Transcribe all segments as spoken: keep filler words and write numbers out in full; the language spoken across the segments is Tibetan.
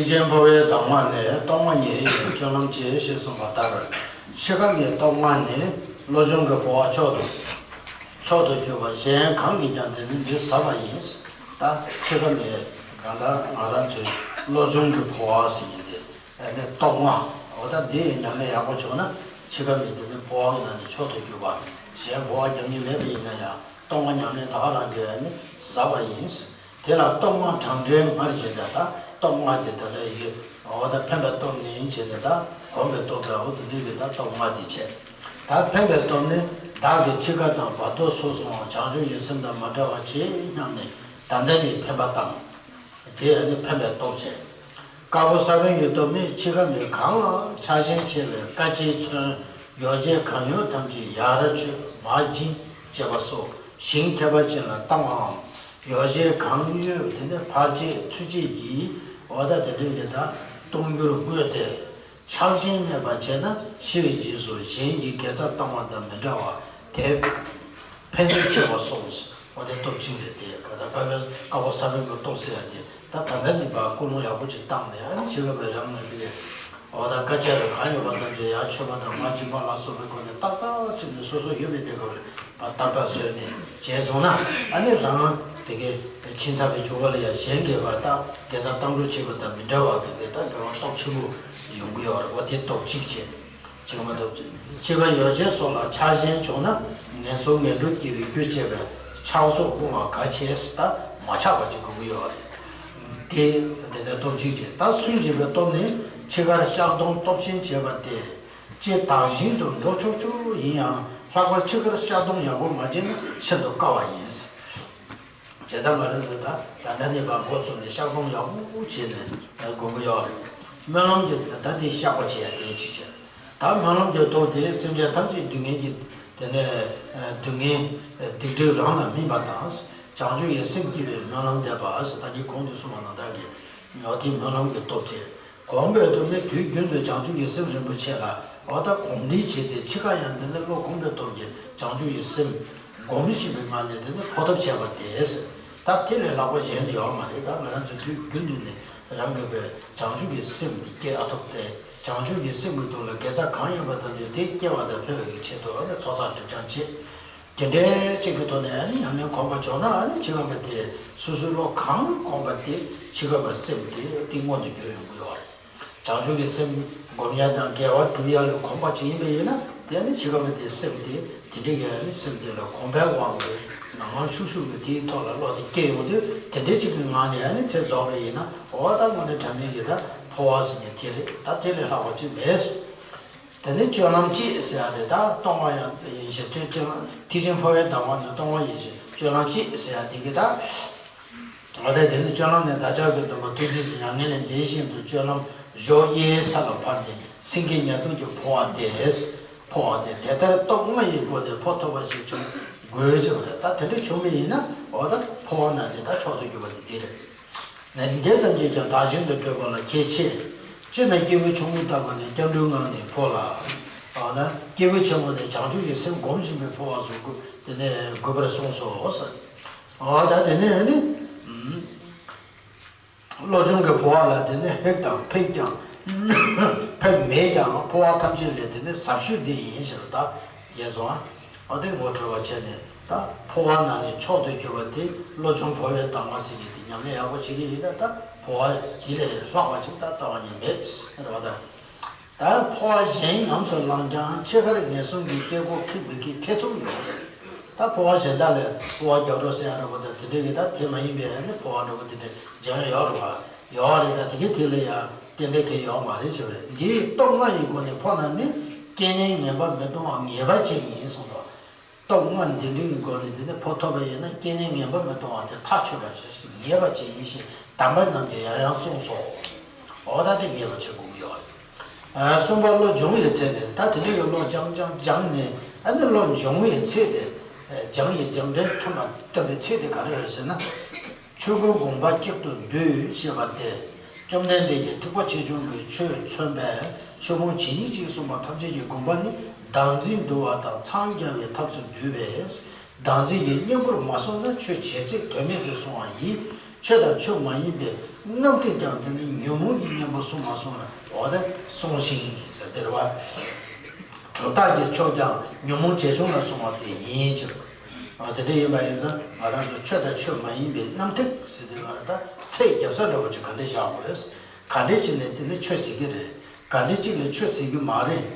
ཆེན་འཕོ་བའི་གདམས་ངག་ནི། སྟོབས་ལྔ་ཉིད་ཡིན་སྤྱོད་ལམ་གཅིག་ཞེས་གསུངས་པ་ལྟར། འཆི་ཁ་མའི་སྟོབས་ལྔ་ནི་བློ་སྦྱོང་གི་འཕོ་བ་མཆོག་ཏུ་མཆོག་ཏུ་གྱུར་པ། གཞན་གང་གིས་ཀྱང་དེ་ནི་འདི་ཟབ་པ་ཡིན། ད་འཆི་ཁ་མའི་གང་ལྟར་ང་རང་ཚོའི་བློ་སྦྱོང་གི་འཕོ་བ་ཟེར་གྱི་དེ་ཨ་ནི་སྟོབས་ལྔ། འོ་ད་འདི་ཡི་ཉམས་ལེན་ཡག་པོ་བྱུང་ན་འཆི་ཁ་མའི་དེ་ནི་འཕོ་བ་གི་ནང་ནས་མཆོག་ཏུ་གྱུར་པ། གཞན་འཕོ་བ་རྒྱག་མཁན་མེད་པ་ཡིན་ན་ཡང་སྟོབས་ལྔ་ཉམས་ལེན་ད་ག་རང་གིས་ཨ་ནི་ཟབ་པ་ཡིན། དེ་ལ་སྟོབས་ལྔ་གྲངས་འདྲེན་སྔར་བཞིན་དང་། ད་སྟོབས་ལྔ་དེ་ད་ལྟ་ཡི་འོ་ད་འཕེན་པའི་སྟོབས་ནི་བྱས་ནས། ད་གོམས་པའི་སྟོབས་དང་འོ་དེ་འདྲ་གི་ད་སྟོབས་ལྔ་དེ་བྱས། ད་འཕེན་པའི་སྟོབས་ནི་བདག་གི་འཆི་ཁ་དང་བར་དོ་སོ་སོའང་བྱང་ཆུབ་ཀྱི་སེམས་དང་མ་བྲལ་བ་ཇི་སྙམ་ནས་ད་ལྟ་ནས་འཕེན་པ་དང་། དེ་ནི་འཕེན་པའི་སྟོབས་བྱས། དཀར་པོ་ས་བོན་གྱི་སྟོབས་ནི་འཆི་ཁ་མའི་གང་ལ་ཆགས་ཞེན་ཆེ་བའི་དཀའ་སྤྱད་མཚོན། ཡོ་བྱད་གང་ཡོད་ཐམས་ཅད་ཡར་མཆོད་མར་སྦྱིན་བྱེད་པ་སོགས་ཞིང་ཐེག་པ་ཅན་ལ་བཏང་བའམ། ཡོ་བྱད་གང་ཡོད་དེ་ནི་ཕར་བཅད་ཚུར་བཅད་ཀྱིས་འོ་ད་དེ་འདྲའི་གི་ད་གཏོང་རྒྱུར་བསྔོས་ཏེ། ཆགས་ཞེན་མེད་པར་བྱས་ན་འཆི་བའི་རྗེས་སུ་གཞན་གྱི་དགེ་རྩ་བཏང་བ་དང་མི་འདྲ་བར་དེ་ཕན་ཐོགས་ཆེ་བ་སོགས། འོ་དེ་སྟོབས་གཅིག་རེད། དེ་ག་ད་དཀར་པོའི་དཀར་པོ་ས་བོན་གྱི་སྟོབས་ཟེར་ཡ་དེ། ད་ད་ལྟ་ནས་ཕར་ཀུན་སློང་ཡག་པོ་ཅིག་བཏང་ནས། ཨ་ནི་འཆི་ཁ་མའི་རང་ལ་དེ་གས་འོ་ད་དཀའ་སྤྱད་རེ་གང་ཡོད་པ་ཐམས་ཅད་ཡར་མཆོད་པ་དང་མར་སྦྱིན་པ་ལ་སོགས་པའི་སྒོ་ནས་ཏག་ཏག་བྱས་ནས་སོ་སོ་ཡོད་པའི་གནས་སྐབས་ལ་ཕར་ཏག་ཏག་བཟོས་ནས་བྱས་སོང་ན། ཨ་ནི་རང་དེ་གས་ཕྱིན་ཚར་བའི་མཇུག་ལ་ཡང་གཞན་གྱིས་ཕར་ད་དགེ་རྩ་བཏང་རོགས་བྱེད་པ་དང་མི་འདྲ་བ་གི་དེ་ད་འབྲེལ་བ་སྟོབས་ཆེན་པོ་ཡོང་གི་ཡོད་རེད། འོ་དེ་སྟོབས་གཅིག་བྱས། འཆི་ཁ་མ་ཐོབ་ཅིང་འཆི་ཁ་ཡོ་བྱད་སོགས་ལ་ཆགས་ཞེན་བྱུང་ན་ངན་སོང་ངན་འགྲོར་སྐྱེ་བའི་རྒྱུ་བྱེད་པའི་ཆགས་སོགས་སྤོང་བ་གལ་ཆེ། ད་མ་ཆགས་པ་ཅིག་དགོས་ཀྱི་ཡོད་རེད། དེ་དེ་ནས་སྟོབས་གཅིག་བྱས། ད་སུན་འབྱིན་པའི་སྟོབས་ནི་འཆི་ཁར་བཤགས་སྡོམ་སྟོབས་ཆེན་བྱེད་པ་སྟེ། ལྕེ་དག་བཞིན་དུ་འགྲོ་ཆོག་ཆོག་ཡིན་ཡང་། ལྷག་པར་འཆི་ཁར་བཤགས་སྡོམ་ཡག་པོ་མ་བྱས་ན་ཤིན་ཏུ་དཀའ་བ་ཡིན། བྱས་ཙང་ང་རང་ཚོས་ད་ད་ལྟ་ནས་ཕར་འགོ་བཙུགས་ནས་བཤགས་སྡོམ་ཡག་པོ་བྱས་ནས་དགོས་ཀྱི་ཡོད་རེད། སྨོན་ལམ་གྱི་ད་དེ་བཤགས་པ་བྱེད་ཡ་དེ་གཅིག་བྱས། ད་སྨོན་ལམ་གྱི་སྟོབས་དེ་སེམས་ཅན་ཐམས་ཅད་སྡུག་བསྔལ་གྱི་དེ་ནས་སྡུག་བསྔལ་སྡིག་སྒྲིབ་རང་ལ་སྨིན་པ་དང་། བྱང་ཆུབ་ཀྱི་སེམས་བསྐྱེད་པའི་སྨོན་ལམ་འདེབས་པ་ཟེར། ད་གིན་གོང་དུ་གསུངས་པ་ནང་ལྟར་གྱི་ཡོད་དེ། སྨོན་ལམ་གྱི་སྟོབས་བྱས། གོམས་པའི་སྟོབས་ནི་དུས་རྒྱུན་དུ་བྱང་ཆུབ་ཀྱི་སེམས་རིན་པོ་ཆེ་ལ་འོ་ད་གོམས་འདྲིས་བྱས་ཏེ། འཆི་ཁ་ཡང་དེ་ནི་བློ་གོམས་པའི་སྟོབས་ཀྱིས་བྱང་ཆུབ་ཀྱི་སེམས་སྒོམ་བཞིན་པའི་ངང་ནས་དེ་ནི་འཕོ་ཐབས་བྱས་པ་དེས། ད་དེ་ལས་ལྷག་པ་གཞན་དུ་ཡོད་མ་རེད། ད་ང་རང་ཚོ་དུས་རྒྱུན་དུ་ནས་རང་གི་བའི་བྱང་ཆུབ་ཀྱི་སེམས་དེ་སྐྱེ་ཨ་ཐུབ་སྟེ། བྱང་ཆུབ་ཀྱི་སེམས་ཀྱི་ཐོག་ལ་དགེ་རྩ་གང་ཡིན་པ་ཐམས་ཅད་དེ་སྐྱེ་བ་དང་འཕེལ་བའི་ཆེད་དུ་ཨ་ནི་ཚོགས་བསགས་སྒྲིབ་སྦྱང་བྱེད། དེ་འདྲའི་གཅིག་གི་ཐོག་ནས་ཨ་ནི་ཉམས་ལེན་གོམས་པ་བྱུང་ན། ཨ་ནི་འཆི་ཁ་མ་དེ་སོ་སོའི་བློ་གང་གོམས་པ་དེ་འཆི་ཁ་མ་སེམས་དེ་དེ་མངོན་དུ་འགྱུར་ཡོང་གི་ཡོད་རེད། བྱང་ཆུབ་ཀྱི་སེམས་སྒོམ་ཡ་དང་དགེ་བ་སྒྲུབ་ཡ་ལ་གོམས་པ་ཅིག་ཡིན་པ་ཡིན་ན། དེ་ནི་འཆི་ཁ་མ་དེ་སེམས་དེ་དེ་འདྲའི་གི་ཨ་ནི་སེམས་དེ་ལ་གོམས་པའི་དབང་གིས་ནང་ལ་ཤུགས་ཤུགས་ཀྱིས་དེའི་ཐོག་ལ་བློ་དེ་སྐྱེ་ཡོང་དུས། དེ་འདྲའི་གཅིག་གི་ངང་ནས་ཨ་ནི་ཚེ་རྫོགས་པ་ཡིན་ན། འོ་ད་དངོས་གནས་དྲང་གནས་ཀྱི་ད་འཕོ་བ་ཟེར་མཁན་དེ་རེད། ད་དེ་ལས་ལྷག་པ་ཅིག་མེད། དེ་ནས་སྤྱོད་ལམ་གཅིག་ཟེར་ཡ་དེ་ད་སྟོང་པ་ཡང་ཡིན་ཞེས། སྤྱོད་སྤྱོད་ལམ་ཐེག་ཆེན་འཕོ་བའི་གདམས་ངག་ནི་སྟོང་པ་ཡིན་ཞེས། སྤྱོད་ལམ་གཅིག་ཟེར་ཡ་དེ་གི་ད། འོ་ད་དེ་ནི་སྤྱོད་ལམ་ནི་བདག་ཅག་གི་སྡོམ་པ་ཐུགས་རྗེ་ཆེ་ཡང་ངེས་ལེགས་འདི་བཞིན་དུ། སྤྱོད་ལམ་གཞོགས་གཡས་ས་ལ་བབས་ནས། སེང་གེ་ཉ་གདུང་གི་འཕོ་བ་སྟེ། འཕོ་བ་སྟེ། དེ་ལྟར་སྟོབས་ལྔ་ཡི་སྒོ་ནས་འཕོ་ཐུབ་པ་ཞིག་བྱུང་དགོས་ཀྱི་རེད། ད་དེ་འདྲ་བྱུང་བ་ཡིན་ན་འོ་ད་འཕོ་བ་ན་དེ་ད་མཆོག་ཏུ་གྱུར་པ་དེ་དེ་རེད། ནས་འདི་ཙམ་གྱིས་ཀྱང་བདག་གཞན་དུ་གྲོལ་བ་ལ་ཁྱད་ཆེ། སྤྱིར་ན་སྐྱེས་བུ་ཆུང་ངུ་ལྟ་བུ་ནི་སྐྱབས་འགྲོའི་ངང་ནས་འཕོ་ལ། འོ་ན་སྐྱེས་བུ་ཆེན་པོ་ནི་བྱང་ཆུབ་ཀྱི་སེམས་སྒོམ་བཞིན་པའི་འཕོ་བ་སོགས་དེ་ནས་དགོས་པར་གསུངས་སོ། འོ་ད་དེ་ནས་ནི། བློ་སྦྱོང་གི་འཕོ་བ་ལ་དེ་ནི་ཧེག་དང་ཕེག་ཀྱང་ཕེག་མེད་ཀྱང་། འཕོ་བ་ཐམས་ཅད་ལས་དེ་ནི་ཟབ་ཤོས་འདི་ཡིན་ཟེར། ད་རྒྱས་སོང་ཨ། ཨ་དེ་ངོ་སྤྲོད་པ་བྱས་ནས། ད་འཕོ་བ་ན་ནི་མཆོག་ཏུ་གྱུར་པ་དེ་བློ་སྦྱོང་འཕོ་བའི་གདམས་ངག་ཟེར་གྱི་དེ་ཉམས་ལེན་ཡག་པོ་བྱེད་ཀྱི་ཡིན་ན། ད་འཕོ་བ་དེ་ལས་ལྷག་པ་ཅིག་ད་རྩ་བ་ཉིད་མེད་ཟེར་བ་དང་། ད་འཕོ་བ་གཞན་ཉམས་སུ་བླངས་ཀྱང་འཆི་ཁར་ངན་སོང་གི་སྐྱེ་སྒོ་ཁེགས་མི་ཁེགས་ཐེ་ཚོམ་ཡོད། ད་འཕོ་བ་གཞན་དག་ལ་འཕོ་བ་རྒྱག་རོགས་ཟེར་ཡ་འདྲ་པོ་དང་དེ་འདྲ་གི་ད་དེ་མ་ཡིན་པའི་ཨ་ནི་འཕོ་བ་འདྲ་པོ་དེ་འདྲ་སྦྱང་ཡ་ཡོད་རེད་པ། ཡོད་རེད། ད་དེ་གི་དེ་ལ་ཡང་ཏན་ཏན་གང་ཡོད་མ་རེད་ཟེར་བ་རེད། འདིའི་སྟོབས་ལྔ་ཡི་སྒོ་ནས་འཕོ་ན་ནི། སྐྱེས་ནས་ངན་པ་མི་གཏོང་བ་ངེས་པ་ཅན་ཡིན་གསུངས་སོ། སྟོབས་ལྔ་འདི་འདྲའི་སྒོ་ནས་དེ་ནས་འཕོ་ཐུབ་པ་ཡིན་ན། སྐྱེས་ནས་ངན་པ་མི་གཏོང་བ་དེ་ཐག་ཆོད་པ་ཞིག་ངེས་པ་ཅན་ཡིན་ཞེས་དམ་པ་རྣམས་ཀྱིས་ཡང་ཡང་གསུངས་སོ། འོ་ད་དེ་ངེས་པ་བྱེད་དགོས་ཀྱི་ཡོད་རེད། ཨ་གསུམ་པ་བློ་སྦྱོང་བའི་ཚེ་ནི། ད་དེ་འདྲའི་བློ་སྦྱང་སྦྱང་སྦྱངས་ནས། ཨ་ནི་བློ་སྦྱོང་བའི་ཚེ་དེ། སྦྱང་བའི་སྦྱང་འབྲས་ཐོན་པ་སྟོན་པའི་ཚེ་དེ་ག་རེ་རེད་ཟེར་ན། ཆོས་ཀུན་དགོངས་པ་གཅིག་ཏུ་འདུས་ཞེས་པ་སྟེ། བཅོམ་ལྡན་འདས་ཀྱིས་ཐེག་པ་ཆེ་ཆུང་གི་ཆོས་མཚོན་པའི་ཆོས་ཕུང་ཇི་སྙེད་ཅིག་གསུངས་པ་ཐམས་ཅད་ཀྱི་དགོངས་པ་ནི། བདག་འཛིན་བསྡུ་བ་དང་འཚང་རྒྱ་བའི་ཐབས་སུ་འདུས་པས། བདག་འཛིན་གྱི་གཉེན་པོར་མ་སོང་ན་ཆོས་བྱེད་ཚད་དོན་མེད་དུ་སོང་བ་ཡིན། ཆོས་དང་ཆོས་མ་ཡིན་པའི་རྣམ་ཐར་ཀྱང་དེ་ནི་ཉོན་མོངས་ཀྱི་གཉེན་པོ་སྲུང་མ་སྲུང་ལ་འོ་ད་སྲུང་ཞིང་ཟེར་དེ་རེད་བ། གྲུབ་རྟགས་ཀྱི་ཆོས་ཀྱང་ཉོན་མོངས་བྱེད་བྱུང་ལ་སྲུང་བ་དེ་ཡིན་ཕྱིར། འོ་དེ་འདྲ་ཡིན་པ་ཡིན་ཙང་ང་རང་ཚོ་ཆོས་དང་ཆོས་མ་ཡིན་པའི་རྣམ་ཐར་ཟེར་དུས་ང་རང་ད་ཚད་རྒྱབ་ས་འདྲ་བོ་ཅིག་ག་འདྲ་བཞག་དགོས་རེད། ག་འདྲ་བྱས་ནས་དེ་ནི་ཆོས་ཟེར་གྱི་རེད། ག་འདྲ་ཅིག་ལ་ཆོས་ཟེར་གྱི་མ་རེད།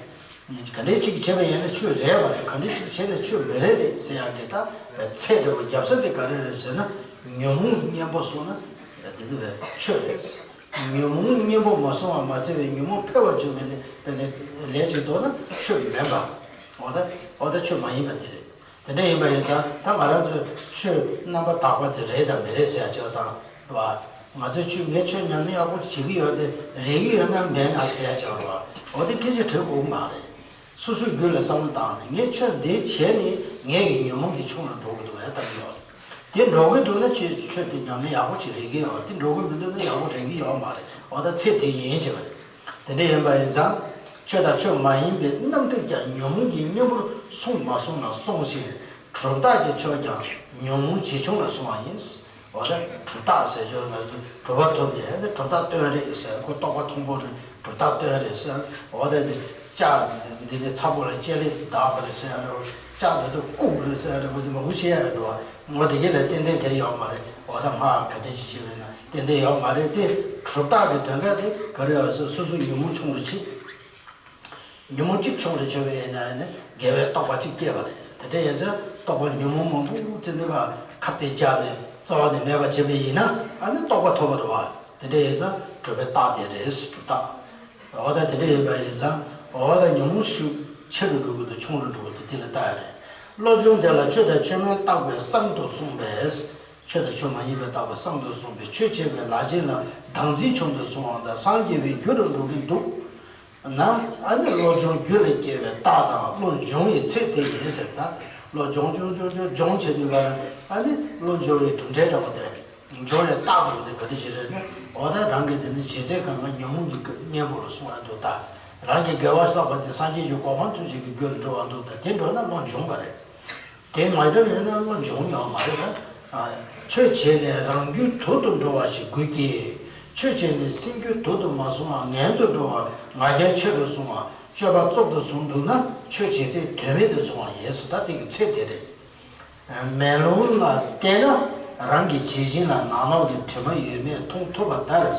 ག་འདྲ་ཅིག་བྱས་པ་ཡིན་ན་ཆོས་རེད་པ་རེད། ག་འདྲ་ཅིག་བྱས་ན་ཆོས་མི་རེད་རེད་ཟེར་ཡག་གི་ད་ཚད་འདྲ་བོ་རྒྱབ་ས་དེ་ག་རེ་རེད་ཟེར་ན། ཉོན་མོངས་གཉེན་པོ་སྲུང་ན་དེ་ནི་བས་ཆོས་རེད། ཉོན་མོངས་གཉེན་པོ་མ་སྲུང་བ་མ་ཚད་པའི་ཉོན་མོངས་འཕེལ་བར་འགྱུར་བའི་ལས་ལས་ཅིག་འདོད་ན་ཆོས་མིན་པ། འོ་ད་འོ་ད་ཆོས་མ་ཡིན་པ་དེ་རེད། དེ་འདྲ་ཡིན་པ་ཡིན་ཙང་ད་ང་རང་ཚོས་ཆོས་རྣམ་པ་དག་པ་དེ་རེད་དང་མི་རེད་ཟེར་ཡ་ཅིག་དང་། རེད་བ། ང་ཚོས་ཆོས་ངས་ཆོས་ཉམས་ལེན་ཡག་པོ་བྱེད་ཀྱི་ཡོད་དེ་རེད་ཀྱི་ཡོད་ན་མེད་ན་ཟེར་ཡ་ཅིག་རེད་བ། འོ་དེ་སྐད་ཆ་དྲི་དགོས་ཀྱི་མ་རེད། སོ་སོའི་རྒྱུད་ལ་བསམ་བློ་བཏང་ནས་ངས་ཆོས་འདི་བྱས་ནས་ངའི་གི་ཉོན་མོངས་ཀྱི་ཆུང་རུ་འགྲོ་གི་འདུག་ཨེ་ལྟ་གི་ཡོད། དེ་འགྲོ་གི་འདུག་ན་ཆོས་ཆོས་དེ་ཉམས་ལེན་ཡག་པོ་ཅིག་རེད་ཀྱི་ཡོད། དེ་འགྲོ་གི་མི་འདུག་ན་ཡག་པོ་རེད་ཀྱི་ཡོད་མ་རེད། འོ་ད་ཚེ་དེ་ཡིན་ཅེས་པ་རེད། དེ་འདྲ་ཡིན་པ་ཡིན་ཙང་། ཆོས་དང་ཆོས་མ་ཡིན་པའི་རྣམ་ཐར་ཀྱང་ཉོན་མོངས་ཀྱི་གཉེན་པོར་སྲུང་མ་སྲུང་ལ་སྲུང་ཞིང་། གྲུབ་རྟགས་ཀྱི་ཆོས་ཀྱང་ཉོན་མོངས་བྱེད་ཆུང་ལ་སྲུང་བ་ཡིན། འོ་ད་གྲུབ་རྟགས་ཟེར་རྒྱུ་ང་ཚོས་གྲུབ་པ་ཐོབ་ནས་ཨ་ནི་གྲུབ་རྟགས་སྟོན་རེད་ཟེར། ཁོ་རྟོགས་པ་མཐོན་པོ་རེད། གྲུབ་རྟགས་སྟོན་རེད་ཟེར། འོ་ད་འདི་ལྕགས་འདི་ནི་ཚ་པོ་ལ་ལྕེ་ལེབ་བརྡབས་པ་རེད་ཟེར་ཡ་འདྲ་བོ། ལྕགས་འདི་ཚོ་བཀུག་རེད་ཟེར་ཡ་འདྲ་བོ་དེ་མང་པོ་བཤད་ཡ་འདྲ་བ། ངོ་དེ་གས་ལ་ཏན་ཏན་གལ་ཡོད་མ་རེད། འོ་ད་སྔགས་ག་འདྲ་ཅིག་བྱས་པ་ཡིན་ན་ཏན་ཏན་ཡོད་མ་རེད་དེ། གྲུབ་རྟགས་ཀྱི་དོན་དག་དེ་ག་རེ་ཡོད་ཟེར། སོ་སོ་ཉོན་མོངས་ཆུང་རུ་ཕྱིན། ཉོན་མོངས་གཅིག་ཆུང་རུ་ཕྱིན་པ་ཡིན་ན་ཡང་ནི་དགེ་བའི་རྟོགས་པ་གཅིག་སྐྱེས་པ་རེད། དེ་འདྲ་ཡིན་ཙང་རྟོགས་པ་ཉོན་མོངས་མང་པོ་བཙལ་ནས་ཁ་གཏད་བཅག་ནས་རྩ་བ་ནས་མེད་པ་བྱས་པ་ཡིན་ན་ཨ་ནི་རྟོགས་པ་ཐོབ་པ་རེད་བ། དེ་འདྲ་ཡིན་ཙང་གྲུབ་པའི་རྟགས་དེ་རེད། གྲུབ་རྟགས། འོ་ད་དེ་འདྲ་ཡིན་པ་ཡིན་ཙང་འོ་ད་ཉོན་མོངས་ཤུགས་ཆེ་རུ་འགྲོ་གི་འདུག་ཆུང་རུ་འགྲོ་གི་འདུག་དེ་ལ་བལྟ་ཡ་རེད། བློ་སྦྱོང་དེ་ལ་ཆོས་དང་ཆོས་མིན་བརྟག་པའི་བསམ་དུ་གསུངས་པས། ཆོས་དང་ཆོས་མ་ཡིན་པའི་བརྟག་པའི་བསམ་དུ་གསུངས་པས་ཆོས་བྱེད་པའི་ལག་རྗེས་ལ་བདག་འཛིན་ཆུང་དུ་སོང་བ་དང་སངས་རྒྱས་པའི་རྒྱུ་རུ་འགྲོ་གིན་འདུག་ན། ཨ་ནི་བློ་སྦྱོང་རྒྱུད་ལ་སྐྱེ་བའི་རྟགས་དང་བློ་འབྱུང་བའི་ཚད་དེ་ཡིན་ཟེར། ད་བློ་སྦྱོང་སྦྱོང་སྦྱོང་སྦྱོང་སྦྱོང་བྱེད་དུས་ལ་ཨ་ནི་བློ་འབྱུང་བའི་གྲུབ་འབྲས་འདྲ་བ་དེ། འབྱུང་བའི་རྟགས་འདྲ་བ་དེ་ག་དེ་ཞིག་རེད་ན། འོ་ད་རང་གི་དེ་ནི་བྱེད་ཚད་གང་ག་ཉོན་མོངས་ཀྱི་གཉེན་པོ་ལ་སོང་བ་འདུག་ད་རང་གི་དགེ་བ་བསགས་པ་དེ་སངས་རྒྱས་ཀྱི་གོ་འཕང་ཐོབ་བྱེད་ཀྱི་རྒྱུ་ལ་འགྲོ་བ་འདུག་ད་དེ་འགྲོ་ན་བློ་འབྱུང་བ་རེད། དེ་མ་འདྲ་ཡོད་ན་བློ་འབྱུང་ཡོད་མ་རེད་ལ། ཆོས་བྱས་ནས་རང་རྒྱུད་དུར་དུ་འགྲོ་བ་ཞིག་དགོས་ཀྱི། ཆོས་བྱས་ནས་སེམས་རྒྱུད་དུར་དུ་མ་སོང་བ་ངན་དུ་འགྲོ་བ་ང་རྒྱལ་ཆེ་རུ་སོང་བ་སྤྱོད་པ་རྩུབ་ཏུ་སོང་འདུག་ན་ཆོས་བྱེད་ཚད་དོན་མེད་དུ་སོང་བ་ཡིན་ཟེར། ད་དེ་གི་ཚད་དེ་རེད། མེ་ལོང་ལ་བལྟས་ན་རང་གི་བྱད་བཞིན་ལ་ནག་ནོག་གི་དྲི་མ་ཡོད་མེད་མཐོང་ཐུབ་པ་ལྟར།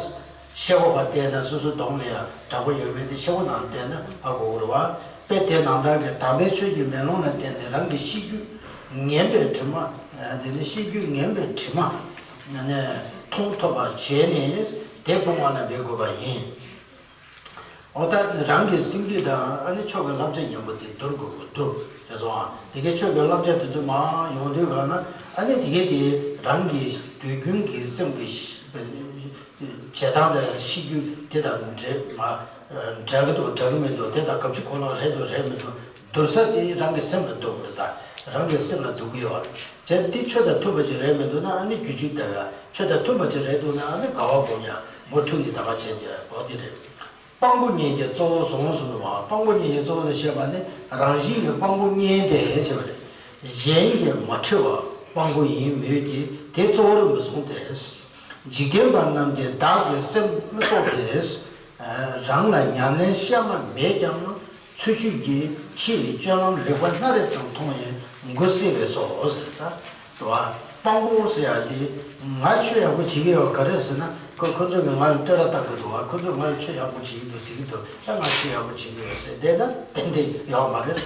ཤེལ་སྒོ་ཕར་བལྟས་ན་སོ་སོའི་གདོང་ལ་ཡང་འདྲ་པོ་ཡོད་མེད་དེ་ཤེལ་སྒོ་ནང་བལྟས་ན་ཧ་གོ་གི་རེད་བ། དཔེ་དེ་ནང་ལྟར་གྱི་དམ་པའི་ཆོས་ཀྱི་མེ་ལོང་ལ་བལྟས་ནས་རང་གི་ཤེས་རྒྱུད་ངན་པའི་དྲི་མ། དེ་ནི་ཤེས་རྒྱུད་ངན་པའི་དྲི་མ་ནས་མཐོང་ཐུབ་པར་བྱས་ནས་དེ་སྤོང་བ་ལ་འབད་དགོས་པ་ཡིན། འོ་ད་རང་གི་སེམས་རྒྱུད་དང་ཨ་ནི་ཆོས་ཀྱི་བསླབ་བྱ་ཉམ་པོ་དེ་བསྡུར་དགོས་དགོས་བསྡུར་བྱས་སོང་ཨ། དེ་གའི་ཆོས་ཀྱི་བསླབ་བྱ་དེ་ཚོ་མར་ཡོང་དུས་གང་ན་ཨ་ནི་དེ་གའི་དེ་རང་གི་དུས་རྒྱུན་གྱི་སེམས་ཀྱི་བྱེད་སྟངས་དང་ཤེས་རྒྱུད་དེ་དང་འབྲེལ་མ་འབྲེལ་གི་འདུག་འབྲེལ་གི་མི་འདུག་དེ་དང་སྐབས་ཀྱི་གོ་ལོག་རེད་འདུག་རེད་མི་འདུག་བསྡུར་ས་དེ་རང་གི་སེམས་ལ་འདུག་རེད། ད་རང་གི་སེམས་ལ་འདུག་གི་ཡོད་བྱས་དེ་ཆོས་དང་མཐུན་པ་ཅིག་རེད་མི་འདུག་ན་ཨ་ནི་རྒྱུ་ཅིག་བལྟ་བ། ཆོས་དང་མཐུན་པ་ཅིག་རེད་འདུག་ན་ཨ་ནི་དགའ་བ་སྒོམ་ཡ་མུ་མཐུད་ནས་ད་ག་བྱས་ཏེ་འོ་དེ་རེད། དཔང་པོ་གཉིས་ཀྱི་གཙོ་བོ་བཟུང་གསུངས་པ། དཔང་པོ་གཉིས་ཀྱི་གཙོ་བོ་ཞེས་པ་ནི་རང་བཞིན་གྱི་དཔང་པོ་གཉིས་ཏེ་ཞེས་པ་རེད། གཞན་གྱིས་མ་ཁྲིད་པ་དཔང་པོ་ཡིན་མོད་ཀྱི་དེ་གཙོ་བོར་མི་བཟུང་སྟེ། འཇིག་རྟེན་པ་རྣམས་ཀྱིས་བདག་གི་སེམས་མི་རྟོགས་པས། རང་ལ་ཉམས་ལེན་གཤའ་མ་མེད་ཀྱང་ཚུལ་འཆོས་ཀྱིས་ཕྱི་ཡི་སྤྱོད་ལམ་ལེགས་པ་སྣ་རེ་ཙམ་མཐོང་ཡང་མགུ་བསད་པས་སོ་ཟེར། ད་རེད་བ། དཔང་པོ་ཟེར་ཡ་དེ་ང་ཆོས་ཡག་པོ་བྱེད་ཀྱི་ཡོད་ག་རེ་ཟེར་ན། ཁོ་ཁོ་ཚོ་གིས་ང་ལ་བསྟོད་ར་བཏང་གི་འདུག་བ། ཁོ་ཚོས་ང་ལ་ཆོས་ཡག་པོ་བྱེད་ཀྱི་འདུག་ཟེར་གྱི་འདུག་ད་ང་ཆོས་ཡག་པོ་བྱེད་ཀྱི་ཡོད་ཟེར་བསྡད་ན་ཏན་ཏན་ཡོད་མ་རེད།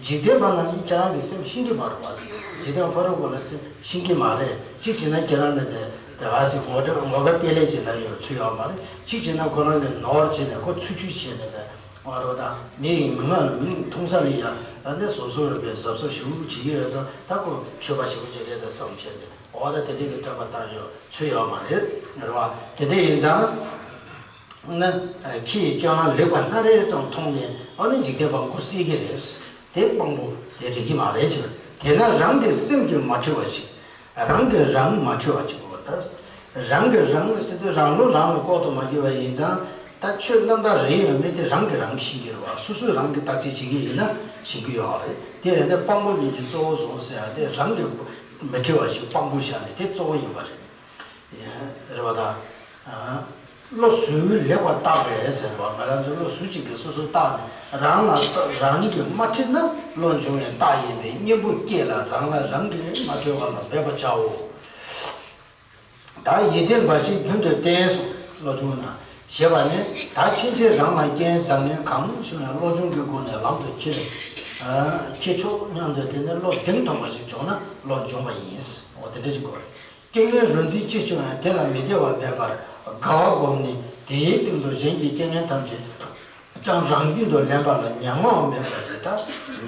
འཇིག་རྟེན་པ་རྣམས་ཀྱིས་ཁྱེད་རང་གི་སེམས་ཤེས་ཀྱི་མ་རེད་བ། འཇིག་རྟེན་ཕ་རོལ་པོ་ལ་སེམས་ཤེས་ཀྱི་མ་རེད། གཅིག་བྱས་ན་ཁྱེད་རང་ལ་དེ་དེ་ག་ཟེར་ངོ་སྤྲོད་ངོ་དགའ་སྤེལ་ལས་ཅིག་ལ་ཡོད་ཚུལ་ཡོད་མ་རེད། གཅིག་བྱས་ན་ཁོ་རང་གི་ནོར་བྱས་ནས་ཁོ་ཚུལ་འཆོས་བྱས་ནས་དེ། ཨ་རོ་ད་མི་ཡི་མི་ངན་མི་མཐོང་ས་ལ་ཡ་ཨ་ནི་སོ་སོ་རུ་པའི་གཟབ་གཟབ་ཞུ་བྱེད་ཀྱི་ཡོད་ཙང་ད་ཁོ་ཆོས་པ་ཞེ་པོ་ཅིག་རེད་ད་བསམ་བྱས་ཏེ་འོ་ད་དེ་འདྲའི་གི་སྟོན་པ་བཏང་ཡོད་ཚུལ་ཡོད་མ་རེད། རེད་བ། དེ་འདྲ་ཡིན་ཙང་ན་ཕྱི་ཡི་སྤྱོད་ལམ་ལེགས་པ་སྣ་རེ་ཙམ་མཐོང་ནས་ཨ་ནི་འཇིག་རྟེན་པ་མགོ་བསད་ཀྱི་རེད། དེ་དཔང་པོ་དེ་འགྲིག་གི་མ་རེད་ཅེས་པ་དེས་ན་རང་གི་སེམས་ཀྱིས་མ་ཁྲིད་པ་ཞིག་རང་གིས་རང་མ་ཁྲིད་པ་ཅིག་དགོས་པར་ཐལ། རང་གིས་རང་ཟེར་དུས་རང་བློ་རང་ལ་ལྐོག་ཏུ་མ་གྱུར་པ་ཡིན་ཙང་ད་ཆོས་རྣམ་དག་རེད་ཡང་མེད་དེ་རང་གིས་རང་ཤེས་ཀྱི་རེད་བ། སོ་སོས་རང་གི་བརྟག་དཔྱད་བྱེད་ཀྱི་ཡིན་ན་ཤེས་ཀྱི་ཡོད་རེད། དེ་ཡིན་ན་དཔང་པོ་གཉིས་ཀྱི་གཙོ་བོ་བཟུང་ཟེར་ཡ་དེ་རང་གིས་མི་ཁྲིད་པ་ཞིག་དཔང་པོ་བཞག་ནས་དེ་གཙོ་བོ་ཡིན་པ་རེད། རེད་པ་དང་། བློ་གཟུ་ལེགས་པར་བརྟགས་པས་ཟེར་བ། ང་རང་ཚོ་བློ་གཟུ་གཅིག་གིས་སོ་སོ་བརྟགས་ནས། རང་ལ་རང་གིས་མ་ཁྲིད་ན་བློ་འབྱུང་བའི་རྟགས་ཡིན་པས། གཉེན་པོ་སྐྱེས་ལ་རང་ལ་རང་གིས་མ་ཁྲིད་པ་ལ་འབད་པར་བྱའོ། ད་ཡིད་བརྟན་འབའ་ཞིག་རྒྱུན་དུ་བསྟེན་སོ། བློ་སྦྱོང་ན་ཞེས་པ་ནི། ད་ཕྱིན་ཆད་རང་ལ་རྐྱེན་བཟང་ངན་གང་བྱུང་ཡང་བློ་སྦྱོང་གི་སྒོ་ནས་ལམ་དུ་ཁྱེར། ཁྱེར་ཆོག་སྙམ་དུ། དེ་ནི་བློ་གདེང་ཐོབ་པ་ཞིག་བྱུང་ན་བློ་འབྱོངས་པ་ཡིན། འོ་དེ་འདྲ་ཞིག་དགོས། རྐྱེན་ངན་རོ་འཛིན་ཅི་བྱུང་ཡང་དེ་ལ་མི་བདེ་བ་མེད་པར་དགའ་བ་བསྒོམས་ནས། དེའི་སྟེང་དུ་གཞན་གྱི་རྐྱེན་ངན་ཐམས་ཅད་ཀྱང་རང་རྒྱུད་དུ་ལེན་པ་ལ་ཉམ་ང་བ་མེད་པ་ཟེར། ད་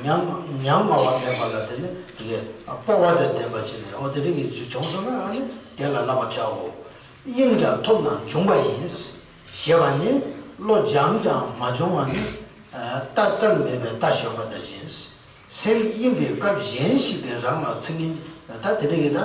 ཉམ་ཉམ་ང་བ་མེད་པ་ལ་དེ་ནི་དེ་གའི་སྤོབས་པ་དང་ལྡན་པ་བྱས་ནས། འོ་དེ་རིགས་ཀྱི་རྒྱུ་བྱུང་སོང་ན་ཨ་ནི་དེ་ལ་བསླབ་པར་བྱའོ། གཡེང་ཀྱང་ཐོབ་ན་འབྱོངས་པ་ཡིན། ཞེས་པ་ནི། བློ་སྦྱངས་ཀྱང་མ་འབྱོངས་པ་ནི། ལྟ་རྩལ་མེད་པའི་རྟ་ཞོན་པ་དང་བཞིན། སེམས་གཡེངས་པའི་སྐབས་གཞན་ཞིག་གིས་རང་ལ་ཚིག་ངན། ད་དེ་རིགས་ཀྱི་ད།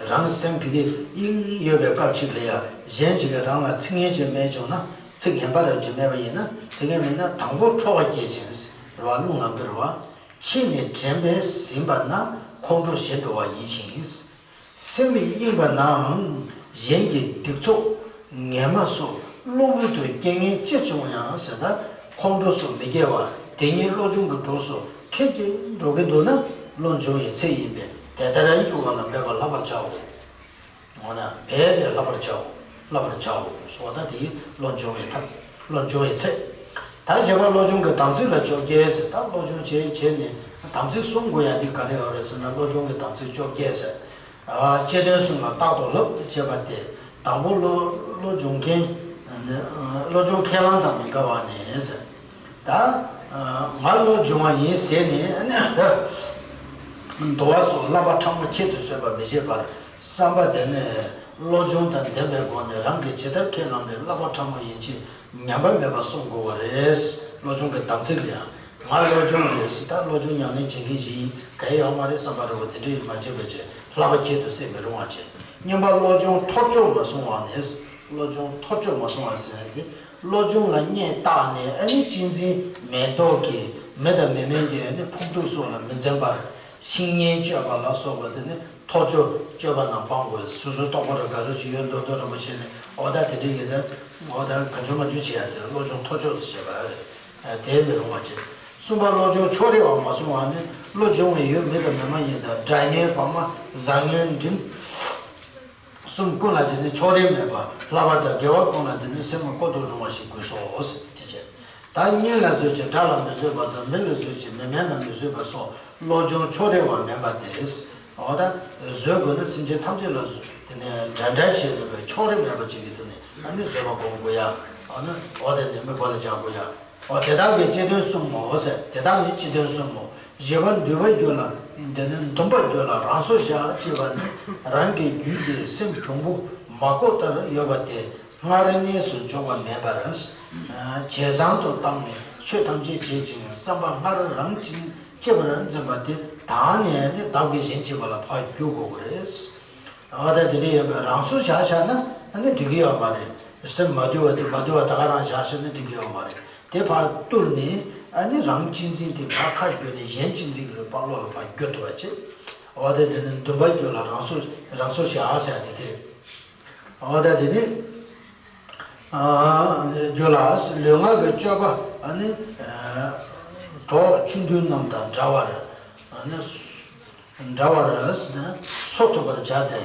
རང་སེམས་ཕ་གི་གཡེང་ཡོད་པའི་སྐབས་ཤིག་ལ་ཡང་གཞན་ཞིག་གིས་རང་ལ་ཚིག་ངན་ཅིག་སྨྲས་བྱུང་ན། ཚིག་ངན་པ་རབ་ཅིག་སྨྲས་པ་ཡིན་ན། ཚིག་ངན་སྨྲས་ན་དང་པོ་ཁྲོ་བ་སྐྱེད་ཅིང་རེད་བ། རླུང་ལངས་ཀྱི་རེད་བ། ཕྱིས་ནས་དྲན་པས་ཟིན་པ་ན་ཁོང་ཁྲོ་ཞི་འགྲོ་བ་ཡིན་ཞིང་། སེམས་གཡེངས་པ་ནའང་གཞན་གྱི་སྡིགས་ཚོགས་ངན་སྨྲས་སོགས་གློ་བུར་དུ་རྐྱེན་ངན་ཅི་བྱུང་ཡང་ཟེར། ད་ཁོང་ཁྲོ་སོགས་མི་སྐྱེ་བར་དེ་ཉིད་བློ་སྦྱོང་གི་གྲོགས་སུ་ཁྱེར་གྱིན་འགྲོ་གི་འདུག་ན། བློ་འབྱོངས་པའི་ཚད་ཡིན་པས་དེ་ལྟར་འགྱུར་བ་ལ་འབད་པར་བསླབ་པར་བྱའོ། འོ་ན་འབད་པས་བསླབ་པར་བྱའོ། བསླབ་པར་བྱའོ་ཟེར་བ། ད་དེ་བློ་འབྱོངས་པའི་ཐབས། བློ་འབྱོངས་པའི་ཚད། ད་བརྒྱད་པ་བློ་སྦྱོང་གི་དམ་ཚིག་ལ་བཅོ་བརྒྱད་ཟེར། ད་བློ་སྦྱོང་བྱས་བྱས་ནས་དམ་ཚིག་སྲུང་དགོས་ཡ་དེ་ག་རེ་ཡོད་རེད་ཟེར་ན། བློ་སྦྱོང་གི་དམ་ཚིག་བཅོ་བརྒྱད་ཟེར། ཨ། སྤྱི་དོན་གསུམ་ལ་རྟག་ཏུ་བསླབ་ཅེས་པ་སྟེ། དང་པོ་བློ་བློ་སྦྱོང་མཁན། བློ་སྦྱོང་ཁས་བླངས་དང་མི་འགལ་བ་ནས་ཟེར། ད་ང་བློ་སྦྱོང་བ་ཡིན་ཟེར་ནས་འདུལ་བ་སོགས་བསླབ་པ་ཕྲ་མོ་ཁྱད་དུ་གསོད་པ་མི་བྱེད་པར། བསམ་པ་དེ་ནི་བློ་སྦྱོང་དང་ལྡན་པའི་སྒོ་ནས་རང་གིས་ཇི་ལྟར་ཁས་བླངས་པའི་བསླབ་པ་ཕྲ་མོ་ཡིན་ཕྱིན་ཉམས་པ་མེད་པར་སྲུང་དགོས་པ་རེད། བློ་སྦྱོང་གི་དམ་ཚིག་ལ་ཡང་། ང་བློ་སྦྱོང་རེད་ཟེར། ད་བློ་སྦྱོང་ཉམས་ལེན་བྱེད་མཁན་ཞིག་ཡིན། ག་ཡེ་ཡོད་མ་རེད་བསམ་པ་རེད་བ། དེ་འདྲ་ཡིན་མ་བྱེད་པ་བྱས། བསླབ་པ་ཁྱད་དུ་གསོད་མི་རུང་བ་བྱས། གཉིས་པ་བློ་སྦྱོང་ཐོར་ཅོག་མ་སོང་བ་ནས། བློ་སྦྱོང་ཐོར་ཅོག་མ་སོང་བ་ཟེར་ཡ་དེ། བློ་སྦྱོང་ལ་སྔས་བཏགས་ནས་ཨ་ནི་གཅེས་འཛིན་མེ་ཏོག་གི་མི་དང་མི་དམན་གྱི་ཨ་ནི་ཕོག་ཐུག་སོགས་ལ་མི་འཛེམ་པར། བཤེས་གཉེན་སྤྱོད་པ་ལ་སོགས་པ་དེ་ནི་ཐོར་ཅོག་སྤྱོད་པ་རྣམས་སྤང་དགོས། སོ་སོ་རྟོགས་པ་ར་ག་རེ་ཞིག་ཡོད་མདོག་མདོག་རིན་པོ་ཆེ་ནི། འོ་ད་དེ་འདྲའི་ཡོད་དེ། འོ་ད་གང་བྱུང་མང་བྱུང་བྱེད་ཡ་དེ་བློ་སྦྱོང་ཐོར་ཅོག་ཟེར་བྱས་པ་རེད། དེ་མི་རུང་བ་བྱེད། གསུམ་པ་བློ་སྦྱོང་ཕྱོགས་རིས་པ་མ་སོང་བ་ནི། བློ་སྦྱོང་བའི་ཡུལ་མི་དང་མི་མ་ཡིན་དང་། དགྲ་གཉེན་བག་མ་བཟང་ངན་འགྲིམ་གསུམ་ཀུན་ལ་དེ་ནི་ཕྱོགས་རིས་མེད་པ། བསླབ་པ་དང་དགེ་བ་ཀུན་ལ་དེ་ནི་སེམས་བསྐོ་དུ་རུང་བ་ཞིག་དགོས་སོ། དེ་བྱས། ད་གཉེན་ལ་བཟོད་ཅིང་དགྲ་ལ་མི་བཟོད་པ་དང་། མི་ལ་བཟོད་ཅིང་མི་དམན་ལ་མི་བཟོད་པ་སོགས་བློ་སྦྱོང་ཕྱོགས་རིས་པ་མིན་པ་སྟེ། འོ་ད་བཟོད་དགོས་ན་སེམས་ཅན་ཐམས་ཅད་ལ་བཟོད། དེ་ནས་འདྲ་འདྲ་བྱས་ནས་པའི་ཕྱོགས་རིས་མེད་པ་ཅིག་གི་ཐོག་ནས་ཨ་ནི་བཟོད་པ་སྒོམ་དགོས་ཡ། འོ་ན་འོ་དེ་ནི་མི་མགོ་ལ་འཇགས་དགོས་ཡ། འོ་དེ་དག་གི་སྤྱི་དོན་གསུམ་མོ་ཟེར། དེ་དག་ནི་སྤྱི་དོན་གསུམ་མོ། བཞི་པ་འདུན་པ་རྒྱུད་ལ། དེ་ནི་འདུན་པ་རྒྱུད་ལ་རང་སོར་བཞག་ཅེས་པ་ནི། རང་གི་རྒྱུད་ཀྱི་སེམས་གྱོང་པོ་མ་བཀོད་ལྟར་ཡོད་པ་དེ། སྔར་གནས་སུ་འཇོག་པ་མེད་པར། ཇེ་བཟང་དུ་བཏང་ནས་ཆོས་ཐམས་ཅད་བྱེད་ཅིང་བསམ་པ་སྔར་རང་བཞིན་སྐྱེ་བར་འཛིན་པ་དེ་དག་ནས་ནི་བདག་གིས་གཞན་བྱེད་པ་ལ་ཕར་བསྒྱུར་དགོས་པ་རེད། འོ་ད་དེ་འདྲ་ཡོད་པས་རང་སོར་བཞག་བཞག་ན་ཨ་ནི་འགྲིག་གི་ཡོད་མ་རེད། སེམས་མ་དུལ་བ་དེ་མ་དུལ་བ་ད་ག་རང་བཞག་བཞག་ན་འགྲིག་གི་ཡོད་མ་རེད། དེ་ཕར་བཏུལ་ནས་ཨ་ནི་རང་གཅེས་འཛིན་དེ་ཕར་ཁ་བསྒྱུར་ནས་གཞན་གཅེས་འཛིན་གྱི་བློ་ལ་ཕར་བསྒྱུར་ཐུབ་པ་བྱེད། འོ་ད་དེ་ནི་འདུན་པ་རྒྱུད་ལ་རང་སོར་རང་སོར་བཞག་ཟེར་ཡ་དེ་དེ་རེད། འོ་ད་དེ་ནི། རྒྱུད་ལ། ལུས་ངག་གི་སྤྱོད་པ་ཨ་ནི་གྲོགས་ཆུང་དུས་རྣམས་དང་འདྲ་བར་ཨ་ནི་འདྲ་བར་སོ་ཐུབ་པར་བྱ་སྟེ།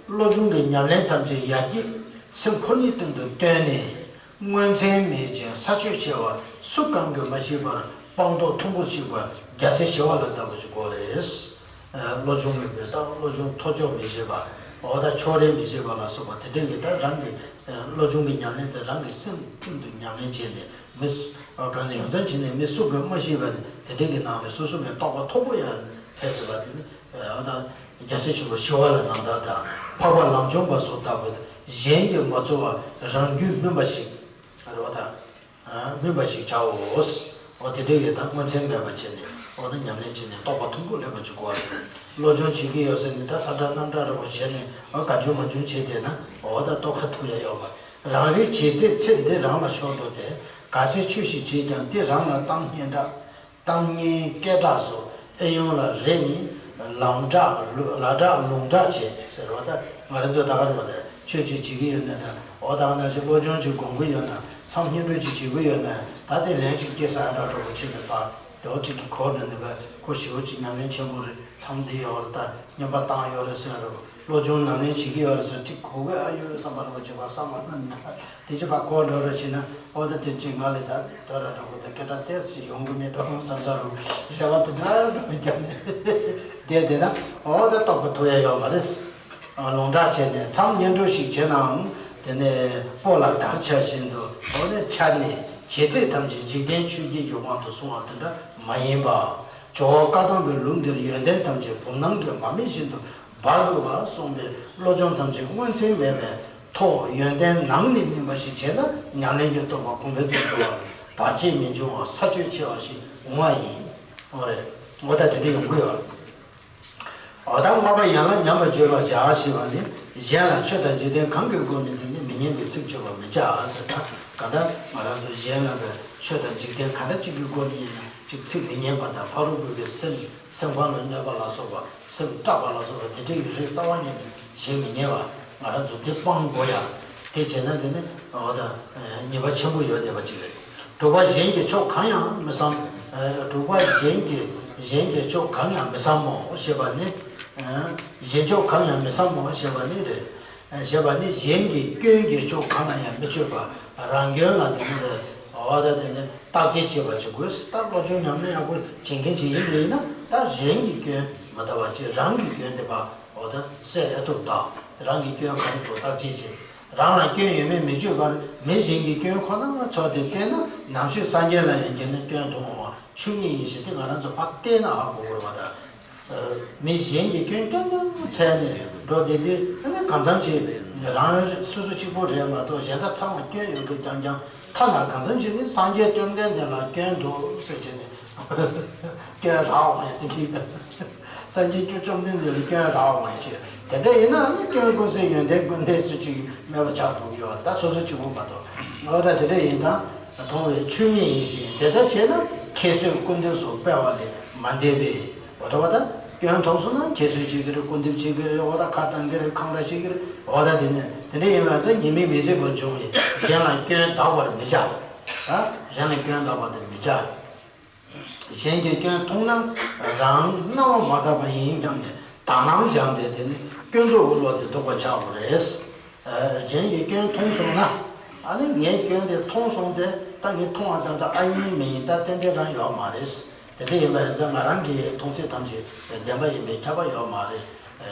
བློ་སྦྱོང་གི་ཉམས་ལེན་ཐམས་ཅད་ཡར་རྒྱས་སེམས་ཁོ་ནའི་སྟེང་དུ་བཏོན་ནས། མངོན་མཚན་མེད་ཅིང་ས་ཆོད་ཆེ་བ་སུ་གང་གིས་མ་ཤེས་པར་སྤངས་རྟོགས་མཐོན་པོར་གཤེགས་པ་རྒྱལ་སྲས་ཞི་བ་ལྷ་ལྟ་བུ་ཞིག་དགོས་རེད། བློ་སྦྱོང་མེད་པའི་ད་བློ་སྦྱོང་ཐོར་ཅོག་མི་བྱེད་པ། འོ་ད་ཕྱོགས་རིས་མི་བྱེད་པ་ལ་སོགས་པ་དེ་འདྲ་གི་ད་རང་གི་བློ་སྦྱོང་གི་ཉམས་ལེན་དེ་རང་གི་སེམས་ཀུན་ཏུ་ཉམས་ལེན་བྱས་ནས་མི་སུ་གང་ལ་ཡོངས་འཛིན་བྱས་ནས་མི་སུ་གིས་མ་ཤེས་པ་དེ་འདྲ་གི་ནང་ནས་སོ་སོ་གི་རྟོགས་པ་མཐོ་པོ་ཡར་འཕེལ་ཟེར་བ་དེ་ནི། འོ་ད་རྒྱལ་སྲས་ཆེན་པོ་ཞི་བ་ལྷའི་རྣམ་ཐར་དང་འཕགས་པ་ལམ་སྦྱོང་པ་སོགས་ལྟ་བུ་གཞན་གྱིས་མ་ཚོར་བར་རང་རྒྱུད་སྨིན་པ་ཞིག་རེད་བ་དང་། སྨིན་པ་ཞིག་བྱའོ། འོ་དེ་འདྲ་ཡོད་དམ་མངོན་མཚན་མེད་པ་བྱས་ནས། འོ་ན་ཉམས་ལེན་བྱས་ནས་རྟོགས་པ་མཐོན་པོ་སླེབས་པ་ཅིག་དགོས་པ་རེད། བློ་སྦྱོང་བྱེད་ཀྱི་ཡོད་ཟེར་ནས་ད་ས་ཁྲ་གནམ་གྲགས་རེ་བ་བྱས་ནས་འོ་ག་བྱུང་མ་བྱུང་བྱས་བསྡད་ན་འོ་ད་རྟོགས་ཁ་ཐུབ་ཡ་ཡོད་མ་རེད། རང་རེའི་བྱེད་ཚད་ཚད་འདི་རང་ལ་ཤོར་འགྲོ་སྟེ། ག་ཚད་ཆོས་ཤིག་བྱས་ཀྱང་དེ་རང་ལ་གཏམ་སྙན་གྲགས། གཏམ་སྙན་སྐད་གྲགས་སོགས་ཨེ་ཡོང་ལ་རེ་ནས། ལམ་བསྒྲགས་ལ་བསྒྲགས་ལུང་བསྒྲགས་བྱས་ཟེར་བ་ད་ང་རང་ཚོ་ད་ག་རེ་བ་ད་ཆོས་ཅིག་བྱེད་ཀྱི་ཡོད་ན་ད་འོ་ད་ང་ཅིག་བློ་སྦྱོང་ཅིག་སྒོམ་གྱི་ཡོད་ན་མཚམས་བསྙེན་སྒྲུབ་ཅིག་བྱེད་ཀྱི་ཡོད་ན་ད་དེ་ལན་ཅིག་སྐྱེ་ས་ཡ་འདྲ་འདྲ་པོ་ཕྱིན་ནས་ཕར་འདྲ་བོ་ཅིག་གི་གོ་རེ་ནས་ཕར་ཁོ་ཞེ་པོ་ཅིག་ཉམས་ལེན་ཆེན་པོ་རེད། མཚམས་འདི་ཡོད་རེད། ད་བསྙེན་པ་བཏང་ཡོད་རེད་ཟེར་རོ། བློ་སྦྱོང་ཉམས་ལེན་བྱེད་ཀྱི་ཡོད་རེད་ཟེར་ཅིག་གོ་གི་ཨ་ཡོད་བསམ་པ་རེད་པ་ཅིག་ཕར་བསམ་པ་སྣ་ནས་ད་དེ་ཅིག་ཕར་གོ་འགྲོ་རེ་བྱས་ན་འོ་ད་དེ་ཅིག་ང་ལས་ད་ད་ར་འདྲ་པོ་ད་སྐད་གྲགས་ཏོག་ཙམ་ཡོང་གི་མེད་འགྲོ་བསམ་ས་རུ་རེ་བ་དེ་འདྲ་འདྲ་པོ་བརྒྱབ་ནས་བསྡད་བསྡད་ན་འོ་ད་རྟོགས་པ་ཐོབ་ཡ་ཡོད་མ་རེད། ལུང་དྲག་བྱས་ནས་མཚམས་བསྙེན་སྒྲུབ་ཞིག་བྱས་ནའང་དེ་ནས་སྤོ་ལགས་དར་ཆ་བཞིན་དུ་འོ་ནས་འཕྱར་ནས་བྱེད་ཚིག་ཐམས་ཅད་འཇིག་རྟེན་ཆོས་བརྒྱད་ཀྱི་དབང་དུ་སོང་བ་དེ་འདྲ་མ་ཡིན་པ། ཇོ་བོ་བཀའ་གདམས་པའི་ལུགས་འདིར་ཡོན་ཏན་ཐམས་ཅད་བུམ་སྣང་གི་མར་མེ་བཞིན་དུ་འབར་དགོས་པར་གསུངས་པའི་བློ་སྦྱོང་ཐམས་ཅད་མངོན་ཚན་མེད་པའི་ཐོག་ཡོན་ཏན་ནང་ནས་སྨིན་པ་ཞིག་བྱས་ན་ཉམས་ལེན་གྱི་རྟོགས་པ་གོང་འཕེལ་དུ་འགྲོ་བར་བར་ཆད་མི་འབྱུང་བ་ས་ཆོད་ཆེ་བ་ཞིག་འོང་བ་ཡིན། འོ་རེད། འོ་ད་དེ་འདྲ་ཡོང་གི་ཡོད། འོ་ད་ལྔ་པ་ཡན་ལག་ཉམས་པར་བརྗོད་པར་བྱ་ཞེས་པ་ནི་གཞན་ལ་ཆོས་དང་འཇིག་རྟེན་གང་གི་སྒོ་ནས་དེ་ནི་མི་སྙན་པའི་ཚིག་བརྗོད་པར་མི་བྱ་ཟེར་ད་ག་ད་ང་རང་ཚོ་གཞན་ལ་བའི་ཆོས་དང་འཇིག་རྟེན་ག་འདྲ་གཅིག་གི་སྒོ་ནས་ཡིན་ན་གཅིག་ཚིག་མི་སྙན་པ་དང་ཕ་རོལ་པོ་གི་སེམས་སེམས་ཁམས་ལ་གནོད་པ་ལ་སོགས་པ་སེམས་སྐྲག་པ་ལ་སོགས་པ་དེ་འདྲ་ཡི་རིགས་རྩ་བ་ཉིད་ནས་བྱེད་མི་ཉན་པ་ང་རང་ཚོ་དེ་སྤང་དགོས་ཡ། དེ་བྱས་ན་དེ་ནི་འོ་ད་ཉེས་པ་ཆེན་པོ་ཡོད་བསྡད་པ་ཅིག་རེད། དྲུག་པ་གཞན་གྱི་ཕྱོགས་གང་ཡང་མི་བསམ། དྲུག་པ་གཞན་གྱི་གཞན་གྱི་ཕྱོགས་གང་ཡང་མི་བསམ་མོ་ཞེས་པ་ནི། གཞན་ཕྱོགས་གང་ཡང་མི་བསམ་མོ་ཞེས་པ་ནི་རེད། ཞེས་པ་ནི་གཞན་གྱི་སྐྱོན་གྱི་ཕྱོགས་གང་ལ་ཡང་མི་དཔྱོད་པ་རང་སྐྱོན་ལ་དེ་ནི་རེད། འོ་ད་དེ་ནི་བརྟག་དཔྱད་བྱེད་པ་བྱེད་དགོས། ད་བློ་སྦྱོང་ཉམས་ལེན་ཡག་པོ་བྱེད་མཁན་ཅིག་ཡིན་པ་ཡིན་ན་ད་གཞན་གྱི་སྐྱོན་མ་ལྟ་བ་ཅིག་རང་གི་སྐྱོན་དེ་ཕར་འོ་ད་སེལ་ཡ་ཐུབ་ད། རང་གི་སྐྱོན་གང་དུ་བརྟག་དཔྱད་བྱེད། རང་ལ་སྐྱོན་ཡོད་མེད་མི་དཔྱོད་པར་མི་གཞན་གྱི་སྐྱོན་ཁོ་ན་ཚོར་ཏེ་བལྟས་ན་ནམ་ཞིག་སངས་རྒྱས་ལ་ཡང་དགེ་ན་སྐྱོན་མཐོང་བ་ཆོས་ཉིད་ཡིན་ཞེས་དེ་ང་རང་ཚོ་ཕར་བལྟས་ན་ཧ་གོ་དགོས་པ་དང་། མི་གཞན་གྱི་སྐྱོན་སྐྱོན་སྐྱོན་འཚལ་ནས་འགྲོ་བསྡད་དུས་ཨ་ནི་གང་འཚམ་ཅིག་རང་སོ་སོ་གཅིག་པོ་རེད་མ་གཏོགས་གཞན་དག་ཚང་མ་སྐྱོན་ཡོད་དགོས་ཀྱང་ཀྱང་ཐ་ན་གང་འཚམ་ཅིག་ནི་སངས་རྒྱས་བཅོམ་ལྡན་འདས་ལ་སྐྱོན་འདུག་ཟེར་བྱས་ནས་སྐྱོན་རག་འོང་ཡ་དེ་འདྲ་ཡིན། སངས་རྒྱས་བཅོམ་ལྡན་འདས་ལ་སྐྱོན་རག་འོང་ཡ་ཆེ། དེ་འདྲ་ཡིན་ན་ནི་སྐྱོན་ཀུན་ཟད་ཡོན་ཏན་ཀུན་ལྡན་སུ་གཅིག་མེད་པ་ཆགས་འགྲོ་གི་ཡོད་རེད། ད་སོ་སོ་གཅིག་པོ་མ་གཏོགས། འོ་ད་དེ་འདྲ་ཡིན་ཙང་མཐོང་བའི་ཆོས་ཉིད་ཡིན་ཞིང་དེ་ལྟར་བྱས་ན་ཁྱད་གསོད་སྐུར་འདེབས་སོགས་སྤེལ་བ་ལས་མ་འདས་པས། འོ་ད་བ་ད་སྐྱོན་མཐོང་སོང་ན་ཁྱད་གསོད་བྱེད་ཀྱི་རེད། སྐུར་འདེབས་བྱེད་ཀྱི་རེད། འོ་ད་ཁ་བཏང་གི་རེད། འཁང་ར་བྱེད་ཀྱི་རེད། འོ་ད་དེ་ནས་དེ་འདྲ་ཡིན་པ་ཚེ་ཉེས་དམིགས་མི་སྲིད་པར་འབྱུང་བས་གཞན་ལ་སྐྱོན་བདག་པར་མི་བྱ། ད་གཞན་ལ་སྐྱོན་བདག་པ་དེ་མི་བྱ། གཞན་གྱི་སྐྱོན་མཐོང་ན་རང་སྣང་བ་མ་དག་པ་ཡིན་སྙམ་ནས་དག་སྣང་སྦྱངས་ཏེ་དེ་ནི་སྐྱོན་འདོགས་པའི་བློ་དེ་ལྡོག་པར་བྱ་དགོས་རེད། གཞན་གྱི་སྐྱོན་མཐོང་སོང་ན་ཨ་ནི་ངའི་སྐྱོན་དེ་མཐོང་སོང་སྟེ་ད་ངས་མཐོང་བ་ཙམ་དུ་ཨ་ཡིན་མ་ཡིན་ད་ཏན་ཏན་རང་ཡོད་མ་རེད། དེ་འདྲ་ཡིན་པ་ཡིན་ཙང་ང་རང་གི་མཐོང་ཚད་ཐམས་ཅད་བདེན་པ་ཡིན་པས་ཁྱབ་པ་ཡོད་མ་རེད།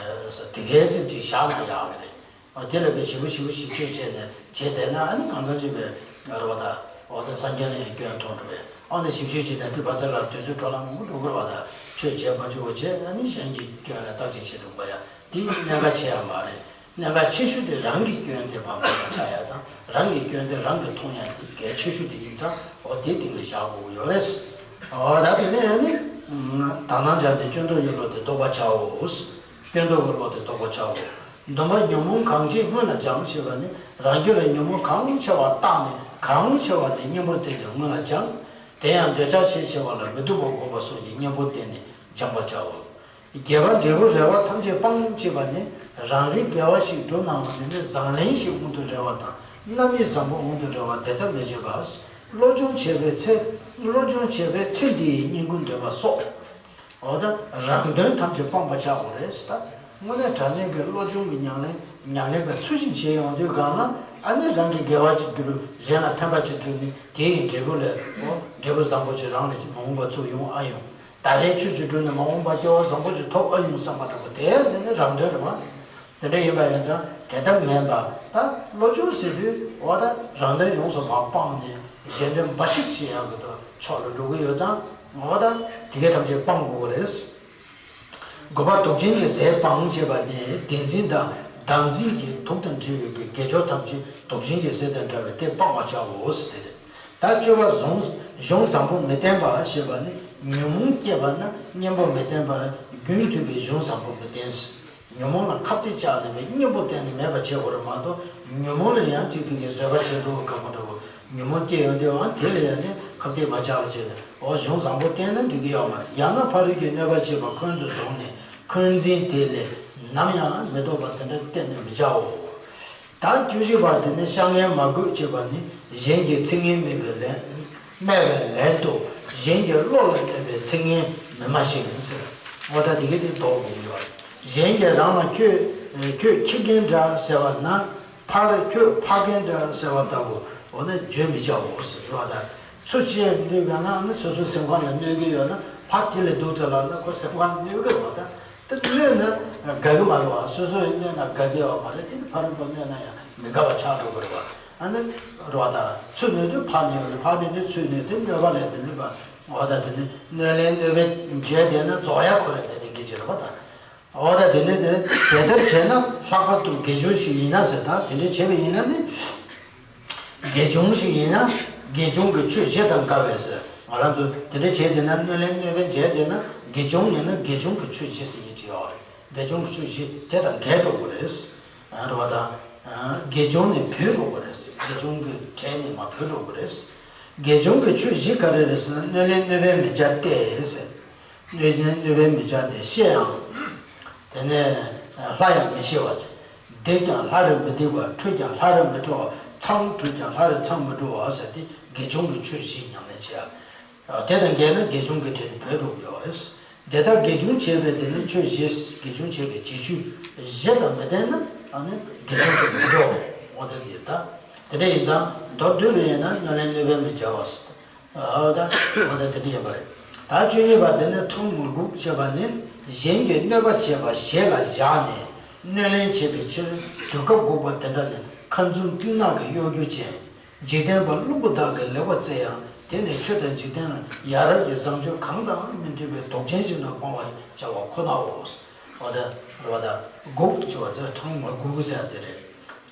དེ་གའི་ཚིག་ཅིག་བཞག་ན་ཡག་གི་རེད། དེ་ལ་བའི་ཞིབ་པོ་ཞིབ་པོ་ཞིབ་དཔྱོད་བྱས་ནས་བྱས་བསྡད་ན་ཨ་ནི་གང་འཚམ་ཅིག་བའི་རེ་བ་དང་འོ་ད་སངས་རྒྱས་ལ་ཡང་སྐྱོན་མཐོང་འགྲོ་བས་ཨ་ནི་ཞིབ་དཔྱོད་བྱས་ནས་དེ་བ་ཚ་ལ་དུས་ཚོད་འཕྲོ་བརླག་མང་པོ་འགྲོ་དགོས་པ་དང་ཆོས་བྱེད་མ་བཅུག་པ་བྱས་ཨ་ནི་གཞན་གྱི་སྐྱོན་ལ་བརྟག་དཔྱད་བྱེད་དགོས་པ་ཡང་དེ་གནད་འགག་ཆེ་ཡང་མ་རེད། གནད་འགག་ཆེ་ཤོས་དེ་རང་གི་སྐྱོན་དེ་ཕར་མ་ཆགས་ཡ་དང་རང་གི་སྐྱོན་དེ་རང་གི་མཐོང་ཡ་དེ་གལ་ཆེ་ཤོས་དེ་ཡིན་ཙང་འོ་དེ་སྟེང་ལ་བཞག་དགོས་ཀྱི་ཡོད་རེད། འོ་ད་དེ་ནས་ཨ་ནི་དག་སྣང་སྦྱངས་ཏེ་སྐྱོན་འདོགས་ཀྱི་བློ་དེ་ལྡོག་པར་བྱའོ། སྐྱོན་འདོགས་ཀྱི་བློ་དེ་ལྡོག་པར་བྱའོ། སྡོམ་པ་ཉོན་མོངས་གང་ཆེ་སྔོན་ལ་སྦྱང་ཞེས་པ་ནི་རང་རྒྱུད་ལ་ཉོན་མོངས་གང་ཆེ་བ་བརྟགས་ནས་གང་ཆེ་བ་དེ་གཉེན་པོར་བསྟེན་ཏེ་སྔོན་ལ་སྦྱང་། དེ་ཡང་འདོད་ཆགས་ཞེས་བྱ་བ་ལ་མི་སྡུག་པ་འགོག་པ་སོགས་ཀྱི་གཉེན་པོར་བསྟེན་ནས་སྦྱང་བར་བྱའོ། བརྒྱད་པ་འབྲས་བུ་རེ་བ་ཐམས་ཅད་སྤང་ཞེས་པ་ནི་རང་རིག་དགེ་བ་ཞིག་བསྒྲུབ་གནང་བ་དེ་ནི་བཟང་ལན་ཞིག་འོང་དུ་རེ་བ་དང་རྣམ་སྨིན་བཟང་པོ་འོང་དུ་རེ་བ་དེ་ལྟར་མི་བྱེད་པ། བློ་སྦྱོང་བྱེད་པའི་ཚེ་བློ་སྦྱོང་བྱེད་པའི་ཚེ་འདིའི་བསྙེན་བཀུར་འདོད་པ་སོགས། འོ་ད་རང་དོན་ཐམས་ཅད་སྤང་བར་བྱ་དགོས་རེད་ཟེར། ད་དངོས་གནས་དྲང་གནས་ཀྱི་བློ་སྦྱོང་གི་ཉམས་ལེན་ཉམས་ལེན་པ་ཚུལ་བཞིན་བྱེད་ཡོང་དུས་གང་ལ་ཨ་ནི་རང་གི་དགེ་བ་ཅིག་བསྒྲུབ་གཞན་ལ་ཕན་པ་ཅིག་བསྒྲུབ་ནས་དེ་ཡི་འབྲས་བུ་ལས་འོ་འབྲས་བུ་བཟང་པོ་ཅིག་རང་ལ་ཅིག་མ་འོངས་པ་ཚུར་ཡོང་ཨ་ཡོང་། ད་ལྟའི་ཆོས་ཅིག་བསྒྲུབས་ནས་མ་འོངས་པ་སྐྱེ་བ་བཟང་པོ་ཅིག་ཐོབ་ཨ་ཡོང་བསམ་པ་འདྲ་པོ་དེ་དེ་ནི་རང་དོན་རེད་བ། དེ་འདྲ་ཡིན་པ་ཡིན་ཙང་དེ་ལྟར་མིན་པ་ད་བློ་སྦྱོང་ཟེར་དུས་འོ་ད་རང་དོན་ཡོངས་སུ་མ་སྤངས་ནས་གཞན་དོན་འབའ་ཞིག་བྱེད་ཡག་གི་ཕྱོགས་ལ་འགྲོ་གི་ཡོད་ཙང་འོ་ད་དེ་གའི་ཐམས་ཅད་སྤང་དགོས་པ་རེད། དགུ་པ་དུག་ཅན་གྱི་ཟས་སྤང་ཞེས་པ་ནི་བདེན་འཛིན་དང་བདག་འཛིན་གྱི་དུག་དང་འདྲ་བའི་དགེ་སྦྱོར་ཐམས་ཅད་དུག་ཅན་གྱི་ཟས་དང་འདྲ་བས་དེ་སྤང་བར་བྱའོ་ཟེར་ཏེ། ད་སྤྱོད་པ་གཞུང་གཞུང་བཟང་པོ་མི་བསྟེན་པ་ཞེས་པ་ནི་ཉོན་མོངས་སྐྱེས་པ་ན་གཉེན་པོ་མི་བསྟེན་པར་རྒྱུན་མཐུད་པའི་གཞུང་བཟང་པོ་མི་བསྟེན། ཉོན་མོངས་ལ་ཁ་གཏད་བཅག་ནས་མི་གཉེན་པོ་བསྟེན་ནས་མེད་པ་བྱེད་དགོས་རེད་མ་གཏོགས་ཉོན་མོངས་ལ་ཡང་གཅིག་པའི་གི་བཟོད་པ་བྱེད་དགོས་གང་པོ་འདྲ་བོ་ཉོན་མོངས་སྐྱེས་ཡོང་དུས་འང་དེ་ལ་ཡང་ནི་ཁ་གཏད་མ་བཅག་པ་བྱས་ནས་འོ་གཞུང་བཟང་པོ་བསྟེན་ན་འགྲིག་གི་ཡོད་མ་རེད། ཡང་ན་ཕ་རོལ་གྱི་གནོད་པ་བྱེད་པ་ཁོན་དུ་བཟུང་ནས་ འཁོན་འཛིན་དེ་ལས་ནམ་ཡང་མི་ལྡོག་པ་དེ་འདྲ་གཏན་ནས་མི་བྱའོ། ད་བཅུ་བཞི་པ་དེ་ནི་བཤགས་གཉེན་མ་དགོས་ཅེས་པ་ནི་གཞན་གྱི་ཚིག་ངན་སྨྲས་པའི་ལན་སྨྲས་པའི་ལན་དུ་གཞན་གྱི་བློ་ལ་གནོད་པའི་ཚིག་ངན་མི་སྨྲ་ཞིང་ཟེར། འོ་ད་དེ་གི་དེ་ལྡོག་དགོས་ཀྱི་ཡོད། གཞན་གྱིས་རང་ལ་ཁྱོད་ཁྱོད་ཁྱི་རྒན་འདྲ་ཟེར་བ་ན། ཕར་ཁྱོད་ཕ་རྒན་འདྲ་ཟེར་བ་ལྟ་བུ་འོ་ན་བརྗོད་མི་བྱའོ་ཟེར་བ་དང་། ཚུར་བཤད་འདོད་པ་ན་ནི་སོ་སོའི་སེམས་ཁམས་ལ་གནོད་ཀྱི་ཡོད་ན་ཕར་དེ་ལས་སྡུག་ཙམ་ལ་ན་ཁོ་སེམས་ཁམས་གནོད་ཀྱི་རེད་བ་དང་། དེ་གནོད་ན་དགའ་གི་མ་རེད་བ། སོ་སོ་ཡི་གནོད་ན་དགའ་གི་ཡོད་མ་རེད། དེ་ནི་ཕ་རོལ་པོ་གནོད་ན་ཡང་མི་དགའ་བ་ཆགས་འགྲོ་གི་རེད་བ། ཨ་ནི་རེད་བ་དང་། ཚུར་གནོད་དུས་ཕར་གནོད་རེད། ཕར་གནོད་དུས་ཚུར་གནོད་དེ་གནོད་པ་ལས་དེ་གནོད་པ། འོ་ད་དེ་ནི་གནོད་ལན་གནོད་པའི་འཇལ་དེ་ན་རྫོགས་ཡ་ཁོ་རེ་མེད་དེ་སྐད་ཆ་རེད་བ་དང་། འོ་ད་དེ་འདྲ་དེ་དེ་ལྟར་བྱས་ན་ལྷག་པར་དུ་དགེ་སྦྱོང་ཞིག་ཡིན་ན་ཟེར། ད་དེ་འདྲ་བྱས་པ་ཡིན་ན་ནི། དགེ་སྦྱོང་ཞིག་ཡིན་ན་དགེ་སྦྱོང་གི་ཆོས་བཞི་དང་འགལ་བས་ཟེར། ང་རང་ཚོ་དེ་འདྲ་བྱས་བསྡད་ན་གནོད་ལན་གནོད་པའི་འཇལ་བསྡད་ན་དགེ་སྦྱོང་ཡིན་ན་དགེ་སྦྱོང་གི་ཆོས་བཞི་ཟེར་ཡིན་གྱི་ཡོད་རེད། དགེ་སྦྱོང་གི་ཆོས་བཞི་དེ་དང་འགལ་འགྲོ་གི་རེད། རེད་བ་དང་། དགེ་སྦྱོང་ནི་བུད་འགྲོ་གི་རེད། དགེ་སྦྱོང་གི་གྲལ་ནས་མར་བུད་འགྲོ་གི་རེད། དགེ་སྦྱོང་གི་ཆོས་བཞི་ག་རེ་རེད་ཟེར་ན་གནོད་ལན་གནོད་པའི་མི་བྱ་སྟེ་ཟེར། གནོད་ལན་གནོད་པའི་མི་བྱ་སྟེ་བཤད་ཡང་། དེ་ནས་ལྷ་ཡང་མི་ཤེས་པ། བརྡེག་ཀྱང་ལྷ་རུ་མི་བརྡེག་པ། ཁྲོས་ཀྱང་ལྷ་རུ་མི་ཁྲོ་བ། མཚང་བྲུས་ཀྱང་ལྷ་རུ་མཚང་མི་འབྲུ་བ་ཟེར་ཏེ་དགེ་སྦྱོང་གི་ཆོས་བཞི་ཉམས་ལེན་བྱེད་ཡ། དེ་དང་འགལ་ན་དགེ་སྦྱོང་གི་གྲལ་ནས་བུད་འགྲོ་གི་ཡོད་རེད། དེ་ལྟར་དགེ་སྦྱོང་བྱས་པའི་དེ་ནི་ཆོས་བཞི། དགེ་སྦྱོང་བྱས་པའི་བྱེད་ཆོས་བཞི་དང་མི་ལྡན་ན་ཨ་ནི་དགེ་སྦྱོང་དུ་མི་འགྲོ། འོ་དེ་ཡིན་ད། དེ་འདྲ་ཡིན་ཙང་མདོར་བསྡུས་པ་ཡིན་ན་གནོད་ལན་གནོད་པས་མི་བྱ་བ། འོ་ད་འོ་ད་དེ་འདྲ་ཡིན་པ་རེད། ད་བཅུ་གཉིས་པ་དེ་ནི་ཁྲང་མ་སྒུག་ཅེས་པ་ནི་གཞན་གྱིས་གནོད་པ་བྱས་པ་ཞེ་ལ་བཞག་ནས་གནོད་ལན་བྱེད་པའི་ཕྱིར་དུས་སྐབས་འགོག་པ་དེ་འདྲ་ནི་ཁ་འཛུམ་གཏིང་ནག་གི་གཡོ་སྒྱུ་ཅན། འཇིག་རྟེན་པ་བླུན་པོ་དག་གིས་ལེགས་པར་བརྩེ་ཡང་དེ་ནི་ཆོས་དང་འཇིག་རྟེན་ལ་ཡ་རབས་ཀྱི་བཟང་སྤྱོད་གང་དང་མི་མཐུན་པའི་དོགས་ཅན་ཞིག་ཏུ་སྤང་བར་བྱ་བ་ཁོ་ནའོ། འོ་ད་རེད་བ་དང་། སྒུག་ཅེས་པ་ཚོ་ཁྲང་མ་སྒུག་ཟེར་ཡ་དེ་རེད།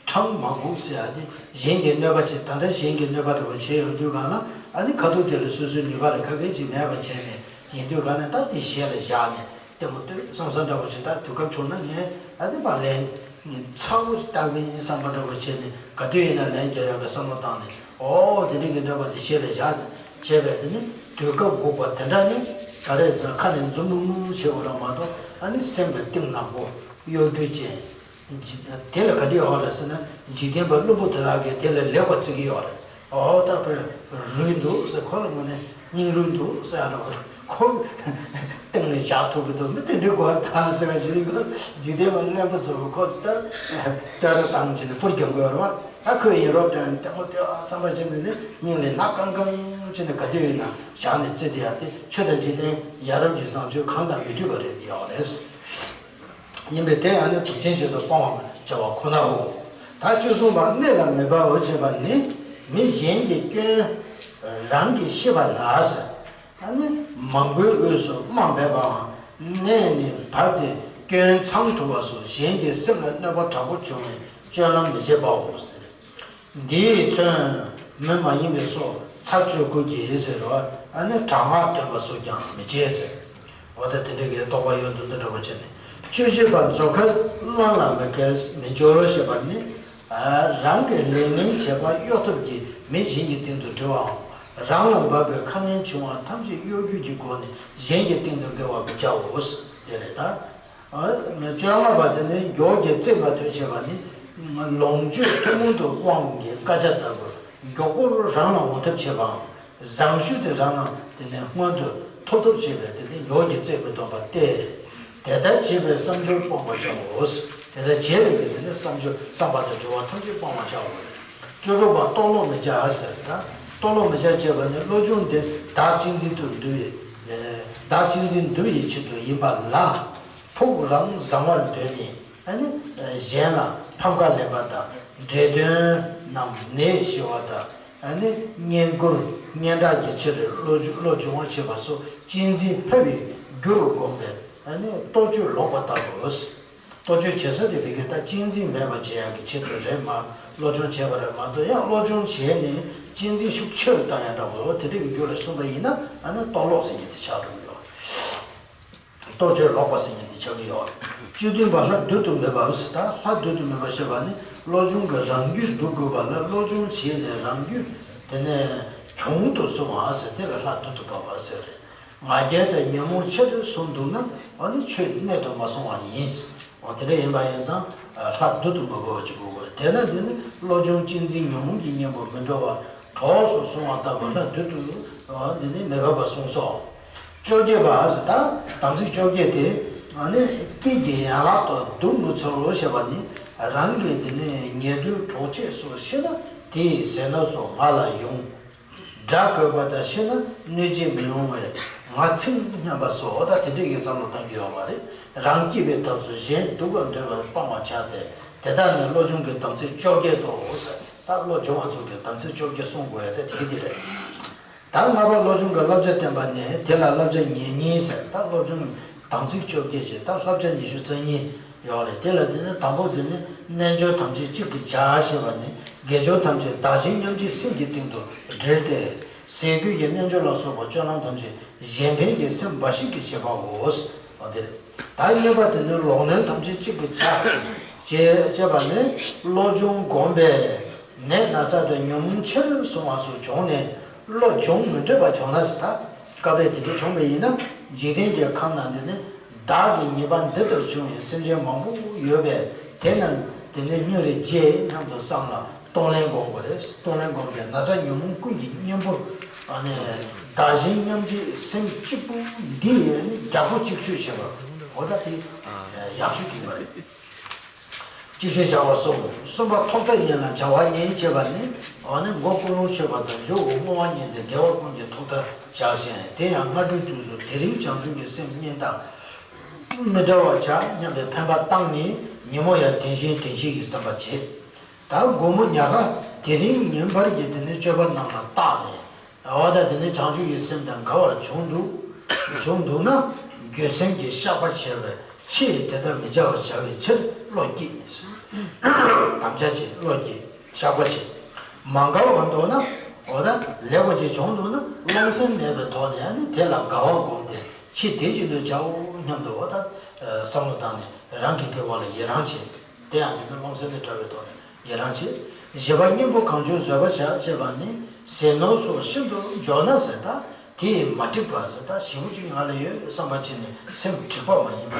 ཁྲང་མ་སྒུག་ཟེར་ཡ་དེ་གཞན་གྱིས་གནོད་པ་བྱེད། ད་ལྟ་གཞན་གྱིས་གནོད་པ་འདྲ་བོ་བྱེད་ཡོང་དུས་གང་ལ་ཨ་ནི་ཁ་ཐུག་དེ་ལ་སོ་སོའི་ནུས་པ་ལ་ཁ་གས་ཅིག་མེད་པ་བྱས་ནས་ཡིན་དུས་གང་ལ་ད་དེ་ཞེ་ལ་བཞག་ནས་ལྟད་མོ་ལྟོས་བསམ་བསམ་འདྲ་བོ་ཞིག་ད་དུས་སྐབས་བྱུང་ན་ངས་ཨ་ནི་མ་ལན་ཚ་བོ་ཞིག་བཏང་གི་ཡིན་བསམ་པ་འདྲ་བོ་བྱས་ནས་ག་དུས་ཡིན་ན་ལན་རྒྱག་ཡག་གི་བསམ་བློ་བཏང་ནས་ཨོ་དེ་རིང་གི་གནོད་པ་དེ་ཞེ་ལ་བཞག་ནས་བྱས་པས་དེ་ནི་དུས་སྐབས་འགོག་པ་དེ་འདྲ་ནི་ག་རེ་ཟེར་ན་ཁ་ནས་འཛུམ་འཛུམ་བྱེད་དགོས་ར་མ་གཏོགས་ཨ་ནི་སེམས་ལ་གཏིང་ནག་པོ་གཡོ་སྒྱུ་ཅན། དེ་ལ་ག་འདྲ་ཡོད་རེད་ཟེར་ན་འཇིག་རྟེན་པ་བླུན་པོ་དེ་དག་གིས་དེ་ལ་ལེགས་པར་བརྩི་གི་ཡོད་རེད། ཨོ་ད་དཔེ་རུལ་འདུག་ཟེར་ཁོ་ལ་དངོས་གནས་སྙིང་རུལ་འདུག་ཟེར་ཡ་འདྲ་བོ་ཁོ་སྟེང་ནས་བཞག་ཐུབ་ཀྱི་འདུག་མི་དེ་འདྲའི་དགོས་ད་ཟེར་བ་ཞིག་འཇིག་རྟེན་པ་བླུན་པོ་ཚོ་ཁོ་ལྟར་བསྟོད་ར་བཏང་བྱས་ནས་སྤུར་རྒྱག་དགོས་རེད་བ། ད་ཁོས་ཡིན་རོགས་དོན་ལྟད་མོ་ལྟོས་ཨ་བསམ་པ་བྱས་ནས་ནི་སྙིང་ལ་ནག་ཀང་ཀང་བྱས་ནས་ག་དུས་ཡིན་ན་བཞག་ནས་བརྩི་བསྡད་ཡ་དེ་ཆོས་དང་འཇིག་རྟེན་ཡ་རབས་ཀྱི་བཟང་སྤྱོད་གང་དང་མི་མཐུན་པ་རེད་དེ་ཡོད་རེད། ཡིན་པས་དེ་ཡང་ནི་དོགས་ཅན་ཞིག་ཏུ་སྤང་བར་བྱ་བ་ཁོ་ནའོ། ད་བཅུ་གསུམ་པ་གནོད་ལ་མི་སྦ་འོ་བྱེད་པ་ནི་མི་གཞན་གྱི་སྐྱོན་རང་གིས་ཤེས་པ་ན་ཟེར། ཨ་ནི་མང་པོའི་དབུས་སུ་དམའ་འབེབས་པའམ་གནས་ནས་བབས་ཏེ་སྐྱོན་མཚང་འཁྲུ་བ་སོགས་གཞན་གྱི་སེམས་ལ་གནོད་པ་དྲག་པོ་བྱུང་བའི་སྤྱོད་ལམ་མི་བྱེད་པའོ་ཟེར། འདིས་མཚོན་མི་མ་ཡིན་པའི་སོགས་ཚར་གཅོད་དགོས་ཀྱི་ཟེར་བ་ཨ་ནི་དྲག་སྔགས་འདོན་པ་སོགས་ཀྱང་མི་བྱེད་ཟེར། འོ་ད་དེ་འདྲ་གི་རྟོག་པ་ཡོད་འདུག་འདི་འདྲ་བ་བྱས་ནས་བཅུ་བཞི་པ་མཛོ་ཁར་གླང་ལ་མི་འཁེལ་མི་སྦྱོར་ཞེས་པ་ནི་རང་གི་ལས་ངན་བྱེད་པ་གཡོ་ཐབས་ཀྱིས་མི་གཞན་གྱི་སྟེང་དུ་འདྲི་བའམ་རང་ལ་འབབ་པའི་ཁ་ངན་བྱུང་བ་ཐམས་ཅད་གཡོ་སྒྱུ་གྱི་སྒོ་ནས་གཞན་གྱི་སྟེང་དུ་འགེལ་བར་མི་བྱའོ། དེ་རེད་ད། བཅོ་ལྔ་པ་དེ་ནི་མགྱོགས་ཀྱི་རྩིས་མ་ཐོན་བྱེད་པ་ནི། ལོངས་སྤྱོད་ཐུན་མོང་དུ་དབང་གི་བཀའ་རྒྱ་ལྟ་བུར་མགྱོགས་པོར་རང་ལ་འོང་ཐབས་བྱེད་པའམ། བཟང་ཤོས་དེ་རང་ལ་དེ་ནི་སྔོན་དུ་ཐོབ་ཐབས་བྱེད་པའི་དེ་ནི་མགྱོགས་ཀྱི་རྩིས་མི་ཐོན་པ་སྟེ། དེ་ལྟར་བྱེད་པའི་བསམ་སྦྱོར་སྤོང་བར་བྱའོ། དེ་ལྟར་བྱེད་པའི་དེ་ནི་བསམ་སྦྱོར་བསམ་པ་དང་འདྲི་བ་ཐམས་ཅད་སྤོང་བར་བྱའོ། བཅུ་དྲུག་པ་ལྟོ་ལོག་མི་བྱ་ཟེར་ད། ལྟོ་ལོག་མི་བྱ་ཅེས་པ་ནི་བློ་སྦྱོང་དེ་བདག་གཅེས་འཛིན་དུ་འདུ་བའི། བདག་གཅེས་འཛིན་འདུ་བའི་ཆེད་དུ་ཡིན་པ་ལ། ཕུགས་རང་བཟང་བར་འདོད་ནས་ཨ་ནི་གཞན་ལ་ཕམ་ཁ་ལེན་པ་དང་འདྲེ་གདོན་ནམ་ནད་ཞི་བ་དང་ཨ་ནི་གཉེན་བཀུར་སྙན་གྲགས་ཀྱི་ཕྱིར་བློ་བློ་སྦྱོང་བ་བྱེད་པ་སོགས་གཅེས་འཛིན་འཕེལ་བའི་རྒྱུ་རུ་བསྒོམས་པས་ཨ་ནི་ལྟོ་སྤྱོད་ལོག་པ་ལྟ་བུ། ལྟོ་སྤྱོད་བྱེད་ས་དེ་དེ་གའི་ད་གཅེས་འཛིན་མེད་པ་བྱེད་ཡག་གི་ཆེད་དུ་རེད་མ། བློ་སྦྱོང་བྱས་པ་རེད་མ་གཏོགས་ཡང་བློ་སྦྱོང་བྱས་ནས་གཅེས་འཛིན་ཤུགས་ཆེ་རུ་བཏང་ཡག་འདྲ་བོ་དེ་འདྲ་གི་རྒྱུ་ལ་སོང་པ་ཡིན་ན་ཨ་ནི་ལྟོ་ལོག་ཟེར་མཁན་དེ་ཆགས་འགྲོ་གི་ཡོད་རེད། ལྟོ་སྤྱོད་ལོག་པ་ཟེར་མཁན་དེ་ཆགས་ཀྱི་ཡོད་རེད། བཅུ་བདུན་པ་ལྷ་བདུད་དུ་མེད་པའོ་ཟེར་ད་ལྷ་བདུད་དུ་མེད་པ་ཞེས་པ་ནི་བློ་སྦྱོང་གི་རང་རྒྱུད་སྡུག་དགོས་པ་ལ་བློ་སྦྱོང་བྱས་ནས་རང་རྒྱུད་དེ་ནས་གྱོང་དུ་སོང་བ་ཟེར་དེ་ལ་ལྷ་བདུད་དུ་བབ་པ་ཟེར་རེད། ང་རྒྱལ་དང་ཉོན་མོངས་ཆེར་སོང་འདུག་ན་ཨ་ནི་ཆོས་གནད་དུ་མ་སོང་བ་ཡིན། འོ་དེ་འདྲ་ཡིན་པ་ཡིན་ཙང་ལྷ་བསྡུ་དུ་མི་དགོས་པ་ཅིག་དགོས་དགོས་རེད། དེས་ན་དེ་ནི་བློ་སྦྱོང་གཅེས་འཛིན་ཉོན་མོངས་ཀྱི་གཉེན་པོ་མི་འགྲོ་བར་གྲོགས་སུ་སོང་བ་ལྟ་བུ་ལྷ་བསྡུ་དུ་འདི་ནི་མི་ཕན་པ་གསུངས་སོ། བཅོ་བརྒྱད་པ་ཟེར་ད་དམ་ཚིག་བཅོ་བརྒྱད་དེ་ཨ་ནི་སྐད་ཀྱི་ཡན་ལག་ཏུ་བསྡུ་མི་ཚུལ་ལོ་ཞེས་པ་ནི་རང་གི་དེ་ནི་ཉེ་དུའི་གྲོགས་མཆེད་སུ་ཤེས་ན་དེའི་ཟས་སྣ་སོགས་ང་ལ་ཡོང་། དགྲ་བསྐོས་པ་དང་ཤེས་ན་གནོད་བྱེད་མི་ཡོང་བས་ང་ཚིམ་སྙམ་པ་སོགས་ད་དེ་འདྲས་ཀྱི་བསམ་བློ་གཏང་རྒྱུ་ཡོད་མ་རེད། རང་སྐྱིད་པའི་ཐབས་སུ་གཞན་སྡུག་པར་འདོད་པ་སྤང་བར་བྱ་སྟེ་དེ་དག་ནི་བློ་སྦྱོང་གི་དམ་ཚིག་བཅོ་བརྒྱད་དོ་ཟེར། ད་བློ་སྦྱོང་བ་ཚོ་གི་དམ་ཚིག་བཅོ་བརྒྱད་སྲུང་དགོས་ཡ་དེ་དེ་གི་དེ་རེད། ད་ལྔ་པ་བློ་སྦྱོང་གི་བསླབ་བྱ་བསྟན་པ་ནི་དེ་ལ་བསླབ་བྱ་ཉེར་གཉིས་ཟེར། ད་བློ་སྦྱོང་དམ་ཚིག་བཅོ་བརྒྱད་ཅེས་ད་བསླབ་བྱ་ཉི་ཤུ་རྩ་གཉིས་ཡོད་རེད། དེ་ལ་དེ་ནི་དང་པོ་དེ་ནི་རྣལ་འབྱོར་ཐམས་ཅད་གཅིག་ཏུ་བྱ་ཞེས་པ་ནི་དགེ་སྦྱོར་ཐམས་ཅད་བདག་གཞན་མཉམ་བརྗེའི་སེམས་ཀྱི་སྟེང་དུ་དྲིལ་ཏེ། ཟས་གོས་ཀྱི་རྣལ་འབྱོར་ལ་སོགས་པ་སྤྱོད་ལམ་ཐམས་ཅད་གཞན་ཕན་གྱི་སེམས་འབའ་ཞིག་གིས་བྱེད་པའོ། འོ་དེ་རེད། ད་གཉིས་པ་དེ་ནི་ལོག་གནོན་ཐམས་ཅད་གཅིག་ཏུ་བྱ། ཅེས་བྱས་པ་ནི་བློ་སྦྱོང་བསྒོམས་པས་ནད་ན་ཚ་དང་ཉོན་མོངས་ཆེར་སོང་བ་སོགས་བྱུང་ནས་བློ་སྦྱོང་མི་འདོད་པ་བྱུང་ན་ཟེར། ད་སྐབས་རེ་དེ་འདྲ་བྱུང་བ་ཡིན་ན་འཇིག་རྟེན་གྱི་ཁམས་ན་འདི་ནི་བདག་གི་ཉེས་པ་འདི་ལྟར་བྱུང་བའི་སེམས་ཅན་མང་པོ་ཡོད་པས་དེ་རྣམས་དེ་ནི་སྙིང་རེ་རྗེ་སྙམ་དུ་བསམ་ལ་གཏོང་ལེན་བསྒོམ་དགོས་རེད། གཏོང་ལེན་བསྒོམས་པས་ན་ཚ་ཉོན་མོངས་ཀུན་གྱི་གཉེན་པོར་ཨ་ནི་བདག་གཞན་མཉམ་བརྗེའི་སེམས་གཅིག་པུ་འདི་ཡིས་ནི་རྒྱལ་པོ་གཅིག་ཤོས་བྱེད་པ། འོ་ད་དེ་ཡག་ཤོས་དེ་པ་རེད། གཅིག་ཤོས་བྱ་བ་གསུམ། གསུམ་པ་ཐོག་མཐའ་གཉིས་ལ་བྱ་བ་གཉིས་བྱེད་པ་ནི་འོ་ནི་མགོ་ཀུན་སློང་ཆོད་པ་དང་མཇུག་བསྔོ་བ་གཉིས་ཏེ་དགེ་བ་ཀུན་གྱི་ཐོག་མཐའ་བྱ་ཞིང་དེ་ཡང་སྔ་དྲོའི་དུས་སུ་དེ་རིང་བྱང་ཆུབ་ཀྱི་སེམས་རྙེད་དང་མི་འབྲལ་བར་བྱ་སྙམ་པའི་འཕེན་པ་བཏང་ནས་ཉིན་མོ་ཡང་དྲན་བཞིན་དྲན་ཤེས་ཀྱི་བསམ་པ་བྱེད། ད་དགོང་མོ་ཉལ་ཁ་དེ་རིང་ཉིན་བར་གྱི་དེ་ནི་སྤྱོད་པ་རྣམས་ལ་བརྟགས་ནས། འོ་ད་དེ་ནི་བྱང་ཆུབ་ཀྱི་སེམས་དང་འགལ་བར་བྱུང་འདུག་བྱུང་འདུག་ན་འགྱོད་སེམས་ཀྱིས་བཤགས་པ་བྱས་པས་ཕྱིས་དེ་ལྟར་མི་བྱ་བར་བྱ་བའི་ཕྱིར་བློ་བསྐྱེད། དམ་བཅའ་བྱེད། བློ་བསྐྱེད། བཤགས་པ་བྱེད། མ་འགལ་བར་འདོད་ན་འོ་ད་ལེགས་པ་ཅིག་བྱུང་འདུག་ན་རློམ་སེམས་མེད་པའི་ཐོག་ནས་ཨ་ནི་དེ་ལ་དགའ་བ་བསྒོམས་ཏེ་ཕྱིས་དེ་བཞིན་དུ་བྱའོ་སྙམ་དུ་འོ་ད་བསམ་བློ་བཏང་ནས་རང་གི་དགེ་བ་ལ་ཡི་རང་བྱེད། དེ་ཡང་དེ་ནི་རློམ་སེམས་ལས་བྲལ་བའི་ཐོག་ནས་ཡི་རང་བྱེད། བཞི་པ་གཉེན་པོ་གང་བྱུང་བཟོད་པར་བྱ་ཅེས་པ་ནི་ཟས་ནོར་སོགས་ཤིན་ཏུ་འབྱོར་ན་ཟེར་ད་དེ་ཡིས་མ་འགྲིག་པ་ཟེར་ད་ཞེ་པོ་ཅིག་ང་ལ་ཡོད་བསམ་པ་བྱས་ནས་སེམས་འགྲིག་པ་མ་ཡིན་པ།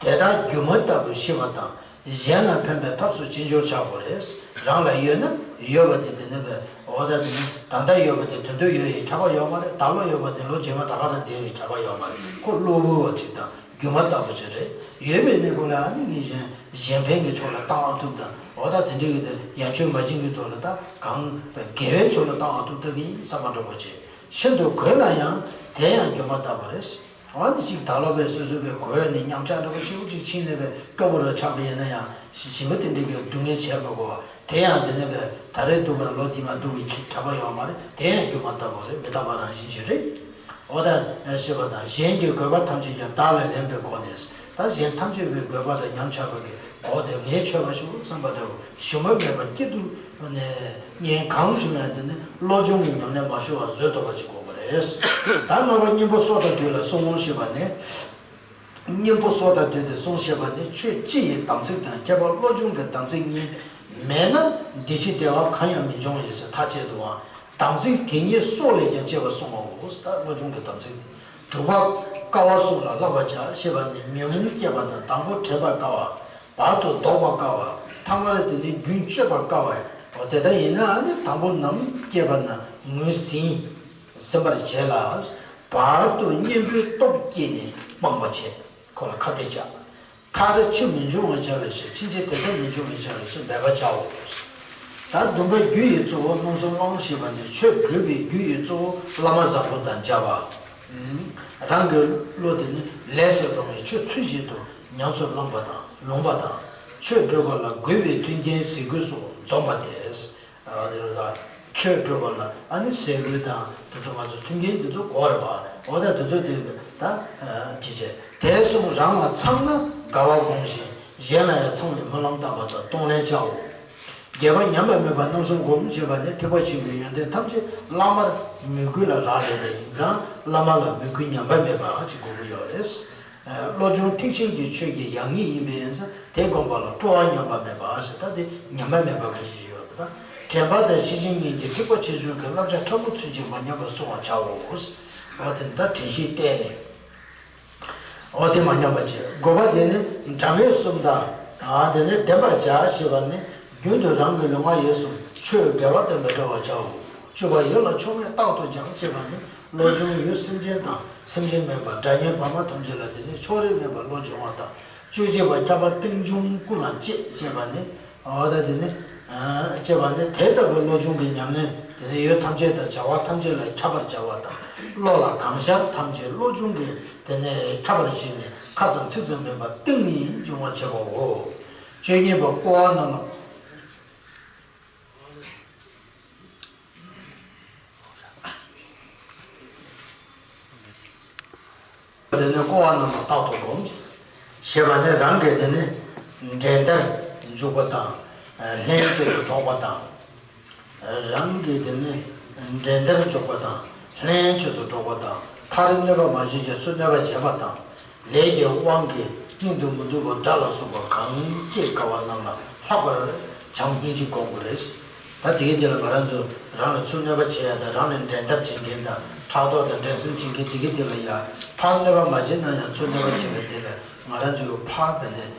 དེ་དག་སྒྱུ་མ་ལྟ་བུ་ཤེས་པ་དང་གཞན་ལ་ཕན་པའི་ཐབས་སུ་ཅི་འབྱོར་བྱ་དགོས་རེད། རང་ལ་ཡོད་ན་ཡོད་པ་དེ་དེ་ནི་བས་འོ་ད་དེ་ནི་ད་ལྟ་ཡོད་པ་དེ་དུས་འདོད་ཡོད་ཡི་ཁྱབ་པ་ཡོད་མ་རེད། ད་ལོ་ཡོད་པ་དེ་ལོ་རྗེས་མ་ད་ག་རང་བསྡད་ཡི་ཁྱབ་པ་ཡོད་མ་རེད། ཁོ་གློ་བུར་བ་ཅིག་དང་། སྒྱུ་མ་ལྟ་བུ་ཞིག་རེད། ཡོད་པའི་གནས་སྐབས་ལ་ཨ་ནི་ངས་གཞན་གཞན་ཕན་གྱི་ཕྱོགས་ལ་བཏང་ཨ་ཐུབ་དང་འོ་ད་དེ་འདྲའི་གི་དེ་ཡར་ཆོད་མར་བྱིན་གྱི་ཐོག་ལ་ད་གང་དགེ་བའི་ཕྱོགས་ལ་བཏང་ཨ་ཐུབ་ལྟ་གི་ཡིན་བསམ་པ་འདྲ་པོ་བྱེད། ཤིན་ཏུ་དགོས་ལ་ཡང་དེ་ཡང་སྒྱུ་མ་ལྟ་བུ་རེད། འོ་ནི་གཅིག་ད་ལོ་པའི་སོ་སོ་པའི་གོས་ནི་ཉམས་ཆག་འདྲ་པོ་ཞེ་པོ་ཅིག་ཕྱིན་ནས་པའི་སྐྱོ་པོ་རུ་ཆགས་པ་ཡིན་ན་ཡང་ཞིམ་པོ་དེ་འདྲའི་གི་སྡུག་བསྔལ་བྱས་པ་གོ་བ་དེ་ཡང་དེ་ནས་པའི་ད་རེས་སྡུག་པ་ལོ་དེ་མ་སྡུག་པའི་ཁྱད་པར་ཡོད་མ་རེད། དེ་ཡང་སྒྱུ་མ་ལྟ་བུ་རེད། མི་རྟག་པ་རང་བཞིན་ཞིག་རེད། འོ་ད་ཞེས་པ་དང་གཞན་གྱི་དགོས་པ་ཐམས་ཅད་ཀྱང་བདག་ལ་ལེན་པའི་སྒོ་ནས་ད་གཞན་ཐམས་ཅད་པའི་དགོས་པ་དང་ཉམས་ཆག་པ་གི་གོ་དེ་ངས་ཆོད་པ་ཞུ་བསམ་པ་འདྲ་བོ་ཞུམ་པ་མེད་པ་སྐྱིད་སྡུག་ནས་གཉེན་གང་བྱུང་ཡང་དེ་ནི་བློ་སྦྱོང་གི་ཉམས་ལེན་མ་ཞུ་བར་བཟོད་ཐུབ་པ་ཅིག་དགོས་པ་རེད། ད་ལྔ་པ་གཉེན་པོ་སྲོག་དང་བསྡོས་ལ་སྲུང་ངོ་ཞེས་པ་ནི། གཉེན་པོ་སྲོག་དང་བསྡོས་ཏེ་སྲུང་ཞེས་པ་ནི་ཆོས་སྤྱི་ཡི་དམ་ཚིག་དང་ཁྱད་པར་བློ་སྦྱོང་གི་དམ་ཚིག་གཉིས་མེད་ན་བདེ་སྐྱིད་བདེ་བ་གང་ཡང་མི་འབྱུང་ཡོད་ཟེར་ཐག་བཅད་འདུག་ཨང་། དམ་ཚིག་དེ་ཉིད་སྲོག་ལས་ཀྱང་གཅེས་པར་སྲུང་བའོ། ད་བློ་སྦྱོང་གི་དམ་ཚིག་དྲུག་པ་དཀའ་བ་སྲོག་ལ་བསླབ་པར་བྱ་ཞེས་པ་ནི་ཉོན་མོངས་སྐྱེས་པ་དང་དང་པོ་དྲན་པར་དཀའ་བ། བར་དུ་ལྡོག་པར་དཀའ་བ། ཐ་མར་དེ་ནི་རྒྱུན་གཅོད་པར་དཀའ་བ། འོ་དེ་ལྟ་ཡིན་ན་ནི་དང་པོ་ནམ་སྐྱེས་པ་ན་ངོས་ཟིན་ཟིན་པར་བྱེད་ལ། བར་དུ་གཉེན་པོའི་སྟོབས་བསྐྱེད་ནས་སྤང་བར་བྱེད། ཁོ་ལ་ཁ་གཏད་བཅག་མཐར་ཕྱིར་མི་འབྱུང་བར་བྱ་བའི་ཕྱིར་ཕྱིན་ཆད་དེ་ལྟར་མི་འབྱུང་བར་བྱ་བའི་ཕྱིར་འབད་པར་བྱའོ། ད་སྡོམ་པའི་རྒྱུ་ཡི་གཙོ་བོ་རྣམ་གསུམ་བླང་ཞེས་པ་ནི་ཆོས་སྒྲུབ་པའི་རྒྱུ་ཡི་གཙོ་བོ་བླ་མ་བཟང་པོ་དང་མཇལ་བ། རང་གི་བློ་དེ་ནི་ལས་སུ་རུང་བའི་ཆོས་ཚུལ་བཞིན་དུ་ཉམས་སུ་བླངས་པ་དང་ལོངས་པ་དང་ཆོས་སྒྲུབ་པ་ལ་དགོས་པའི་མཐུན་རྐྱེན་ཟས་གོས་སོགས་འཛོམས་པ་སྟེ། ཨ་དེ་རུ་ད་ཆོས་སྒྲུབ་པ་ལ་ཨ་ནི་ཟས་གོས་དང་དེ་ཚོ་ང་ཚོ་མཐུན་རྐྱེན་དེ་ཚོ་དགོས་རེད་པ། འོ་ད་དེ་ཚོ་དེ་ད་ཅི་བྱེད་དེ་གསུམ་རང་ལ་ཚང་ན་དགའ་བ་སྒོམ་ཞིང་གཞན་ལ་ཡང་ཚང་བའི་སྨོན་ལམ་བཏབ་པ་དང་གཏོང་ལེན་བྱའོ། བརྒྱད་པ་ཉམས་པ་མེད་པ་རྣམ་གསུམ་སྒོམ་ཞེས་པ་ནི་ཐེག་པ་ཆེན་པོའི་ཡོན་ཏན་ཐམས་ཅད་བླ་མར་མོས་གུས་ལ་རག་ལས་པ་ཡིན་ཙང་བླ་མ་ལ་མོས་གུས་ཉམས་པ་མེད་པ་ཅིག་དགོས་ཀྱི་ཡོད་རེད། བློ་སྦྱོང་ཐེག་ཆེན་གྱི་ཆོས་ཀྱི་ཡང་སྙིང་ཡིན་པས་ན་དེ་བསྒོམས་པ་ལ་སྤྲོ་བ་ཉམས་པ་མེད་པ་ཟེར་ད་དེ་ཉམས་པ་མེད་པ་ག་ཞིག་ཡོད་རེད་ད། དྲན་པ་དང་ཤེས་བཞིན་གཉིས་ཀྱི་ཐེག་པ་ཆེ་ཆུང་གི་བསླབ་བྱ་ཕྲ་མོ་ཚུན་ཆད་མ་ཉམས་པར་བསྲུང་བར་བྱའོ། འོ་དེ་ད་དྲན་ཤེས་བསྟེན་ནས། འོ་དེ་མ་ཉམས་པ་བྱེད། དགུ་པ་དེ་ནི་དགྲ་མེད་གསུམ་དང་། ཨ་དེ་ནི་ལྡན་པར་བྱ་ཞེས་པ་ནི། རྒྱུན་དུ་རང་གི་ལུས་ངག་ཡིད་གསུམ་ཆོས་དགེ་བ་དང་མི་འབྲལ་བར་བྱའོ། བཅུ་པ་ཡིད་ལ་ཕྱོགས་མེད་རྟག་ཏུ་སྦྱང་ཞེས་པ་ནི། བློ་སྦྱོང་ཡུལ་སེམས་ཅན་དང་སེམས་ཅན་མིན་པ་དགྲ་གཉེན་བར་མ་ཐམས་ཅད་ལ་དེ་ནི་ཕྱོགས་རིས་མེད་པར་བློ་སྦྱོང་བ་དང་། བཅུ་གཅིག་པ་ཁྱབ་པ་རྟེན་འབྱུང་ཀུན་ལ་གཅེས་ཞེས་པ་ནི། འོ་ད་དེ་ནི། ཨ་ཅེས་པ་ནི་དེ་ལྟ་བུའི་བློ་སྦྱོང་གི་ཉམས་ལེན་དེ་ནི་ཡུལ་ཐམས་ཅད་དང་བྱ་བ་ཐམས་ཅད་ལ་ཁྱབ་པར་བྱ་བ་དང་། བློ་ལ་གང་ཤར་ཐམས་ཅད་བློ་སྦྱོང་གིས་དེ་ནི་ཁྱབ་པར་བྱས་ནས་ཁ་ཙམ་ཚིག་ཙམ་མིན་པར་ཏིང་ངེ་འཛིན་འབྱུང་བར་བྱེད་པའོ། བཅུ་གཉིས་པ་བསྐོར་བ་རྣམས་ལ། དེ་ནས་བསྐོར་བ་རྣམས་ལ་རྟག་ཏུ་སྒོམ། ཞེས་པ་ནི་རང་གི་དེ་ནི་འགྲན་ཟླར་འཇུག་པ་དང་། ལྷན་ཅིག་ཏུ་འགྲོགས་པ་དང་། རང་གི་དེ་ནི་འགྲན་ཟླར་འཇུག་པ་དང་ལྷན་ཅིག་ཏུ་འགྲོགས་པ་དང་། ཕར་གནོད་པ་མ་བྱེད་ཅིང་ཚུར་གནོད་པ་བྱེད་པ་དང་། ལས་ཀྱི་དབང་གིས་སྙིང་དུ་མི་སྡུག་པ་དགྲ་ལ་སོགས་པ་གང་སྐྱེ་དཀའ་བ་རྣམས་ལ་ལྷག་པར་བྱམས་སྙིང་རྗེ་སྒོམ་དགོས་རེད། ད་དེ་གི་དེ་ལ་ང་རང་ཚོ་རང་ལ་ཚུར་གནོད་པ་བྱེད་ཡ་དང་རང་ལ་འགྲན་ཟླ་བྱེད་མཁན་དང་ཕྲག་དོག་དང་འགྲན་སེམས་བྱེད་མཁན་དེ་གི་དེ་ལ་ཡ་ཕར་གནོད་པ་མ་བྱེད་ན་ཡང་ཚུར་གནོད་པ་བྱེད་པ་དེ་ལ་ང་རང་ཚོས་ཕར་བས་ནས་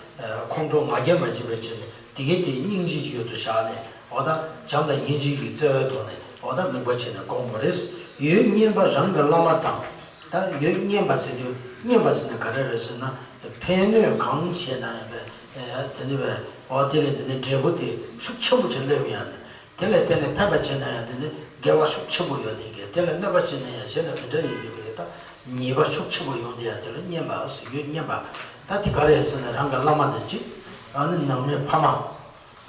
ཁོང་ཁྲོ་ང་རྒྱལ་མ་བྱེད་པ་བྱས་ནས་དེ་གི་དེ་སྙིང་རྗེ་ཡུལ་དུ་བཞག་ནས་འོ་ད་བྱམས་དང་སྙིང་རྗེ་གི་བརྩེ་བའི་ཐོག་ནས་འོ་ད་དམིགས་པ་བྱས་ནས་སྒོམ་དགོས་རེད། ཡུལ་གཉན་པ་རང་གི་བླ་མ་དང་། ད་ཡུལ་གཉན་པ་ཟེར་དུས་གཉན་པ་ཟེར་ན་ག་རེ་རེད་ཟེར་ན། ཕན་གནོད་གང་བྱས་ན་ཡང་པས་དེ་ནི་པས་འོ་དེ་ལས་དེ་ནི་འབྲས་བུ་དེ་ཤུགས་ཆེན་པོ་ཅིག་སླེབས་ཡོང་ནས་དེ་ལས་དེ་ནི་ཕན་པ་བྱས་ན་ཡང་དེ་ནི་དགེ་བ་ཤུགས་ཆེན་པོ་ཡོང་ནས་དེ་ལས་གནོད་པ་བྱས་ན་ཡང་བྱས་ན་མི་འདྲ་ཡོང་གི་རེད། ད་ཉེས་པ་ཤུགས་ཆེན་པོ་ཡོང་དེ་ཡང་དེ་ལ་གཉན་པ་ཟེར། ཡུལ་གཉན་པ་ད་དེ་ག་རེ་ཟེར་ན་རང་གི་བླ་མ་དང་གཅིག་ཨ་ནི་ནང་མི་ཕ་མ།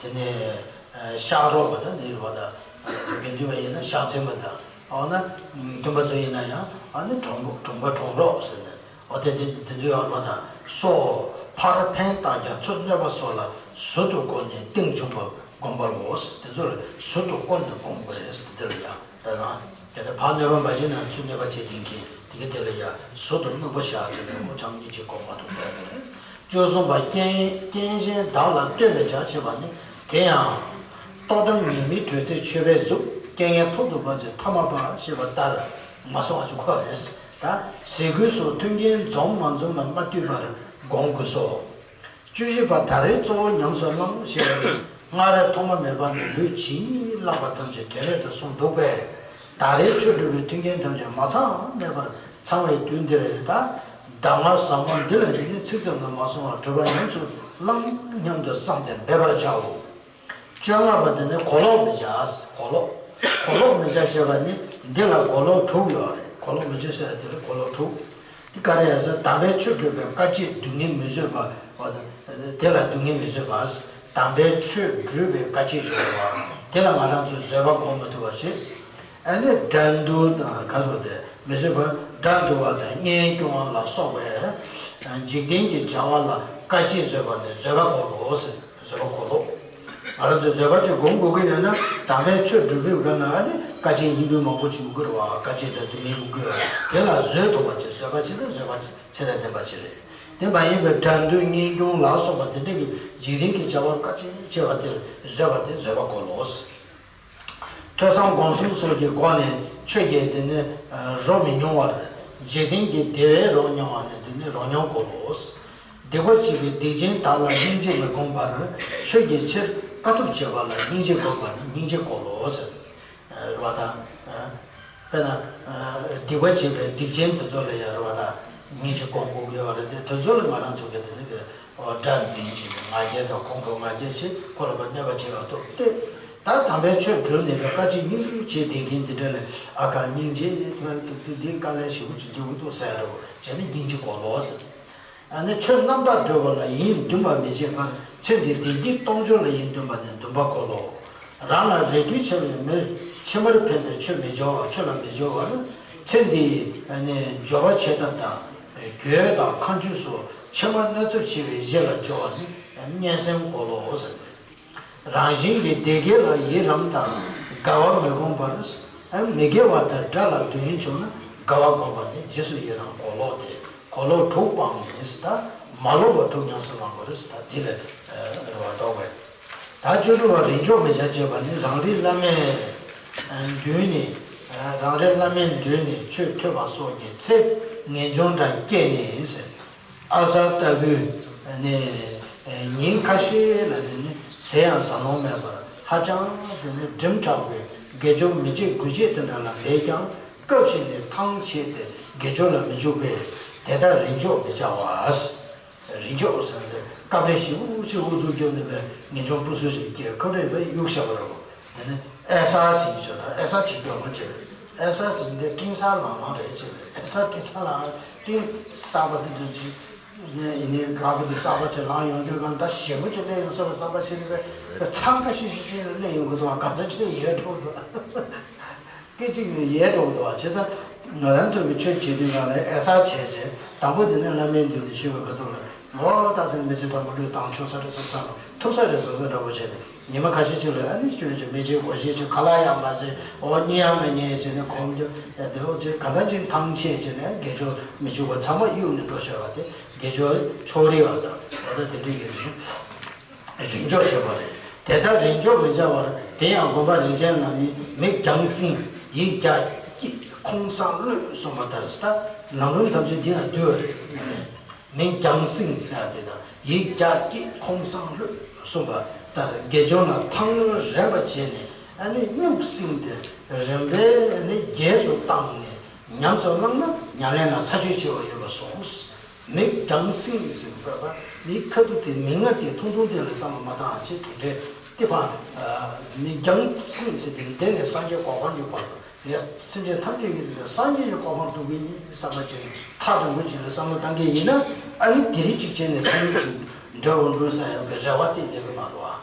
དེ་ནས་ཤག་རོགས་པ་དང་འདིར་བ་དང་དགེ་འདུན་པ་ཡིན་ན་ཤག་ཚན་པ་དང་འོ་ན་སྟོན་པ་ཚོ་ཡིན་ན་ཡང་ཨ་ནི་གྲོང་གྲོང་པ་གྲོང་རོགས་ཟེར་ནས་འོ་དེ་དེ་དེ་ཚོའི་ཡོད་པ་དང་སོ། ཕར་ཕན་བཏགས་ཀྱང་ཚུར་གནོད་པ་སོགས་ལ་ཟུར་དུ་བཀོལ་ནས་རྟིང་འབྱུང་བ་སྒོམ་པར་ངོ་། དེ་ཚོ་ལ་ཟུར་དུ་བཀོལ་ནས་སྒོམ་དགོས་རེད། དེ་ལ་ཡང་། རེད་དང་། དེ་ནས་ཕར་གནོད་པ་མ་བྱས་ན་ཚུར་གནོད་པ་བྱེད་མཁན་དེ་ག་དེ་ལ་ཡ་ཟུར་དུ་དམིགས་པ་བཞག་བྱས་ནས་ཁོ་བྱམས་སྙིང་རྗེ་སྒོམ་མ་ཐུབ་བསྡད་པ་རེད། བཅུ་གསུམ་པ་རྐྱེན་རྐྱེན་གཞན་བདག་ལ་ལྟོས་མེད་བྱ་ཞེས་པ་ནི་དེ་ཡང་། ལྟོ་འགྲངས་ཉེས་དམིགས་གྲོལ་ཚེ་མཆོད་པའི་གཟུགས། རྐྱེན་ངན་ཐོག་ཏུ་བབས་ཚེ་ཐ་མལ་པ་ཞེས་པ་ལྟར་མ་སོང་བ་ཞིག་དགོས་རེད། ད་ཟས་གོས་སོགས་མཐུན་རྐྱེན་འཛོམས་མ་འཛོམས་ལ་མ་ལྟོས་པར་སྒོམ་དགོས་སོ། བཅུ་བཞི་པ་ད་རེས་གཙོ་བོ་ཉམས་སུ་བླང་ཞེས་པ་ནི་སྔར་ཐོག་མ་མེད་པ་ནས་ལུས་ཇི་སྙེད་བླངས་པ་ཐམས་ཅད་དོན་མེད་དུ་སོང་འདུག་པས། ད་རེས་ཆོས་སྒྲུབ་པའི་མཐུན་རྐྱེན་ཐམས་ཅད་མ་ཚང་མེད་པར་ཚང་བའི་དུས་འདིར་ད་གདམས་ངག་ཟབ་མོ་འདི་ལ་དེ་ནི་ཚིག་ཙམ་ལ་མ་སོང་བར་སྒྲུབ་པ་ཉམས་སུ་བླང་སྙམ་དུ་བསམས་ཏེ་འབད་པར་བྱའོ། བཅོ་ལྔ་པ་དེ་ནི་གོ་ལོག་མི་བྱ། གོ་ལོག་གོ་ལོག་མི་བྱ་ཞེས་པ་ནི་འདི་ལ་གོ་ལོག་དྲུག་ཡོད་རེད། གོ་ལོག་མི་བྱ་ཟེར་དེ་ལ་གོ་ལོག་དྲུག་དེ་ག་རེ་ཡ་ཟེར། དམ་པའི་ཆོས་སྒྲུབ་པའི་དཀའ་སྤྱད་སྡུག་བསྔལ་མི་བཟོད་པ། དེ་ལ་སྡུག་བསྔལ་མི་བཟོད་པ། དམ་པའི་ཆོས་སྒྲུབ་པའི་དཀའ་སྤྱད་ཞུ་བ། དེ་ལ་ང་རང་ཚོས་བཟོད་པ་སྒོམ་མི་ཐུབ་པ་ཞིག་ཨ་ནི་དགྲ་འདུལ་དང་ག་སོགས་ཏེ་མི་བཟོད་པ། དགྲ་འདུལ་བ་དང་གཉེན་སྐྱོང་བ་ལ་སོགས་པའི་འཇིག་རྟེན་གྱི་བྱ་བ་ལ་དཀའ་སྤྱད་བཟོད་པ་ནི་བཟོད་པ་གོ་ལོག་ཟེར། བཟོད་པ་གོ་ལོག་ང་རང་ཚོས་བཟོད་པ་ཅིག་སྒོམ་དགོས་ཀྱི་ཡོད་ན་དམ་པའི་ཆོས་སྒྲུབ་པའི་སྒང་ལ་ཨ་ནི་དཀའ་སྤྱད་སྙིང་རུས་མང་པོ་ཅིག་ཡོང་གི་རེད་བ། དཀའ་སྤྱད་དང་སྡུག་བསྔལ་ཡོང་གི་ཡོད། དེ་ལ་བཟོད་ཐུབ་པ་ཅིག་བཟོད་པ་ཅིག་ནི་བཟོད་པ་ཅིག་ཚད་ལས་ལྡན་པ་ཅིག་རེད། དེ་མ་ཡིན་པའི་དགྲ་འདུལ་གཉེན་སྐྱོང་ལ་སོགས་པ་དེ་འདྲ་གི་འཇིག་རྟེན་གྱི་བྱ་བ་དཀའ་སྤྱད་ཆེ་བ་དེར་བཟོད་པ་དེ་བཟོད་པ་གོ་ལོག་ཐོས་བསམ་སྒོམ་གསུམ་སོགས་ཀྱི་སྒོ་ནས་ཆོས་ཀྱི་དེ་ནི་རོ་མི་མྱོང་བར། འཇིག་རྟེན་གྱི་བདེ་བའི་རོ་མྱོང་བ་ནི་དེ་ནི་རོ་མྱོང་གོ་ལོག་སྡིག་པ་བྱས་པའི་སྡིག་ཅན་དག་ལ་སྙིང་རྗེ་མི་སྒོམ་པར། ཆོས་ཀྱི་ཕྱིར་དཀའ་ཐུབ་བྱེད་པ་ལ་སྙིང་རྗེ་སྒོམ་པ་ནི་སྙིང་རྗེ་གོ་ལོག་ཟེར་བ་དང་། དཔེར་ན། སྡིག་པ་བྱས་པའི་སྡིག་ཅན་དེ་ཚོ་ལ་ཡང་རེ་བ་དང་སྙིང་རྗེ་སྒོམ་དགོས་ཀྱི་ཡོད་རེད་དེ། དེ་ཚོ་ལ་ང་རང་ཚོ་གི་དེ་ནི་གི་དགྲ་འཛིན་བྱས་ནས་ང་རྒྱལ་དང་ཁོང་ཁྲོ་ང་རྒྱལ་བྱས་ཁོ་ལ་གནོད་པ་བྱེད་ཡག་ཐུབ་སྟེ། ད་དམ་པའི་ཆོས་སྒྲུབ་ནས་པའི་དཀའ་སྤྱད་སྙིང་རུས་བྱས་བསྡད་མཁན་འདི་འདྲ་ལ་ཨ་ཁ་སྙིང་རྗེ་ཐོན་ཐུབ་སྟེ་འདི་དཀའ་ལས་ཞེ་པོ་ཅིག་རྒྱག་གི་འདུག་ཟེར་རོ་བྱས་ནས་སྙིང་རྗེ་གོ་ལོག་ཟེར། ཨ་ནི་ཆོས་རྣམ་དག་སྒྲུབ་པ་ལ་ཡིད་འདུན་པ་མི་བྱེད་པར། ཚེ་འདིའི་བདེ་སྐྱིད་གཏོང་ཕྱོགས་ལ་ཡིད་འདུན་པ་ནི་འདུན་པ་གོ་ལོག་རང་ལ་རེ་ལྟོས་ཆེ་བའི་མིར་ཕྱི་མར་ཕན་པའི་ཆོས་མི་སྦྱོར་བ། ཆོས་ལ་མི་སྦྱོར་བར། ཚེ་འདིའི་ཨ་ནི་འབྱོར་པ་བྱེད་ཐབས་དང་། གོས་དང་ཁ་མཆུ་སོགས་ཕྱི་མ་གནོད་ཚབས་ཆེ་བའི་གཞི་ལ་སྦྱོར་བ་ནི་གཉན་སྲིན་གོ་ལོག་ཟེར། རང་གཞན་གྱི་བདེ་སྐྱིད་ལ་ཡི་རང་དང་དགའ་བ་མི་སྒོམ་པར། མི་དགེ་བ་དང་དགྲ་ལ་སྡུག་བསྔལ་བྱུང་ན་དགའ་བ་སྒོམ་པ་ནི་རྗེས་སུ་ཡི་རང་གོ་ལོག་སྟེ། གོ་ལོག་དྲུག་སྤངས་ནས་ད་མ་ལོག་པ་དྲུག་ཉམས་སུ་བླང་དགོས་རེད། ད་འདི་ལས་རེ་བ་ལྡོག་པས། ད་བཅུ་དྲུག་པ་རིགས་མཆོག་མི་བྱ་ཞེས་པ་ནི་རང་རིགས་བླ་མའི་མདུན་ནས་ རང་རེ་བླ་མའི་མདུན་ནས་ཆོས་ཐོས་པ་སོགས་ཀྱི་ཚེ་ངེས་འབྱུང་འདྲ་སྐྱེས་ནས་ཟེར། ཨ་གསར་ལྟ་བུའི་ནི་ཉིན་ཁ་ཤས་ལ་དེ་ནི་ཟས་ཡང་ཟ་ནོར་མེད་པར་ཧ་ཅང་དེ་ནི་སྒྲིམ་དྲགས་པའི་དགེ་སྦྱོར་མི་བྱེད་དགུ་བྱེད་དེ་འདྲ་ལ་འབད་ཀྱང་སྐབས་ཤིག་ནས་ཐང་ཆད་དེ་དགེ་སྦྱོར་ལ་མི་འཇུག་པས་དེ་ལྟར་རིང་འཇོག་མི་བྱ་བ། རིང་འཇོག་ཟེར་ནས་སྐབས་རེ་ཞིག་དབུགས་ཆད་དབུགས་ཚུགས་རྒྱབ་ནས་པའི་ངེས་འབྱུང་སྤུ་སུ་ཞིག་སྐྱེ་ཁ་རེ་བའི་གཡུག་བཞག་པ་རེད། དེ་ནི་ཨེ་ས་ཟིན་ཆོག་དང་ཨེ་ས་བྱེད་རྒྱུ་མ་བྱེད། ཨེ་ས་ཟིན་དེ་སྤྲིན་གསར་ལང་ལང་རེད་བྱེད། ཨེ་ས་སྤྲིན་གསར་ལང་ལང་སྤྲིན་གསར་པ་དེ་དུ་ཅིག་ཡིན་ནའི་ག་གི་དུ་གསར་པ་ཆེ་ལང་ཡོང་དུས་གང་ད་ཞེ་པོ་ཅིག་སླེབས་ཡོང་ས་རེད། གསར་པ་ཆེ་ནི་པའི་འཚང་ཁ་ཤིག་ཤིག་ཤིག་སླེབས་ཡོང་གི་འདུག་ག་ཚོད་ཆེ་ཡོད་འགྲོ་འདུག་སྐད་ཅིག་ནས་ཡལ་འགྲོ་གི་འདུག་བ། བྱས་ཙང་ང་རང་ཚོ་གི་ཆོས་བྱེད་དུས་གང་ལ་ཨེ་གསར་བྱས་རྗེས་དང་པོ་དེ་ནས་བླ་མའི་མདུན་དུ་ཞུས་པའི་ཁ་ཐུག་ལ་འོ་ད་དེ་མི་ཚེ་ཚང་མ་བློས་བཏང་ཆོག་ས་རེད་བསམ་བསམ་ཐུབ་ས་རེད་བསམ་བསམ་འདྲ་པོ་བྱས་ནས་ཉི་མ་ཁ་ཤས་ཅིག་ལ་ཨ་ནི་སྐྱོན་ཅིག་མི་བྱེད་དགོས་ཤེས་ཅིག་ཁ་ལག་ཡང་མ་བཟས་འོ་གཉིད་ཡང་མ་ཉལ་བྱས་ནས་གོམ་རྒྱབ་ཨེ་དེ་འོ་ཅིག་ག་འདྲ་ཅིག་ཐང་ཆད་བྱས་ནས་དགེ་སྦྱོར་མི་བྱུང་བ་ཚང་མ་གཡུག་ནས་འགྲོ་ཤོར་བ་དེ་དགེ་སྦྱོར་ཕྱོགས་རིས་བ་དང་འོ་ད་དེ་འདྲ་ཡིན། རིང་འཇོག་བྱེད་པ་རེད། དེ་ལྟར་རིང་འཇོག་མི་བྱ་བར་དེ་ཡང་དགོན་པ་རིན་ཆེན་ལ་ནི་མིག་རྒྱང་སྲིང་ཡིད་རྒྱ་སྐྱེད་ཁོང་སང་གློད་གསུངས་པ་ལྟར་ད་ལམ་རིམ་ཐམས་ཅད་འདི་ཡང་བསྡུས་པ་རེད། མིག་རྒྱང་སྲིང་ཟེར་བ་དེ་དང་ཡིད་རྒྱ་སྐྱེད་ཁོང་སང་གློད་གསུངས་པ་ལྟར་དགེ་སྦྱོར་ལ་ཐང་ལོར་རན་པ་བྱས་ནས་ཨ་ནི་སྨྱུག་སྲིང་དེ་རིམ་པས་ཨ་ནི་རྒྱས་སུ་བཏང་ནས་ཉམས་སུ་བླངས་ན་ཉམས་ལེན་ལ་ཚ་བཅུད་ཆེ་བ་ཡོད་པར་གསུངས། མིག་རྒྱང་སྲིང་ཟེར་བ་པ་མིག་ཁ་ཐུག་དེ་མིག་རྔ་དེ་ཐུང་ཐུང་དེ་ལ་བསམ་བློ་མ་བཏང་ཅེས་གྲུབ་འབྲས་ཏི་ཕ། མིག་རྒྱང་སྲིང་ཟེར་དེ་འདི་ནས་སངས་རྒྱས་གོ་འཕང་གི་བར་དུ་ངས་སེམས་ཅན་ཐམས་ཅད་ཀྱི་ལུས་ལ་སངས་རྒྱས་ཀྱི་གོ་འཕང་སྒྲུབ་ཀྱི་ཡིན་བསམ་པ་ཅིག་ཐག་རིང་པོ་ཅིག་ལ་བསམ་བློ་བཏང་གི་ཡིན་ན་ཨ་ནི་དེ་རིང་གཅིག་བྱས་ནས་སངས་རྒྱས་ཀྱི་འདྲ་བོ་འགྲུབ་ས་ཡོད་ཀྱི་རེ་བ་དེ་ལེགས་ཀྱི་མ་རེད་བ།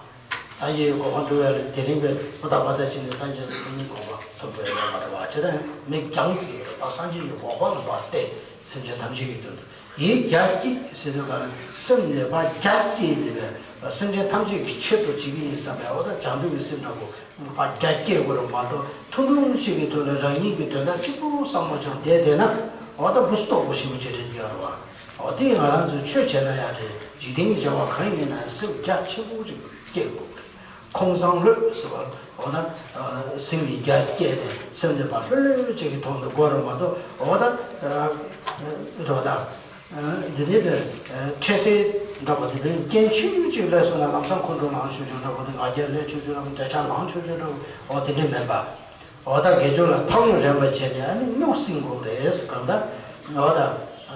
སངས་རྒྱས་ཀྱི་གོ་འཕང་སྒྲུབ་ཡ་ལ་དེ་རིང་གི་ཧུར་ཐག་པ་ཐག་བྱས་ནས་སངས་རྒྱས་སུ་སེམས་ཉིད་གོ་འཕང་ཐོབ་དགོས་ཡ་མ་རེད་བ། བྱས་ཙང་མིག་རྒྱང་ཟེར་བ་སངས་རྒྱས་ཀྱི་གོ་འཕང་ལ་བར་ཏེ་སེམས་ཅན་ཐམས་ཅད་ཀྱི་དོན་དུ་ཡིད་རྒྱ་སྐྱེད་ཟེར་དུས་ག་ལ་སེམས་ནས་ཕར་རྒྱ་སྐྱེད་ནས་པའི་སེམས་ཅན་ཐམས་ཅད་ཀྱི་ཆེད་དུ་བྱེད་ཀྱི་ཡིན་བསམ་པའི་འོ་ད་བྱང་ཆུབ་ཀྱི་སེམས་འདྲ་པོ་ཕར་རྒྱ་སྐྱེད་དགོས་རེད་མ་གཏོགས་ཐུང་ཐུང་ཞིག་གི་དོན་ལ་རང་ཉིད་ཀྱི་དོན་དག་གཅིག་པུ་བསམ་བློ་བྱུང་བསྡད་བསྡད་ན་འོ་ད་བུ་སྟོབས་པོ་ཞེ་པོ་ཅིག་རེད་ཡ་རེད་བ། འོ་དེ་ང་རང་ཚོས་ཆོས་བྱས་ན་ཡང་རེད། འཇིག་རྟེན་གྱི་བྱ་བ་གང་ཡིན་ན་སེམས་རྒྱ་ཆེན་པོ་ཅིག་སྐྱེ་དགོས། ཁོང་སང་གློད་ཟེར་བ་འོ་ན་སེམས་ཀྱི་རྒྱ་སྐྱེས་ཏེ་སེམས་ནས་ཕར་ལྷོད་ལྷོད་ཅིག་གི་ཐོག་ནས་དགོས་རེད་མ་གཏོགས་འོ་ད་རེད་བ་ད། འདི་ནི་འཕྲལ་སེལ་འདྲ་པོ་དེ་འདྲའི་རྐྱེན་ཆུང་ཆུང་ཅིག་སླེབས་སོང་ན་ལམ་སང་ཁོང་ཁྲོ་ལངས་ཆུང་ཆུང་འདྲ་པོ་དེ་ང་རྒྱལ་སླེབས་ཆུང་ཆུང་འདྲ་པོ་འདོད་ཆགས་ལངས་ཆུང་ཆུང་འདྲ་པོ་འོ་དེ་འདྲ་མིན་པ། འོ་ད་དགེ་སྦྱོར་ལ་ཐང་རིང་རན་པ་བྱས་ནས་ཨ་ནི་སྨྱུག་སྲིང་དགོས་རེད་གང་ལྟར་འོ་ད་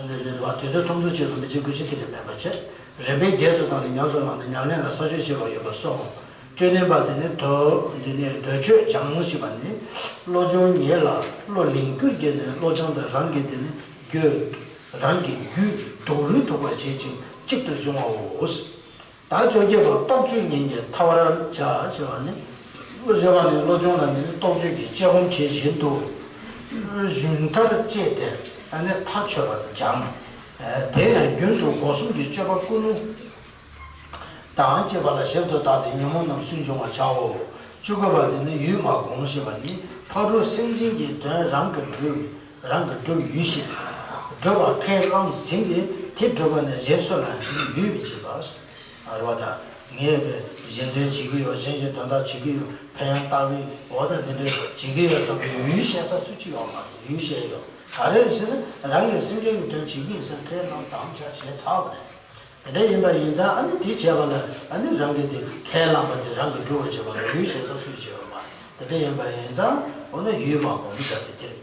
འདི་འདི་རེད་བ། དུས་ཚོད་ཐུང་ཐུང་ཆེད་དུ་མི་བྱེད་དགུ་བྱེད་དེ་འདྲ་མེད་པ་བྱས། རིམ་པས་རྒྱས་སུ་བཏང་ནས་ཉམས་སུ་བླངས་ནས་ཉམས་ལེན་ལ་ས་ཆོད་བྱེད་པ་ཡོད་པར་གསུངས། བཅུ་གཉིས་པ་དེ་ནི་མདོ་འདི་ནི་མདོ་ཆོས་སྦྱང་ཞེས་པ་ནི་བློ་སྦྱོང་ཉིད་ལ་བློ་ལིང་བསྐྱུར་བགྱིས་ནས་བློ་སྦྱོང་དང་རང་གི་དེ་ནི་རྒྱུད་རང་གི་རྒྱུད་སྡུག་རུས་ཐུག་པར་བྱེད་ཅིང་གཅིག་ཏུ་འབྱུང་བའོ། ད་བཅོ་བརྒྱད་པ་རྟོག་དཔྱོད་ཉིད་ཀྱི་ཐ་བར་བྱ་ཞེས་པ་ནི། བཞི་པ་ནི་བློ་སྦྱོང་ལ་ནི་རྟོག་དཔྱོད་ཀྱི་དཔྱད་སྒོམ་བྱེད་བཞིན་དུ། གཞུང་མཐར་བཅད་དེ་ཨ་ནི་མཐར་ཆོད་པར་སྦྱང་། དེ་ཡང་རྒྱུན་དུ་སྒོ་གསུམ་གྱི་སྤྱོད་པ་ཀུན་དང་བཅས་པ་ལ་ཞིབ་ཏུ་བརྟགས་ཏེ་ཉོན་མོངས་རྣམས་སུན་འབྱུང་བར་བྱའོ། བཅུ་དགུ་པ་ནི་ནི་ཡུལ་མ་བསྒོམ་ཞེས་པ་ནི་ཕ་རོལ་སེམས་ཅན་གྱི་དོན་རང་གིས་སྒྲུབ། རང་གིས་སྒྲུབ་ཡུལ་ཤེས། སྒྲུབ་པ་ཁས་བླངས་ཟིན་པས་དེ་སྒྲུབ་པ་ནི་གཞན་སུ་ལའང་ཡུལ་མི་བྱེད་པ། རེད་བ་ད། ངས་པའི་གཞན་དོན་བྱེད་ཀྱི་ཡོད། གཞན་གྱི་དོན་དག་བྱེད་ཀྱི་ཡོད། ཕན་ཡོན་ལྟ་བའི་འོ་ད་འདི་འདྲ་བྱེད་ཀྱི་ཡོད་བསམ་པའི་ཡུལ་ཤེས་ས་སུ་གཅིག་ཡོད་མ་རེད། ཡུལ་ཤེས་ཡོད་ག་རེ་རེད་ཟེར་ན་རང་གི་སེམས་ཅན་གྱི་དོན་བྱེད་ཀྱི་ཡིན་ཟེར་ཁས་བླངས་དམ་བཅའ་བྱས་ཚར་བ་རེད། དེ་འདྲ་ཡིན་པ་ཡིན་ཙང་ཨ་ནི་དེ་བྱས་པ་ལ་ཨ་ནི་རང་གི་དེ་ཁས་བླངས་པ་དེ་རང་གིས་སྒྲུབ་པར་བྱེད་པ་ལ་ཡུལ་ཤེས་ས་སུ་གཅིག་ཡོད་མ་རེད། དེ་འདྲ་ཡིན་པ་ཡིན་ཙང་འོ་ན་ཡུལ་མ་བསྒོམ་ཟེར་དེ་དེ་རེད།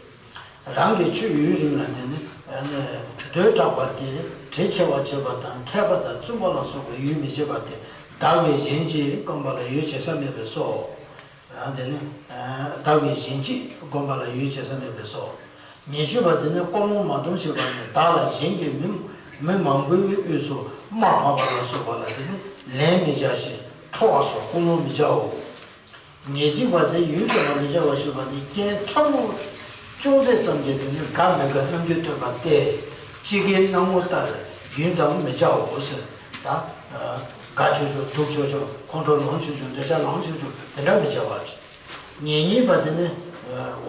རང་གི་ཆོས་ཡུན་རིང་ལ་དེ་ནི་བསྡུས་དྲགས་པ་སྟེ་དྲི་ཆེ་བ་བྱེད་པ་དང་མཁས་པ་དང་བཙུན་པ་ལ་སོགས་པའི་ཡུལ་མི་བྱེད་པ་སྟེ་བདག་གིས་གཞན་གཅིག་བསྒོམ་པ་ལ་ཡུལ་བྱེད་ས་མེད་པས་སོ། དེ་ནི་བདག་གིས་གཞན་གཅིག་བསྒོམ་པ་ལ་ཡུལ་བྱེད་ས་མེད་པས་སོ། ཉི་ཤུ་པ་དེ་ནི་ཀོ་ལོང་མ་བསྡོམས་ཞེས་པ་ནི་བདག་ལ་གཞན་གྱིས་མི་མི་མང་པོའི་དབུས་སུ་དམའ་བབས་པ་ལ་སོགས་པ་ལ་དེ་ནི་ལན་མི་བྱ་ཞིང་ཁྲོ་བ་སོགས་ཀུན་སློང་མི་བྱའོ། ཉེར་གཅིག་པ་དེ་ཡུལ་ཙམ་པ་མི་བྱ་བ་ཞེས་པ་ནི་རྐྱེན་ཕྲ་མོ་ཅུང་ཟད་ཙམ་གྱིས་དེ་ནི་དགའ་མི་དགའ་རྣམ་འགྱུར་སྟོན་པ་སྟེ། ཅི་དགེའི་སྣང་ངོ་ལྟར་ཡུན་ཙམ་མི་བྱའོ་ཟེར། ད་དགའ་ཆོག་ཆོག་སྡུག་ཆོག་ཆོག་ཁོང་ཁྲོ་ལངས་ཆོག་ཆོག་འདོད་ཆགས་ལངས་ཆོག་ཆོག་དེ་འདྲ་མི་བྱ་བ། ཉེར་གཉིས་པ་དེ་ནི་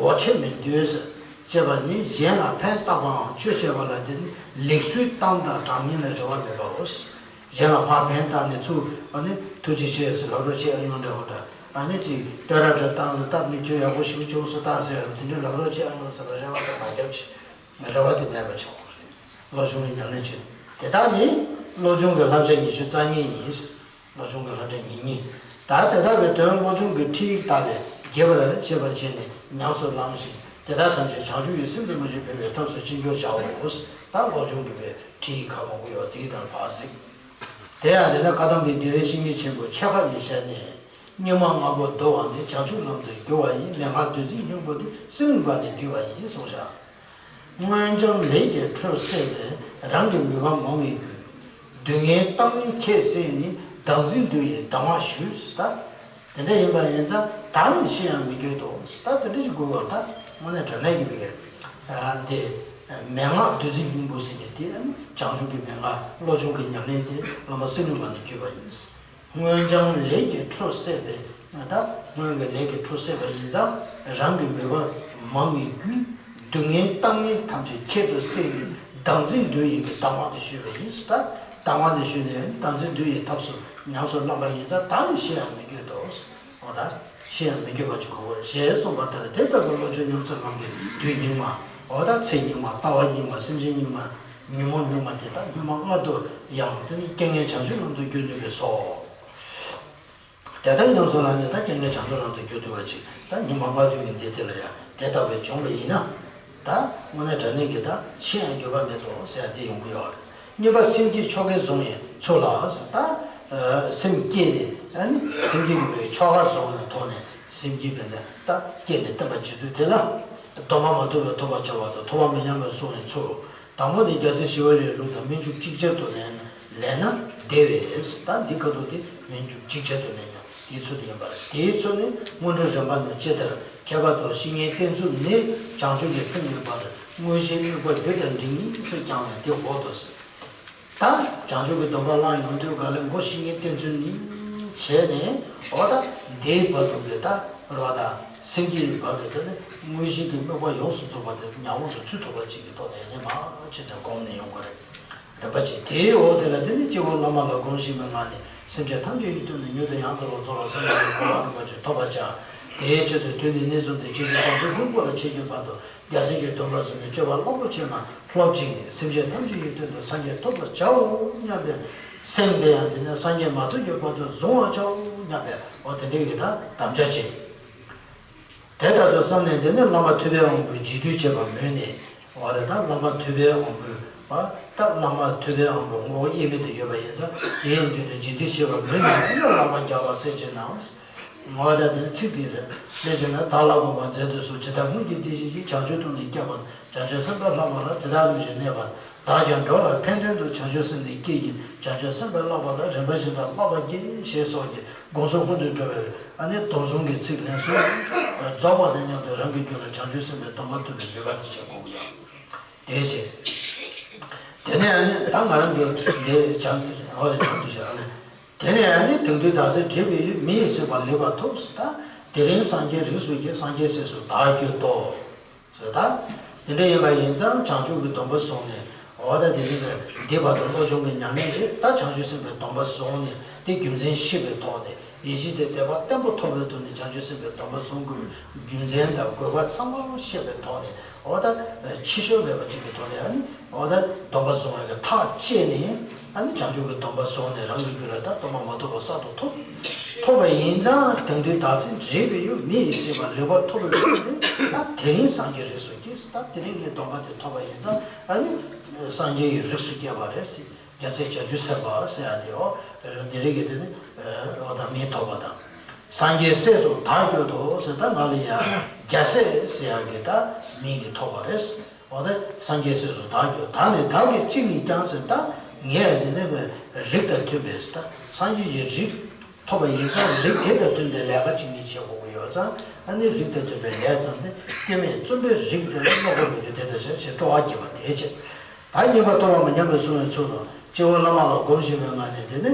འོ་ཆེ་མི་འདོད་ཟེར། ཅེས་པ་ནི་གཞན་ལ་ཕན་བཏགས་པའམ་ཆོས་བྱས་པ་ལ་དེ་ནི་ལེགས་སོའི་གཏམ་དང་སྒྲ་སྙན་ལ་རེ་བ་མེད་པའོ། གཞན་ལ་ཕར་ཕན་བཏགས་ནས་ཚུར་ཨ་ནི་ཐུགས་རྗེ་ཆེ་ཟེར་ལབ་རོགས་བྱེད་ཨ་ཡོང་འདྲ་བོ་འདྲ། ཨ་ནི་ཅིག་བསྟོད་ར་འདྲ་བཏང་ལ་སྟབས་མི་འཁྱོལ་ཡག་པོ་ཞེ་པོ་བྱུང་སོང་ད་ཟེར་རུ་དེ་འདྲའི་ལབ་རོགས་བྱེད་ཨ་ཡོང་ཟེར་བ་རེ་བ་དེ་མ་བརྒྱབ་ཅིག་རེ་བ་དེ་མེད་པ་ཆགས་པ་རེད། བློ་ཆུང་གི་ཉམས་ལེན་བྱེད་དེ་དག་ནི་བློ་ཆུང་གི་བསླབ་བྱ་ཉི་ཤུ་རྩ་གཉིས་ཡིན། བློ་ཆུང་གི་བསླབ་བྱ་ཉེར་གཉིས། ད་དེ་དག་གི་དོན་བློ་ཆུང་གི་ཁྲིད་ཡིག་དག་ལས་རྒྱས་པར་ཤེས་པར་བྱས་ནས་ཉམས་སུ་བླངས་ཤིང་དེ་དག་ཐམས་ཅད་བྱང་ཆུབ་ཀྱི་སེམས་སུ་མ་ཞིག་འབད་པའི་ཐབས་སུ་ཅི་འགྱུར་བྱའོ། ད་བློ་ཆུང་གི་བའི་ཁྲིད་ཡིག་ཁག་མང་པོ་ཡོད་དེའི་ནང་ཕར་གཟིགས། དེ་ཡང་དེ་ནས་བཀའ་གདམས་ཀྱི་བདེ་བའི་བཤེས་གཉེན་ཆེན་པོ་ཕྱེད་ཀ་ཡི་ཞལ་ནས། སྙིགས་མ་ལྔ་པོ་བདོ་བ་ནི་བྱང་ཆུབ་ལམ་དུ་བསྒྱུར་བ་ཡིན། མན་ངག་བདུད་རྩིའི་སྙིང་པོ་འདི་སེམས་ངན་པ་ནི་བསྡུས་པ་ཡིན་གསུངས་བཞག། སྔོན་སྦྱངས་ལས་ཀྱི་འཕྲོ་སད་པས་རང་གི་མོས་པ་མང་བའི་རྒྱུ། སྡུག་བསྔལ་བཏང་སྙོམས་ཁྱད་བསད་ནས། བདག་འཛིན་བསྡུ་ཡི་སྡང་བ་ཞུ། ད་དེ་འདྲ་ཡིན་པ་ཡིན་ཙང་ད་ནི་ཤི་ཡང་མི་འགྱུར་ཏོ། ད་དེ་འདྲ་ཞིག་དགོས་པར་ད་དངོས་གནས་དྲང་གནས་ཀྱི་བའི་འདི་མན་ངག་བདུད་རྩིའི་སྙིང་པོ་ཟེར་མཁན་དེ་ཨ་ནི་བྱང་ཆུབ་ཀྱི་མན་ངག་བློ་ཆུང་གི་ཉམས་ལེན་དེ་བླ་མ་སེམས་ལུགས་ལ་ནི་བརྒྱུད་པ་ཡིན། སྔོན་སྦྱངས་ལས་ཀྱི་འཕྲོ་སད་པས། ད་སྔོན་གྱི་ལས་ཀྱི་འཕྲོ་སད་པ་ཡིན་ཙང་རང་གི་མོས་པ་མང་བའི་རྒྱུ། སྡུག་བསྔལ་བཏང་སྙོམས་ཐམས་ཅད་ཁྱད་དུ་བསད་ནས་བདག་འཛིན་བསྡུ་ཡི་གི་སྡང་བ་དེ་ཞུས་པ་ཡིན། ད་སྡང་བ་དེ་ཞུས་ནས་བདག་འཛིན་བསྡུ་ཡི་ཐབས་སུ་ཉམས་སུ་བླངས་པ་ཡིན་ཙང་ད་ནི་ཤི་ཡང་མི་འགྱུར་ཏོ། འོ་ད་ཤི་ཡང་མི་འགྱུར་བ་ཅིག་དགོས་པར་ཞེས་གསུངས་པ་ལྟར་དེ་ལྟ་བུའི་བློ་ཆོས་ཉམས་སུ་བླངས་པའི་དུས་སྙིགས་མ། འོ་ད་ཚེ་སྙིགས་མ། ལྟ་བ་སྙིགས་མ། སེམས་ཅན་སྙིགས་མ། ཉོན་མོངས་སྙིགས་མ་དེ་དག་སྙིགས་མ་ལྔ་བདོ་ཡང་དེ་ནི་རྐྱེན་ངན་བྱང་ཆུབ་ལམ་དུ་བསྒྱུར་ནུས་པས་སོ། དེ་ལྟར་ཉམས་སུ་བླངས་ནས་ད་རྐྱེན་ངན་བྱང་ཆུབ་ལམ་དུ་བསྒྱུར་ཐུབ་པ་ཅིག་ད་སྙིགས་མ་ལྔ་བདོའི་འདི་དེ་ལ་ཡང་དེ་ལྟ་བུའི་བྱུང་བ་ཡིན་ན། ད་དངོས་གནས་དྲང་གནས་ཀྱི་ད་ཤི་ཡང་འགྱུར་བ་མེད་དོ་ཟེར་ཡ་དེ་ཡོང་གི་ཡོད་རེད། གཉིས་པ་སེམས་བསྐྱེད་ཆོ་གས་བཟུང་བའི་ཚུལ་ལ་ཟེར། ད་སེམས་བསྐྱེད་ནས་ཨ་ནི་སེམས་བསྐྱེད་ཀྱི་ཆོ་ག་བཟུང་བའི་ཐོག་ནས་སེམས་བསྐྱེད་པས་ད་བསྐྱེད་ནས་བསྟན་པ་བྱེད་ཚུལ་དེ་ལ། སྡོམ་པ་མ་ཐོབ་པའི་ཐོབ་པར་བྱ་བ་དང་ཐོབ་པ་མི་ཉམས་པའི་བསྲུང་བའི་ཚུལ། དང་པོ་ནི་རྒྱལ་སྲས་ཞི་བ་ལྷའི་ལུགས་དང་སྨོན་འཇུག་ཅིག་ཅར་དུ་ལེན་ལེན་ན་བདེ་བས། ད་འདི་ཁ་ཐུག་དེ་སྨོན་འཇུག་ཅིག་ཅར་དུ་ལེན་ཡང་དེའི་ཚུལ་དེ་ཡིན་པ་རེད། དེའི་ཚུལ་ནི་སྔོན་འགྲོ་རིམ་པ་ནང་ཇི་ལྟར། ཁྱད་པར་དུ་བཤེས་གཉེན་བསྟེན་ཚུལ་ནི། བྱང་ཆུབ་ཀྱི་སེམས་ཡོད་པར་དངོས་གཞིའི་དམིགས་པ་རྒྱུ་དང་འབྲས་གཉིས་སུ་བསྐྱང་བས་དེ་འོག་ཏུ་ཟེར། ད་བྱང་ཆུབ་ཀྱི་སྡོམ་པ་བླངས་ཡོང་དུས་ག་ལ་མགོ་བཤེས་གཉེན་བསྟེན་ཚུལ་ནི་བྱས་ནས། འོ་ད་འདིའི་བར་དུ་གི་ད་རོ་ད་སེམས་བསྐྱེད་ཀྱི་བར་དུ་དེ་ནི་དངོས་གཞི་གི་དམིགས་པ་ཡོངས་སུ་རྫོགས་པ་དེ་ཉམས་མྱོང་དུ་ཚུད་ཐུབ་པ་ཅིག་གི་ཐོག་ནས་ནི་མ་ཕྱི་ནས་སྒོམ་ནས་ཡོང་དགོས་རེད། རིམ་པ་ཅིག་དེའི་འོག་དེ་ལ་དེ་ནི་སྤྱི་བོར་བླ་མ་ལ་སྒོམ་བཞིན་པའི་ངང་ནས་སེམས་ཅན་ཐམས་ཅད་ཀྱི་དོན་དུ་མྱུར་དུ་ཡང་དག་པར་རྫོགས་པར་སེམས་ཀྱི་གོ་འཕང་རིན་པོ་ཆེ་ཐོབ་པར་བྱ། དེའི་ཆེད་དུ་དུས་འདི་ནས་བཟུང་སྟེ་ཇི་ལྟར་བྱང་ཆུབ་ཀུན་པོ་ལ་མཆིས་ཀྱི་བར་དུ། རྒྱལ་སྲས་ཀྱི་སྡོམ་པ་བཟུང་ནས་སྤྱོད་པ་རླབས་པོ་ཆེ་རྣམས་སློབ་ཅིང་། སེམས་ཅན་ཐམས་ཅད་ཀྱི་དོན་དུ་སངས་རྒྱས་ཐོབ་པར་བྱའོ་སྙམ་པའི་སེམས་དེ་ཡང་དེ་ནས་སངས་རྒྱས་མ་ཐོབ་ཀྱི་བར་དུ་གཟུང་བར་བྱའོ་སྙམ་པའི་འོ་དེ་འདྲའི་ཡི་དམ་བཅའ་བྱེད། དེ་ལྟར་དུ་བསམས་ནས་དེ་ནས་བླ་མ་ཐུབ་པའི་དབང་པོའི་རྗེས་མཐུད་བྱེད་པར་མོས་ནས། འོ་རེད། ད་བླ་མ་ཐུབ་པའི་དབང་པོའི་བ་ད་བླ་མ་ཐུབ་པའི་དབང་པོ་ངོ་བོ་དབྱེར་མེད་དུ་ཡོད་པ་ཡིན་ཙང་དེའི་མདུན་དུ་རྗེས་མཐུད་བྱེད་པར་མོས་ནས་དེ་ནས་བླ་མ་རྒྱལ་བ་སྲས་བཅས་རྣམས། ངོ་བོ་ད་དེ་ནི་ཚིག་དེ་རེད། དེ་བཞིན་ན་བདག་ལ་དགོངས་པར་མཛད་དུ་གསོལ། ཇི་ལྟར་སྔོན་གྱི་དེ་བཞིན་ཡིད། བྱང་ཆུབ་ཏུ་ནི་སྐྱེ་བ་ན། བྱང་ཆུབ་སེམས་དཔའ་ལྷག་པ་ལ། ཇི་ལྟར་སྨོན་ཞིང་གནས་པ་ན། བདག་ཀྱང་འགྲོ་ལ་ཕན་དོན་དུ། བྱང་ཆུབ་སེམས་ནི་བསྐྱེད་ཅིང་། བྱང་ཆུབ་སེམས་དཔའི་བསླབ་པ་ལ། རིམ་པ་བཞིན་དུ་བསླབ་པ་གྱིས། ཞེས་སོགས་ཀྱི་དགོངས་གསོལ་སྔོན་དུ་འགྲོ་བའི་ཨ་ནི་སྡོམ་བཟུང་གི་ཚིག་ལན་གསུམ་རྫོགས་པ་དང་མཉམ་དུ་རང་གི་རྒྱུད་ལ་བྱང་ཆུབ་སེམས་དཔའི་སྡོམ་པ་ཐོབ་པའི་མོས་པ་དེ་བྱེད་དགོས་ཀྱི་ཡོད། དེའི་ཕྱིར། དེ་ནས་ཨ་ནི་ད་ང་རང་ཚོ་འདི་བྱང་འོ་རེ་བྱང་དུ་བྱ་ཨ་ནི། དེ་ནས་ཨ་ནི་དེང་དུས་བདག་སྲིད་བྲལ་བའི་ཡུལ། མི་ཡི་སྲིད་པ་ལེགས་པར་ཐོབ། ད་དེ་རིང་སངས་རྒྱས་རིགས་སུ་སྐྱེས། སངས་རྒྱས་སྲས་སུ་བདག་གྱུར་ཏོ། ཟེར་ད། དེ་འདྲ་ཡིན་པ་ཡིན་ཙང་བྱང་ཆུབ་ཀྱི་སྡོམ་པ་བཟུང་ནས་འོ་ད་དེ་རིང་གི་འདི་བར་དུ་བློ་སྦྱོང་གི་ཉམས་ལེན་བྱེད། ད་བྱང་ཆུབ་སེམས་དཔའི་སྡོམ་པ་བཟུང་ནས་དེ་རྒྱུ་མཚན་ཤེས་པའི་ཐོག་ནས་ཡེ་ཤེས་དེ་དད་པ་བརྟན་པོ་ཐོབ་པའི་ཐོག་ནས་བྱང་ཆུབ་སེམས་དཔའི་སྡོམ་པ་བཟུང་དགོས་རྒྱུ་མཚན་དང་དགོས་པ་ཚང་མ་ཤེས་པའི་ཐོག་ནས་འོ་ད་ཕྱི་བཤོལ་མེད་པ་ཅིག་གི་ཐོག་ནས་ཨ་ནི། འོ་ད་སྡོམ་པ་བཟུང་བའི་གི་ཐག་བཅད་ནས་ཨ་ནི་བྱང་ཆུབ་ཀྱི་སྡོམ་པ་བཟུང་ནས་རང་གི་རྒྱུད་ལ་ད་སྡོམ་པ་མ་ཐོབ་པ་གསར་དུ་ཐོབ། ཐོབ་པ་ཡིན་ཙང་དེང་དུས་བདག་སྲིད་བྲལ་བའི་ཡུལ། མི་ཡི་སྲིད་པ་ལེགས་པར་ཐོབ་པའི་ཚུལ་ནི། ད་དེ་རིང་སངས་རྒྱས་རིགས་སུ་སྐྱེས། ད་དེ་རིང་ངས་སྡོམ་པ་དེ་ཐོབ་པ་ཡིན་ཙང་ཨ་ནི་སངས་རྒྱས་ཀྱི་རིགས་སུ་སྐྱེས་པ་རེད་ཟེར། རྒྱལ་སྲས་བྱང་ཆུབ་སེམས་དཔའ་ཟེར་ཡ་དེ་འོ་དེ་རིང་གི་དེ་ནི་འོ་ད་མིང་ཐོབ་པ་དང་། སངས་རྒྱས་སྲས་སུ་བདག་གྱུར་ཏོ་ཟེར། ད་ང་ལ་ཡ་རྒྱལ་སྲས་ཟེར་ཡ་གི་ད་མིང་གི་ཐོབ་པ་རེད། འོ་ད་སངས་རྒྱས་སྲས་སུ་བདག་གྱུར། བདག་ནི་བདག་གིས་གཅིག་ནས་ཀྱང་ཟེར། ད་ངས་དེ་ནས་བའི་རིགས་དང་མཐུན་པའི་ཟེར། ད་སངས་རྒྱས་ཀྱི་རིགས་ཐོབ་པ་ཡིན་ཙང་རིགས་དེ་དང་མཐུན་པའི་ལས་ཀ་གཅིག་ནས་བྱེད་དགོས་ཀྱི་ཡོད་ཙང་ཨ་ནི་རིགས་དང་མཐུན་པའི་ལས་བརྩམས་ཏེ་སྐྱེ་མེད་བཙུན་པའི་རིགས་དེ་ལ་གནོད་པ་མི་འབྱུང་། དེ་དང་ཞབས་ཕྱི་སྤྲོ་བ་བསྐྱེད་པ་དེའི་ཕྱིར། ད་གཉིས་པ་ཐོབ་པ་མ་ཉམས་པའི་བསྲུང་བའི་ཚུལ་དང་། སྤྱི་བོར་བླ་མ་ལ་སྒོམ་བཞིན་པའི་ངང་ནས་དེ་ནི།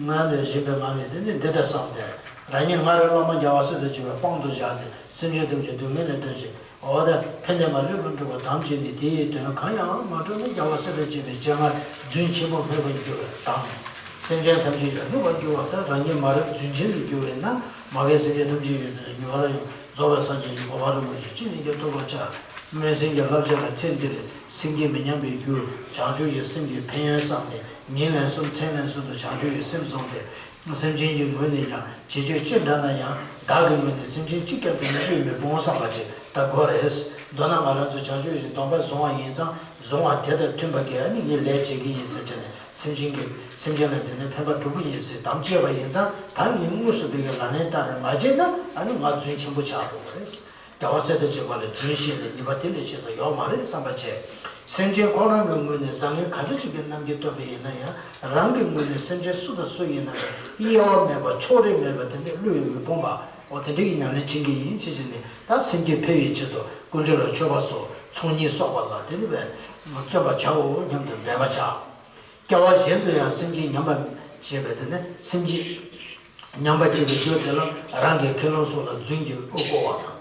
ངང་ནས་བཞིན་པའི་ངང་ནས་དེ་ནི་འདི་ལྟར་བསམས་ཏེ། རང་ཉིད་སྔར་བླ་མ་རྒྱལ་བ་སྲས་དང་བཅས་པའི་དཔང་དུ་བཞག་སྟེ་སེམས་ཅན་ཐམས་ཅད་སྡུག་བསྔལ་ལས་བསྒྲལ་ཞིང་། འོ་ད་ཕན་བདེ་མ་ལུས་པར་འགྲུབ་པར་དམ་བཅས་ནས། དེ་ཡི་དོན་གང་ཡང་མ་གྲུབ་ན། རྒྱལ་བ་སྲས་དང་བཅས་པའི་སྤྱན་སྔར་རྫུན་ཆེན་པོར་ཕེབས་པར་འགྱུར་བར་གདམས། སེམས་ཅན་ཐམས་ཅད་ཀྱང་ནུབ་པར་འགྱུར་བ་དང་། རང་ཉིད་མ་རིག་རྫུན་ཅན་དུ་གྱུར་བས་ན། མ་རྒན་སེམས་ཅན་ཐམས་ཅད་ཀྱི་ནུབ་པར་ཡང་རྫོགས་པའི་སངས་རྒྱས་ཀྱི་གོ་འཕང་རིན་པོ་ཆེ་ཅི་ནས་ཀྱང་ཐོབ་པར་བྱ། སྨོན་སེམས་ཀྱི་བསླབ་བྱ་ལ་ཚེ་འདིར་སེམས་བསྐྱེད་མི་ཉམས་པའི་རྒྱུར་བྱང་ཆུབ་ཀྱི་སེམས་ཀྱི་ཕན་ཡོན་བསམས་ནས། ཉིན་ལན་གསུམ་མཚན་ལན་གསུམ་དུ་བྱང་ཆུབ་ཀྱི་སེམས་བཟུང་སྟེ། སེམས་ཅན་གྱི་ངོས་ནས་ཀྱང་བྱེད་སྤྱོད་ཅི་འདྲ་ན་ཡང་། བདག་གི་ངོས་ནས་སེམས་ཅན་གཅིག་ཀྱང་དེ་ནི་ལུས་མི་སྤོང་བསམ་པ་ཅིག་ད་དགོས་རེད། མདོར་ན་ང་རང་ཚོས་བྱང་ཆུབ་ཀྱི་སྡོམ་པ་བཟུང་བ་ཡིན་ཙང་། བཟུང་བ་དེ་དང་མཐུན་པ་གི་ཨ་ནི་ངས་ལས་བྱེད་ཀྱི་ཡིན་ཟེར་བྱས་ནས། སེམས་ཅན་གྱི་སེམས་ཅན་ལ་དེ་ནི་ཕན་པ་སྒྲུབ་ཀྱི་ཡིན་ཟེར་དམ་བཅས་པ་ཡིན་ཙང་། ད་ངས་དངོས་སུ་བོད་ཀྱི་ལག་ལེན་བསྟར་མ་བྱས་ན། ཨ་ནི་ང་རྫུན་ཆེན་པོ་ཆགས་འགྲོ་གི་རེད། རྒྱལ་བ་སྲས་དང་བཅས་པ་ལ་རྫུན་བཤད་ནས་ཉེས་པ་དེ་ལས་ཆེ་ས་ཡོད་མ་རེད་བསམ་པ་བྱས། སེམས་ཅན་ཁོ་རང་གི་ངོས་ནས་བཟང་ངན་ག་འདྲ་ཅིག་གི་རྣམ་འགྱུར་སྟོན་པ་ཡིན་ན་ཡང་། རང་གི་ངོས་ནས་སེམས་ཅན་སུ་དང་སུ་ཡིན་ན་ཡང་། དབྱེ་བ་མེད་པ་ཕྱོགས་རིས་མེད་པ་དེ་འདྲའི་བློས་མི་སྤོང་བ། འོ་དེ་འདྲ་གི་ཉམས་ལེན་བྱེད་ཀྱི་ཡིན་ཟེར་བྱས་ནས། ད་སེམས་བསྐྱེད་འཕེལ་བའི་ཆེད་དུ་དཀོན་མཆོག་ལ་མཆོད་པ་སོགས་ཚོགས་གཉིས་གསོག་པ་ལ་དེ་ནི་བས་བརྩོན་པར་བྱའོ་སྙམ་དུ་འབད་པར་བྱ། སྐྱེ་བ་གཞན་དུ་ཡང་སེམས་ཅན་ཉམས་པར་བྱེད་པའི་དེ་ནི་སེམས་ཅན་ཉམས་པར་བྱེད་པའི་རྒྱུ་དེ་ལ་རང་གི་མཁས་བླུན་སོགས་ལ་རྫུན་གྱིས་དབུ་བསྐོར་བ་དང་།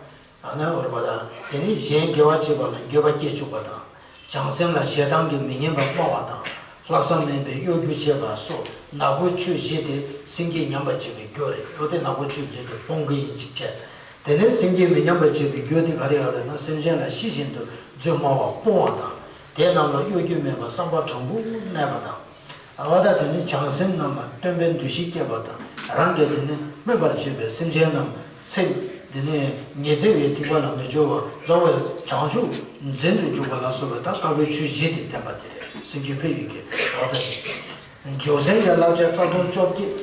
ཨ་ནི་འོ་རེད་པ་དང་། དེ་ནས་གཞན་དགེ་བ་བྱེད་པ་ལ་འགྱོད་པ་སྐྱེ་བཅུག་པ་དང་། བྱང་སེམས་ལ་ཞེ་སྡང་གིས་མི་སྙན་པ་སྨྲ་བ་དང་། ལྷག་བསམ་མེད་པའི་གཡོ་སྒྱུ་བྱེད་པ་སོགས་ནག་པོའི་ཆོས་བཞི་དེ་སེམས་བསྐྱེད་ཉམས་པར་བྱེད་པའི་རྒྱུ་རེད། འོ་དེ་ནག་པོའི་ཆོས་བཞི་དེ་སྤོང་གི་ཡིན་ཅིག་བྱས། དེ་ནས་སེམས་བསྐྱེད་མི་ཉམས་པར་བྱེད་པའི་རྒྱུ་དེ་ག་རེ་ཡོད་རེད་ན། སེམས་ཅན་ལ་ཤེས་བཞིན་དུ་རྫུན་སྨྲ་བ་སྤོང་བ་དང་། དེ་རྣམས་ལ་གཡོ་སྒྱུ་མེད་པར་བསམ་པ་དྲང་པོར་གནས་པ་དང་། འོ་ད་དེ་ནི་བྱང་སེམས་རྣམས་ལ་སྟོན་པའི་འདུ་ཤེས་བསྐྱེད་པ་དང་། རང་གིས་དེ་ནི་སྨོད་པར་བྱེད་པའི་སེམས་ཅན་རྣམས་ཚེ་འདི་ནས་ཉི་ཚེ་བའི་ཐེག་པ་ལ་མི་སྦྱོར་བར་རྫོགས་པའི་བྱང་ཆུབ་འཛིན་དུ་འཇུག་པ་ལ་སོགས་པའི་ད་དཀར་པོའི་ཆོས་བཞི་དེ་བསྟན་པ་དེ་རེད། སེམས་བསྐྱེད་འཕེལ་ཡུལ་གྱི་འོ་ད་རེད། འཇུག་སེམས་ཀྱི་བསླབ་བྱ་རྩ་ལྟུང་བཅོ་བརྒྱད།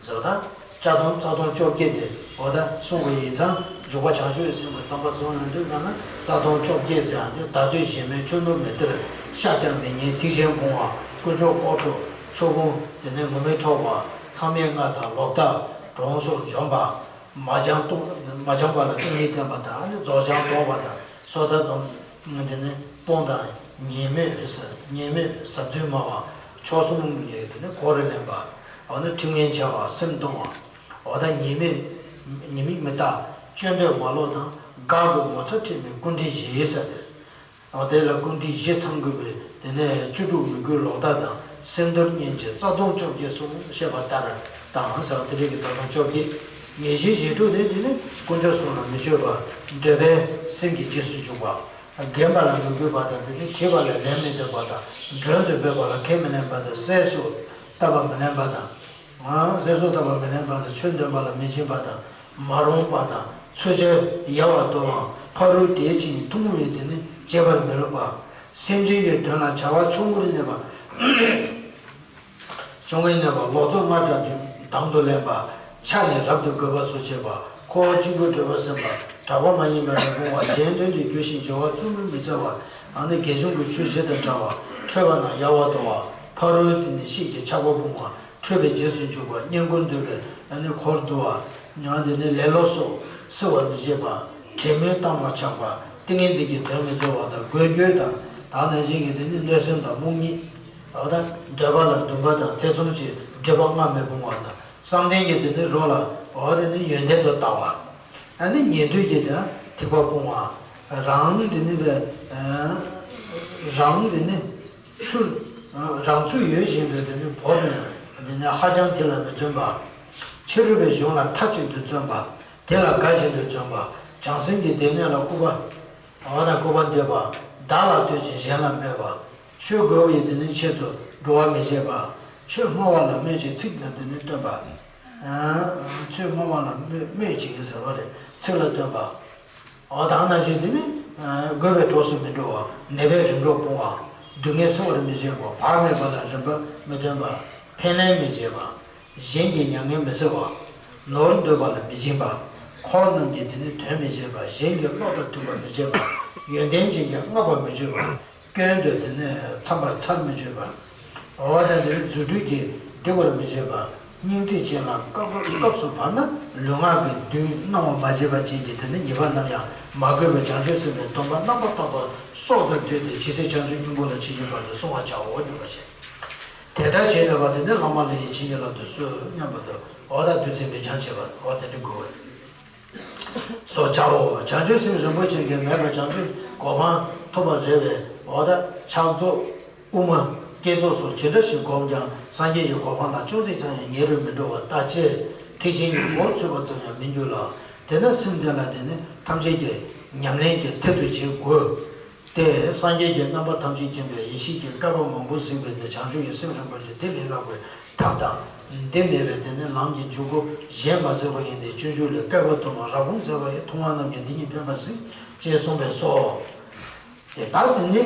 ཟེར་བ་དང་། རྩ་ལྟུང་རྩ་ལྟུང་བཅོ་བརྒྱད་དེ་འོ་ད་གསུང་བ་ཡིན་ཙང་། འཇུག་པ་བྱང་ཆུབ་སེམས་ཀྱི་སྡོམ་པ་གསུང་ཡོང་དུས་ན། རྩ་ལྟུང་བཅོ་བརྒྱད་ཟེར་ཡང་དེ། བདག་བསྟོད་གཞན་སྨོད་ཆོས་ནོར་མི་སྟེར། ཤ་རྐྱང་མི་ཉན་ཐེག་ཆེན་སྤོང་བ། དཀོན་མཆོག་དཀོར་འཕྲོག་ཆོས་སྤོང་དེ་ནས་ངུར་སྨྲིག་འཕྲོག་པ། མཚམས་མེད་ལྔ་དང་ལོག་ལྟ། གྲོང་སོགས་འཇོམས་པ། མ་འཆམ་སྟོང་མ་འཆམ་པ་ལ་སྟོང་ཉིད་བསྟན་པ་དང་། ཨ་ནི་རྫོགས་བྱང་བཟློག་པ་དང་། སོ་ཐར་སྡོམ་དེ་ནས་སྤོང་དང་། ཉེས་སྨོད་ཟ་ཉེས་སྨོད་ཟ་རྫུན་སྨྲ་བ། མཆོག་གསུམ་ལས་དེ་ནས་གོ་རུ་ལེན་པ། འོ་ན་ཁྲིམས་ངན་བྱ་བ་སེམས་གཏོང་བ། འོ་ད་ཉེས་དམིགས་ཉེས་དམིགས་མི་བལྟ། སྤྱོད་འདོད་མ་ལོག་དང་། དགག་དགོས་ངོ་ཚ་ཁྲེལ་མེད་སྐུ་འདྲེན་བཞི་ཟེར་ཏེ། འོ་དེ་ལ་སྐུ་འདྲེན་བཞི་ཚང་དགོས་པའི་དེ་ནས་བཅུ་དྲུག་མི་དགོས་ལོག་ལྟ་དང་། སེམས་དོར་གཉེན་བྱེད་རྩ་ལྟུང་བཅོ་བརྒྱད་གསུངས། བཤད་པ་ལྟར་དང་ཟེར་བ་དེ་འདྲའི་གི་རྩ་ལྟུང་བཅོ་བརྒྱད། ཉེས་བྱས་བཞི་དྲུག་ནི་དེ་ནི་དཀོན་མཆོག་གསུམ་ལ་མི་མཆོད་པ། འདོད་པའི་སེམས་ཀྱི་རྗེས་སུ་འཇུག་པ། རྒན་པ་ལ་མི་གུས་པ་དང་། དེ་ནི་བྱིས་པ་ལ་ལན་མི་འདེབས་པ་དང་། མགྲོན་དུ་བོས་པ་ལ་ཁས་མི་ལེན་པ་དང་། ཟས་སུ་བཏབ་པ་མི་ལེན་པ་དང་། ཨ་ཟས་སུ་བཏབ་པ་མི་ལེན་པ་དང་། ཆོས་འདོན་པ་ལ་མི་སྦྱིན་པ་དང་། མ་རུངས་པ་དང་། འཚོ་བྱེད་ཡལ་བར་དོར་བའམ་ཕ་རོལ་དེད་ཅིང་ཐུང་བའི་དེ་ནི་བྱེད་པར་མི་རུང་བ། སེམས་ཅན་གྱི་དོན་ལ་བྱ་བ་ཆུང་ངུར་གནས་པ། ཆུང་ངུར་གནས་པ། ལོག་འཚོ་ལྔ་དང་དུ་དང་དུ་ལེན་པ། ཆགས་ནས་རབ་ཏུ་རྒོད་པ་སོགས་བྱེད་པ། འཁོར་བ་གཅིག་པུར་གྲོལ་བར་སེམས་པ། གྲགས་པ་མ་ཡིན་པར་མི་སྤོང་བ། གཞན་དོན་དུ་འགྱུར་ཞིང་སྦྱོར་བ་བཙུན་མོས་མི་འཚལ་བ། ཨ་ནི་དགེ་སྦྱོང་གི་ཆོས་བཞི་དང་བྲལ་བ། ཁྲོས་པ་རྣམས་ཡལ་བར་དོར་བ། ཕ་རོལ་དེ་ནི་གཤེད་ཀྱི་ཆགས་པ་སྤོང་བ། ཁྲོས་པའི་རྗེས་སུ་འཇུག་པ། གཉེན་ཀུན་འདོད་པའི་ཨ་ནི་འཁོར་བསྡུ་བ། ཡང་དེ་ནི་ལེ་ལོ་སོགས་བསིལ་བར་མི་བྱེད་པ། དྲན་མེད་གཏམ་ལ་ཆགས་པ། ཏིང་ངེ་འཛིན་གྱི་དོན་མི་རྩོལ་བ་དང་། འགུལ་སྐྱོད་དང་། དེ་ནང་བཞིན་གྱི་དེ་ནི་གནོད་སེམས་དང་རྨོངས་གཉིད། འོ་ད་འདོད་པ་ལ་འདུན་པ་དང་ཐེ་ཚོམ་གྱི་སྒྲིབ་པ་ལྔ་མི་སྤོང་བ་དང་། བསམ་གཏན་གྱི་དེ་ནི་རོ་ལ་འོ་དེ་ནི་ཡོན་ཏན་དུ་ལྟ་བ། ཨ་ནི་ཉན་ཐོས་ཀྱི་དེ་ཐེག་པ་སྤོང་བ། རང་དེ་ནི་བས་རང་དེ་ནི་ཚུར་རང་ཚུར་ཡོད་བཞིན་དུ་དེ་ནི་བོར་ནས་དེ་ནི་ཧ་ཅང་དེ་ལ་མི་བརྩོན་པ། ཕྱི་རོལ་པའི་གཞུང་ལ་མཐའ་གཅིག་ཏུ་བརྩོན་པ། དེ་ལ་དགའ་བཞིན་དུ་བརྩོན་པ། བྱང་སེམས་ཀྱི་སྡེ་སྣོད་ལ་སྐུར་པ། འོ་ན་སྐུར་པ་འདེབས་པ། བདག་ལ་ལྟོས་ཤིང་གཞན་ལ་སྨོད་པ། ཆོས་དགོས་པའི་དེ་ནི་ཆེད་དུ་འགྲོ་བ་མི་བྱེད་པ། ཆོས་སྨྲ་བ་ལ་སྨོད་ཅིང་ཚིག་ལ་དེ་ནི་བསྟོད་པ། ཆོས་སྨྲ་བ་ལ་སྨོད་སྨོད་ཅིང་ཟེར་བ་རེད། ཚིག་ལ་བསྟོད་པ། འོ་དེ་ནང་བཞིན་དེ་ནི་དགོས་པའི་གྲོགས་སུ་མི་འགྲོ་བ། ནད་པའི་རིམ་གྲོ་སྤོང་བ། སྡུག་བསྔལ་སེལ་བར་མི་བྱེད་པ། བག་མེད་པ་ལ་རིན་པ་མི་སྟོན་པ། ཕན་ལན་མི་བྱེད་པ། གཞན་གྱི་མྱ་ངན་མི་བསལ་བ། ནོར་འདོད་པ་ལ་མི་སྦྱིན་པ། འཁོར་རྣམས་ཀྱི་དེ་ནི་དོན་མི་བྱེད་པ། གཞན་གྱི་བློ་དང་མཐུན་པར་མི་བྱེད་པ། ཡོན་ཏན་ཅན་གྱིས་བསྔགས་པར་མི་བྱེད་པ། སྐྱོན་དུ་དེ་ནི་འཚམས་པར་ཚར་མི་གཅོད་པ། འོ་ད་དེ་ནི་རྫུ་འཕྲུལ་གྱིས་བདེ་བར་མི་བྱེད་པ། སྙིང་རྗེ་ཅན་ལ་སྐབས་སྐབས་སུ་བབ་ན་ལུས་ངག་གི་དོན་སྣང་བ་མ་བྱས་པ་ཅན་གྱི་དེ་ནི་ཉེས་པ་རྣམས་ཡང་མ་གོས་པའི་བྱང་ཆུབ་སེམས་དཔའི་སྡོམ་པ་རྣམ་པར་དག་པ་སྲོག་དང་བསྡོས་ཏེ་ཇི་སྲིད་བྱང་ཆུབ་སྙིང་པོ་ལ་མཆིས་ཀྱི་བར་དུ་བསྲུང་བར་བྱའོ་སྙམ་པ་བྱས། དེ་ལྟར་བྱས་ནས་པ་དེ་ནི་བླ་མ་ལ་ཡི་ཇི་སྙེད་བསླབ་དུ་གསོལ་སྙམ་པ་དང་། འོ་ད་བདུད་རྩི་འབེབས་སྦྱང་བྱེད་པ། འོ་དེ་འདྲ་དགོས་པ་རེད། སོགས་བྱའོ། བྱང་ཆུབ་སེམས་རིན་པོ་ཆེ་གིས་མེད་པ་བྱང་ཆུབ་གོ་འཕང་ཐོབ་པར་རེ་བའི་འོ་ད་ཕྱག་རྫོགས་དབུ་མ། བསྐྱེད་རྫོགས་སོགས་ཇི་འདྲ་ཞིག་བསྒོམས་ཀྱང་སངས་རྒྱས་ཀྱི་གོ་འཕང་དང་ཅུང་ཟད་ཙམ་ཡང་ཉེ་རུ་མི་འགྲོ་བ་ལྟ་ཅི། ཐེག་ཆེན་གྱི་སྒོར་ཚུད་པ་ཙམ་ཡང་མི་འགྱུར་ལ། དེས་ན་སེམས་དེ་ལ་དེ་ནི་ཐམས་ཅད་ཀྱི་ཉམས་ལེན་གྱི་མཐིལ་དུ་བྱེད་དགོས། ཏེ། སངས་རྒྱས་ཀྱི་རྣམ་པ་ཐམས་ཅད་མཁྱེན་པའི་ཡེ་ཤེས་ཀྱི་བསྐལ་པ་མང་པོ་གཟིགས་པའི་ནི་བྱང་ཆུབ་ཀྱི་སེམས་རིན་པོ་ཆེ་དེ་ལས་ལྷག་པའི་ཐབས་དང་། དེ་མེད་པའི་དེ་ནི་ལམ་གྱི་འཇུག་སྒོ་གཞན་མ་གཟིགས་པ་ཡིན་ཏེ། སྤྱོད་འཇུག་ལས། བསྐལ་པ་དུ་མར་རབ་དགོངས་མཛད་པ་ཡི། མཐོང་བ་རྣམས་ཀྱིས་འདི་ཉིད་ཕན་པར་གཟིགས། ཅེས་གསུངས་པས་སོ། དེ་ལྟར་དེ་ནི་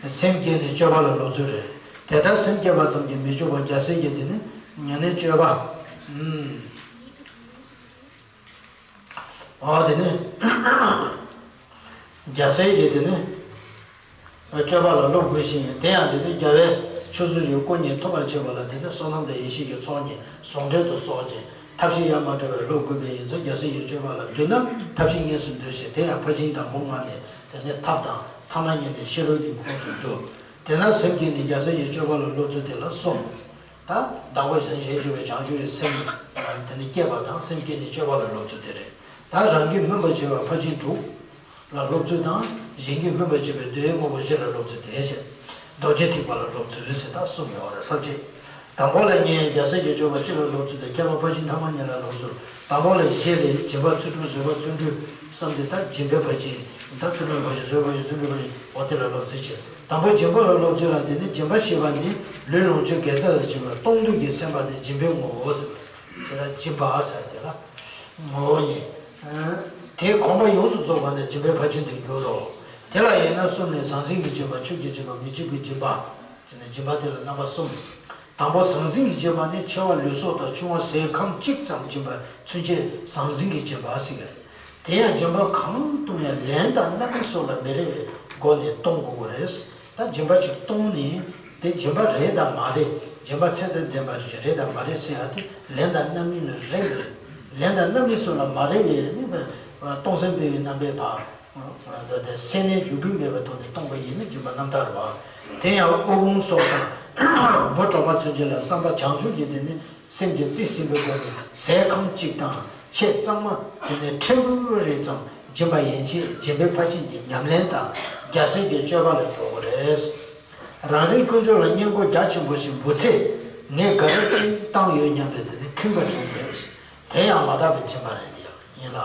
སེམས་བསྐྱེད་ནས་སྤྱོད་པ་ལ་སློབ་ཚུལ་རེད། དེ་ལྟར་སེམས་བསྐྱེད་པ་ཙམ་གྱིས་མི་ཆོག་པར་རྒྱལ་སྲས་ཀྱིས་དེ་ནི་ཉམས་ལེན་སྤྱོད་པ། ཨུམ། འོ་དེ་ནི། རྒྱལ་སྲས་ཀྱིས་དེ་ནི། སྤྱོད་པ་ལ་སློབ་དགོས་ཤིང་། དེ་ཡང་དེ་ནི་རྒྱལ་བའི་ཆོས་ཚུལ་གྱི་སྐུ་གཉིས་ཐོབ་པར་བྱེད་པ་ལ་དེ་ནི་བསོད་ནམས་དང་ཡེ་ཤེས་ཀྱི་ཚོགས་གཉིས་ཟུང་འབྲེལ་དུ་གསོག་ཅིང་ཐབས་ཤེས་ཡ་མ་བྲལ་བའི་བློ་དགོས་པས། ཡིན་ཙང་རྒྱལ་སྲས་ཀྱི་སྤྱོད་པ་ལ་བསྡུ་ན་ཐབས་ཤེས་གཉིས་སུ་འདུ་ཞིང་། དེ་ཡང་ཕར་ཕྱིན་དང་པོ་ལྔ་ནི་དེ་ནི་ཐབས་དང་། ཐ་མ་གཉིས་ནི་ཤེས་རབ་ཀྱི་ཁོངས་སུ་འདུ། དེས་ན་སེམས་བསྐྱེད་ནི་རྒྱལ་སྲས་ཀྱི་སྤྱོད་པ་ལ་སློབ་ཚུལ་དེ་ལ་གསུམ། ད་བདག་པོ་གཞན་གཞན་བརྗོད་པའི་བྱང་ཆུབ་ཀྱི་སེམས་དེ་ནི་བསྐྱེད་པ་དང་། སེམས་བསྐྱེད་ནས་སྤྱོད་པ་ལ་སློབ་ཚུལ་དེ་རེད། ད་རང་གིས་སྨོན་པ་བྱེད་པ་ཕར་ཕྱིན་དྲུག་ལ་སློབ་ཚུལ་དང་། གཞན་གྱིས་སྨོན་པ་བྱེད་པའི་འདོད་ཡོན་དངོས་པོ་བཞི་ལ་སློབ་ཚུལ་དེ་བྱས། རྡོ་རྗེ་ཐེག་པ་ལ་སློབ་ཚུལ་ཟེར་ད་གསུམ་ཡོད་རེད་ས་བཅད། དང་པོ་ལ་ནི་རྒྱལ་སྲས་ཀྱི་སྤྱོད་པ་སྤྱི་ལ་སློབ་ཚུལ་དང་། བསྐྱེད་པ་ཕར་ཕྱིན་ཐ་མ་གཉིས་ལ་སློབ་ཚུལ། དང་པོ་ལ་བཞི་ལས། སྦྱིན་པ། ཚུལ་ཁྲིམས། བཟོད་པ། བརྩོན་འགྲུས་བསམ་སྟེ། ད་སྦྱིན་པའི་ཕར་ཕྱིན། ད་ཚུལ་ཁྲིམས་ཕར་ཕྱིན། བཟོད་པ་ཕར་ཕྱིན། བརྩོན་འགྲུས་ཕར་ཕྱིན། འོ་དེ་ལ་སློབ་ཚུལ་བྱས། དང་པོ་སྦྱིན་པ་ལ་སློབ་ཚུལ་ལ་དེ་ནི་སྦྱིན་པ་ཞེས་པ་ནི་ལུས་ལོངས་སྤྱོད་དགེ་རྩ་ལ་སྦྱིན་པ། གཏོང་ཕོད་ཀྱི་སེམས་པ་དེ་སྦྱིན་པའི་ངོ་བོ་ཟེར། དེ་ལ་སྦྱིན་པ་ཟེར་དེ་ལ་ངོ་བོ་ཡིན། དེའི་གོམས་པ་ཡོངས་སུ་རྫོགས་པ་ནི་སྦྱིན་པའི་ཕར་ཕྱིན་དུ་འགྱུར་རོ། དེ་ལ་དབྱེ་ན་གསུམ་ལས། ཟང་ཟིང་གི་སྦྱིན་པ། ཆོས་ཀྱི་སྦྱིན་པ། མི་འཇིགས་པའི་སྦྱིན་པ། ཅེས་ནས་སྦྱིན་པ་དེ་ལ་རྣམ་པ་གསུམ། དང་པོ་ཟང་ཟིང་གི་སྦྱིན་པ་ནི་ཆེ་བ་ལུས་སྲོག་དང་ཆུང་བ་ཟས་ཁམ་གཅིག་ཙམ་སྦྱིན་པ་ཚུན་ཆད་ཟང་ཟིང་གི་སྦྱིན་པ་ཟེར་གི་རེད། དེ་ཡང་སྦྱིན་པ་གང་གཏོང་ཡང་ལན་དང་རྣམ་སྨིན་སོགས་ལ་མི་རེ་བའི་སྒོ་ནས་གཏོང་དགོས་ཀྱི་རེད། ད་སྦྱིན་པ་ཅིག་གཏོང་ནས་དེ་སྦྱིན་པ་རེད་དང་མ་རེད། སྦྱིན་པ་ཚད་དང་ལྡན་པ་རེད་དང་མ་རེད་ཟེར་ཡ་དེ་ལན་དང་རྣམ་སྨིན་ལ་རེ་བའི། ལན་དང་རྣམ་སྨིན་སོགས་ལ་མ་རེ་བའི་ནི་གཏོང་སེམས་སྤེལ་བའི་རྣམ་པའི་བར། སེམས་ནི་འཇུག་རྒྱུ་མེད་པའི་ཐོག་ནས་གཏོང་བ་ཡིན་ན་སྦྱིན་པ་རྣམ་དག་རེད་པ། དེ་ཡང་དབུལ་ཕོངས་སོགས་དང་འབུ་གྲོག་མ་ཚུན་ཆད་ལ་བསམ་པ་བྱང་ཆུབ་ཀྱི་དེ་ནི་སེམས་ཀྱིས་རྩིས་ཟིན་པའི་སྒོ་ནས་ཟས་ཁམ་གཅིག་དང་ཆེས་གཙང་མ་དེ་ནི་ཕྲན་བུ་རེ་ཙམ་སྦྱིན་པ་ཡན་ཆད་སྦྱིན་པའི་ཕར་ཕྱིན་གྱི་ཉམས་ལེན་དང་རྒྱལ་སྲས་ཀྱི་སྤྱོད་པ་ལ་འགྲོ་དགོས་རེད། རང་རེའི་ཀུན་སྤྱོད་ལ་སྙིང་པོ་རྒྱ་ཆེན་པོ་ཞིག་འབུལ་ཚེ་ངས་ག་རེ་ཅིག་བཏང་ཡོད་སྙམ་པའི་དེ་ནི་ཁེངས་པ་བྱུང་མེད། དེ་ཡང་མ་དག་པའི་སྦྱིན་པ་རེད་ཡིན་ལ།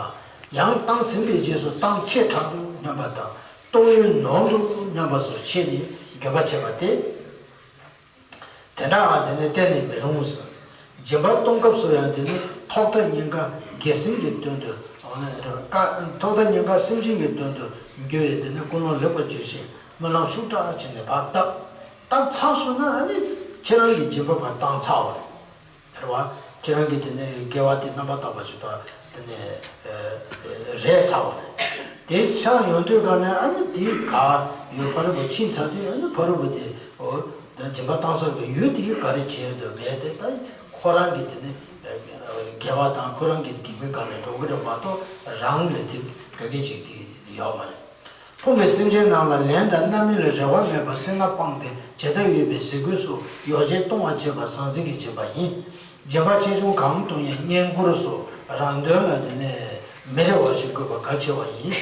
ཡང་བཏང་ཟིན་པའི་རྗེས་སུ་བཏང་ཆེས་དྲག་འདུག་སྙམ་པ་དང་གཏོང་ཡུན་ནོར་འདུག་སྙམ་པ་སོགས་བྱས་ནས་འགྱོད་པ་བྱེད་པ་སྟེ། དེ་འདྲའང་དེ་ནི་གཏན་ནས་མི་རུང་ཟེར། སྦྱིན་པ་གཏོང་སྐབས་སུ་ཡང་དེ་ནི་ཐོག་མཐའ་གཉིས་ཀ་དགེ་སེམས་ཀྱི་དོན་དུ། ཐོག་མཐའ་གཉིས་ཀ་སེམས་ཅན་གྱི་དོན་དུ་འགྱུར་བའི་དེ་ནི་ཀུན་སློང་ལེགས་པར་བཅོས་ཤིང་སྨོན་ལམ་ཤུགས་དྲག་བྱས་ནས་ཕར་བཏབ། བཏབ་ཚར་སོང་ན་ཨ་ནི་ཁྱེད་རང་གི་སྦྱིན་པ་ཕར་བཏང་ཚར་བ་རེད། རེད་བ། ཁྱེད་རང་གིས་དེ་ནས་དགེ་བ་དེ་རྣམ་པར་དག་པ་ཞིག་དང་དེ་ནས་རེག་ཚར་བ་རེད། དེ་ཆགས་ཡོང་དུས་ག་ནས་ཨ་ནི་དེ་ག་ཡོད་ཕ་རོལ་པོ་ཕྱིན་ཚར་དུས་ཨ་ནི་ཕ་རོལ་པོ་དེ་འོ་ད་སྦྱིན་པ་བཏང་ས་གི་ཡུལ་དེ་ག་རེ་བྱས་ཡོད་འདུག་མེད་དེ་ད་ཁོ་རང་གིས་དེ་ནས་དགེ་བ་དང་ཁོ་རང་གི་སྡིག་པའི་ག་ནས་འགྲོ་གི་རེད་མ་གཏོགས་རང་ལ་དེ་ག་གེ་ཞིག་དེ་ཡོད་མ་རེད། ཕོངས་པའི་སེམས་ཅན་རྣམས་ལ་ལན་དང་རྣམ་སྨིན་ལ་རེ་བ་མེད་པར་སེར་སྣ་སྤངས་ཏེ་ཇི་ལྟར་ཡོད་པའི་ཟས་གོས་སོགས་ཡོ་བྱད་གཏོང་བར་བྱེད་པ་ཟང་ཟིང་གི་སྦྱིན་པ་ཡིན། སྦྱིན་པ་ཆེ་ཆུང་གང་གཏོང་ཡང་བསྙེན་བཀུར་སོགས་རང་དོན་ལ་དེ་ནས་མི་རེ་བ་ཞིག་དགོས་པ་གལ་ཆེ་བ་ཡིན།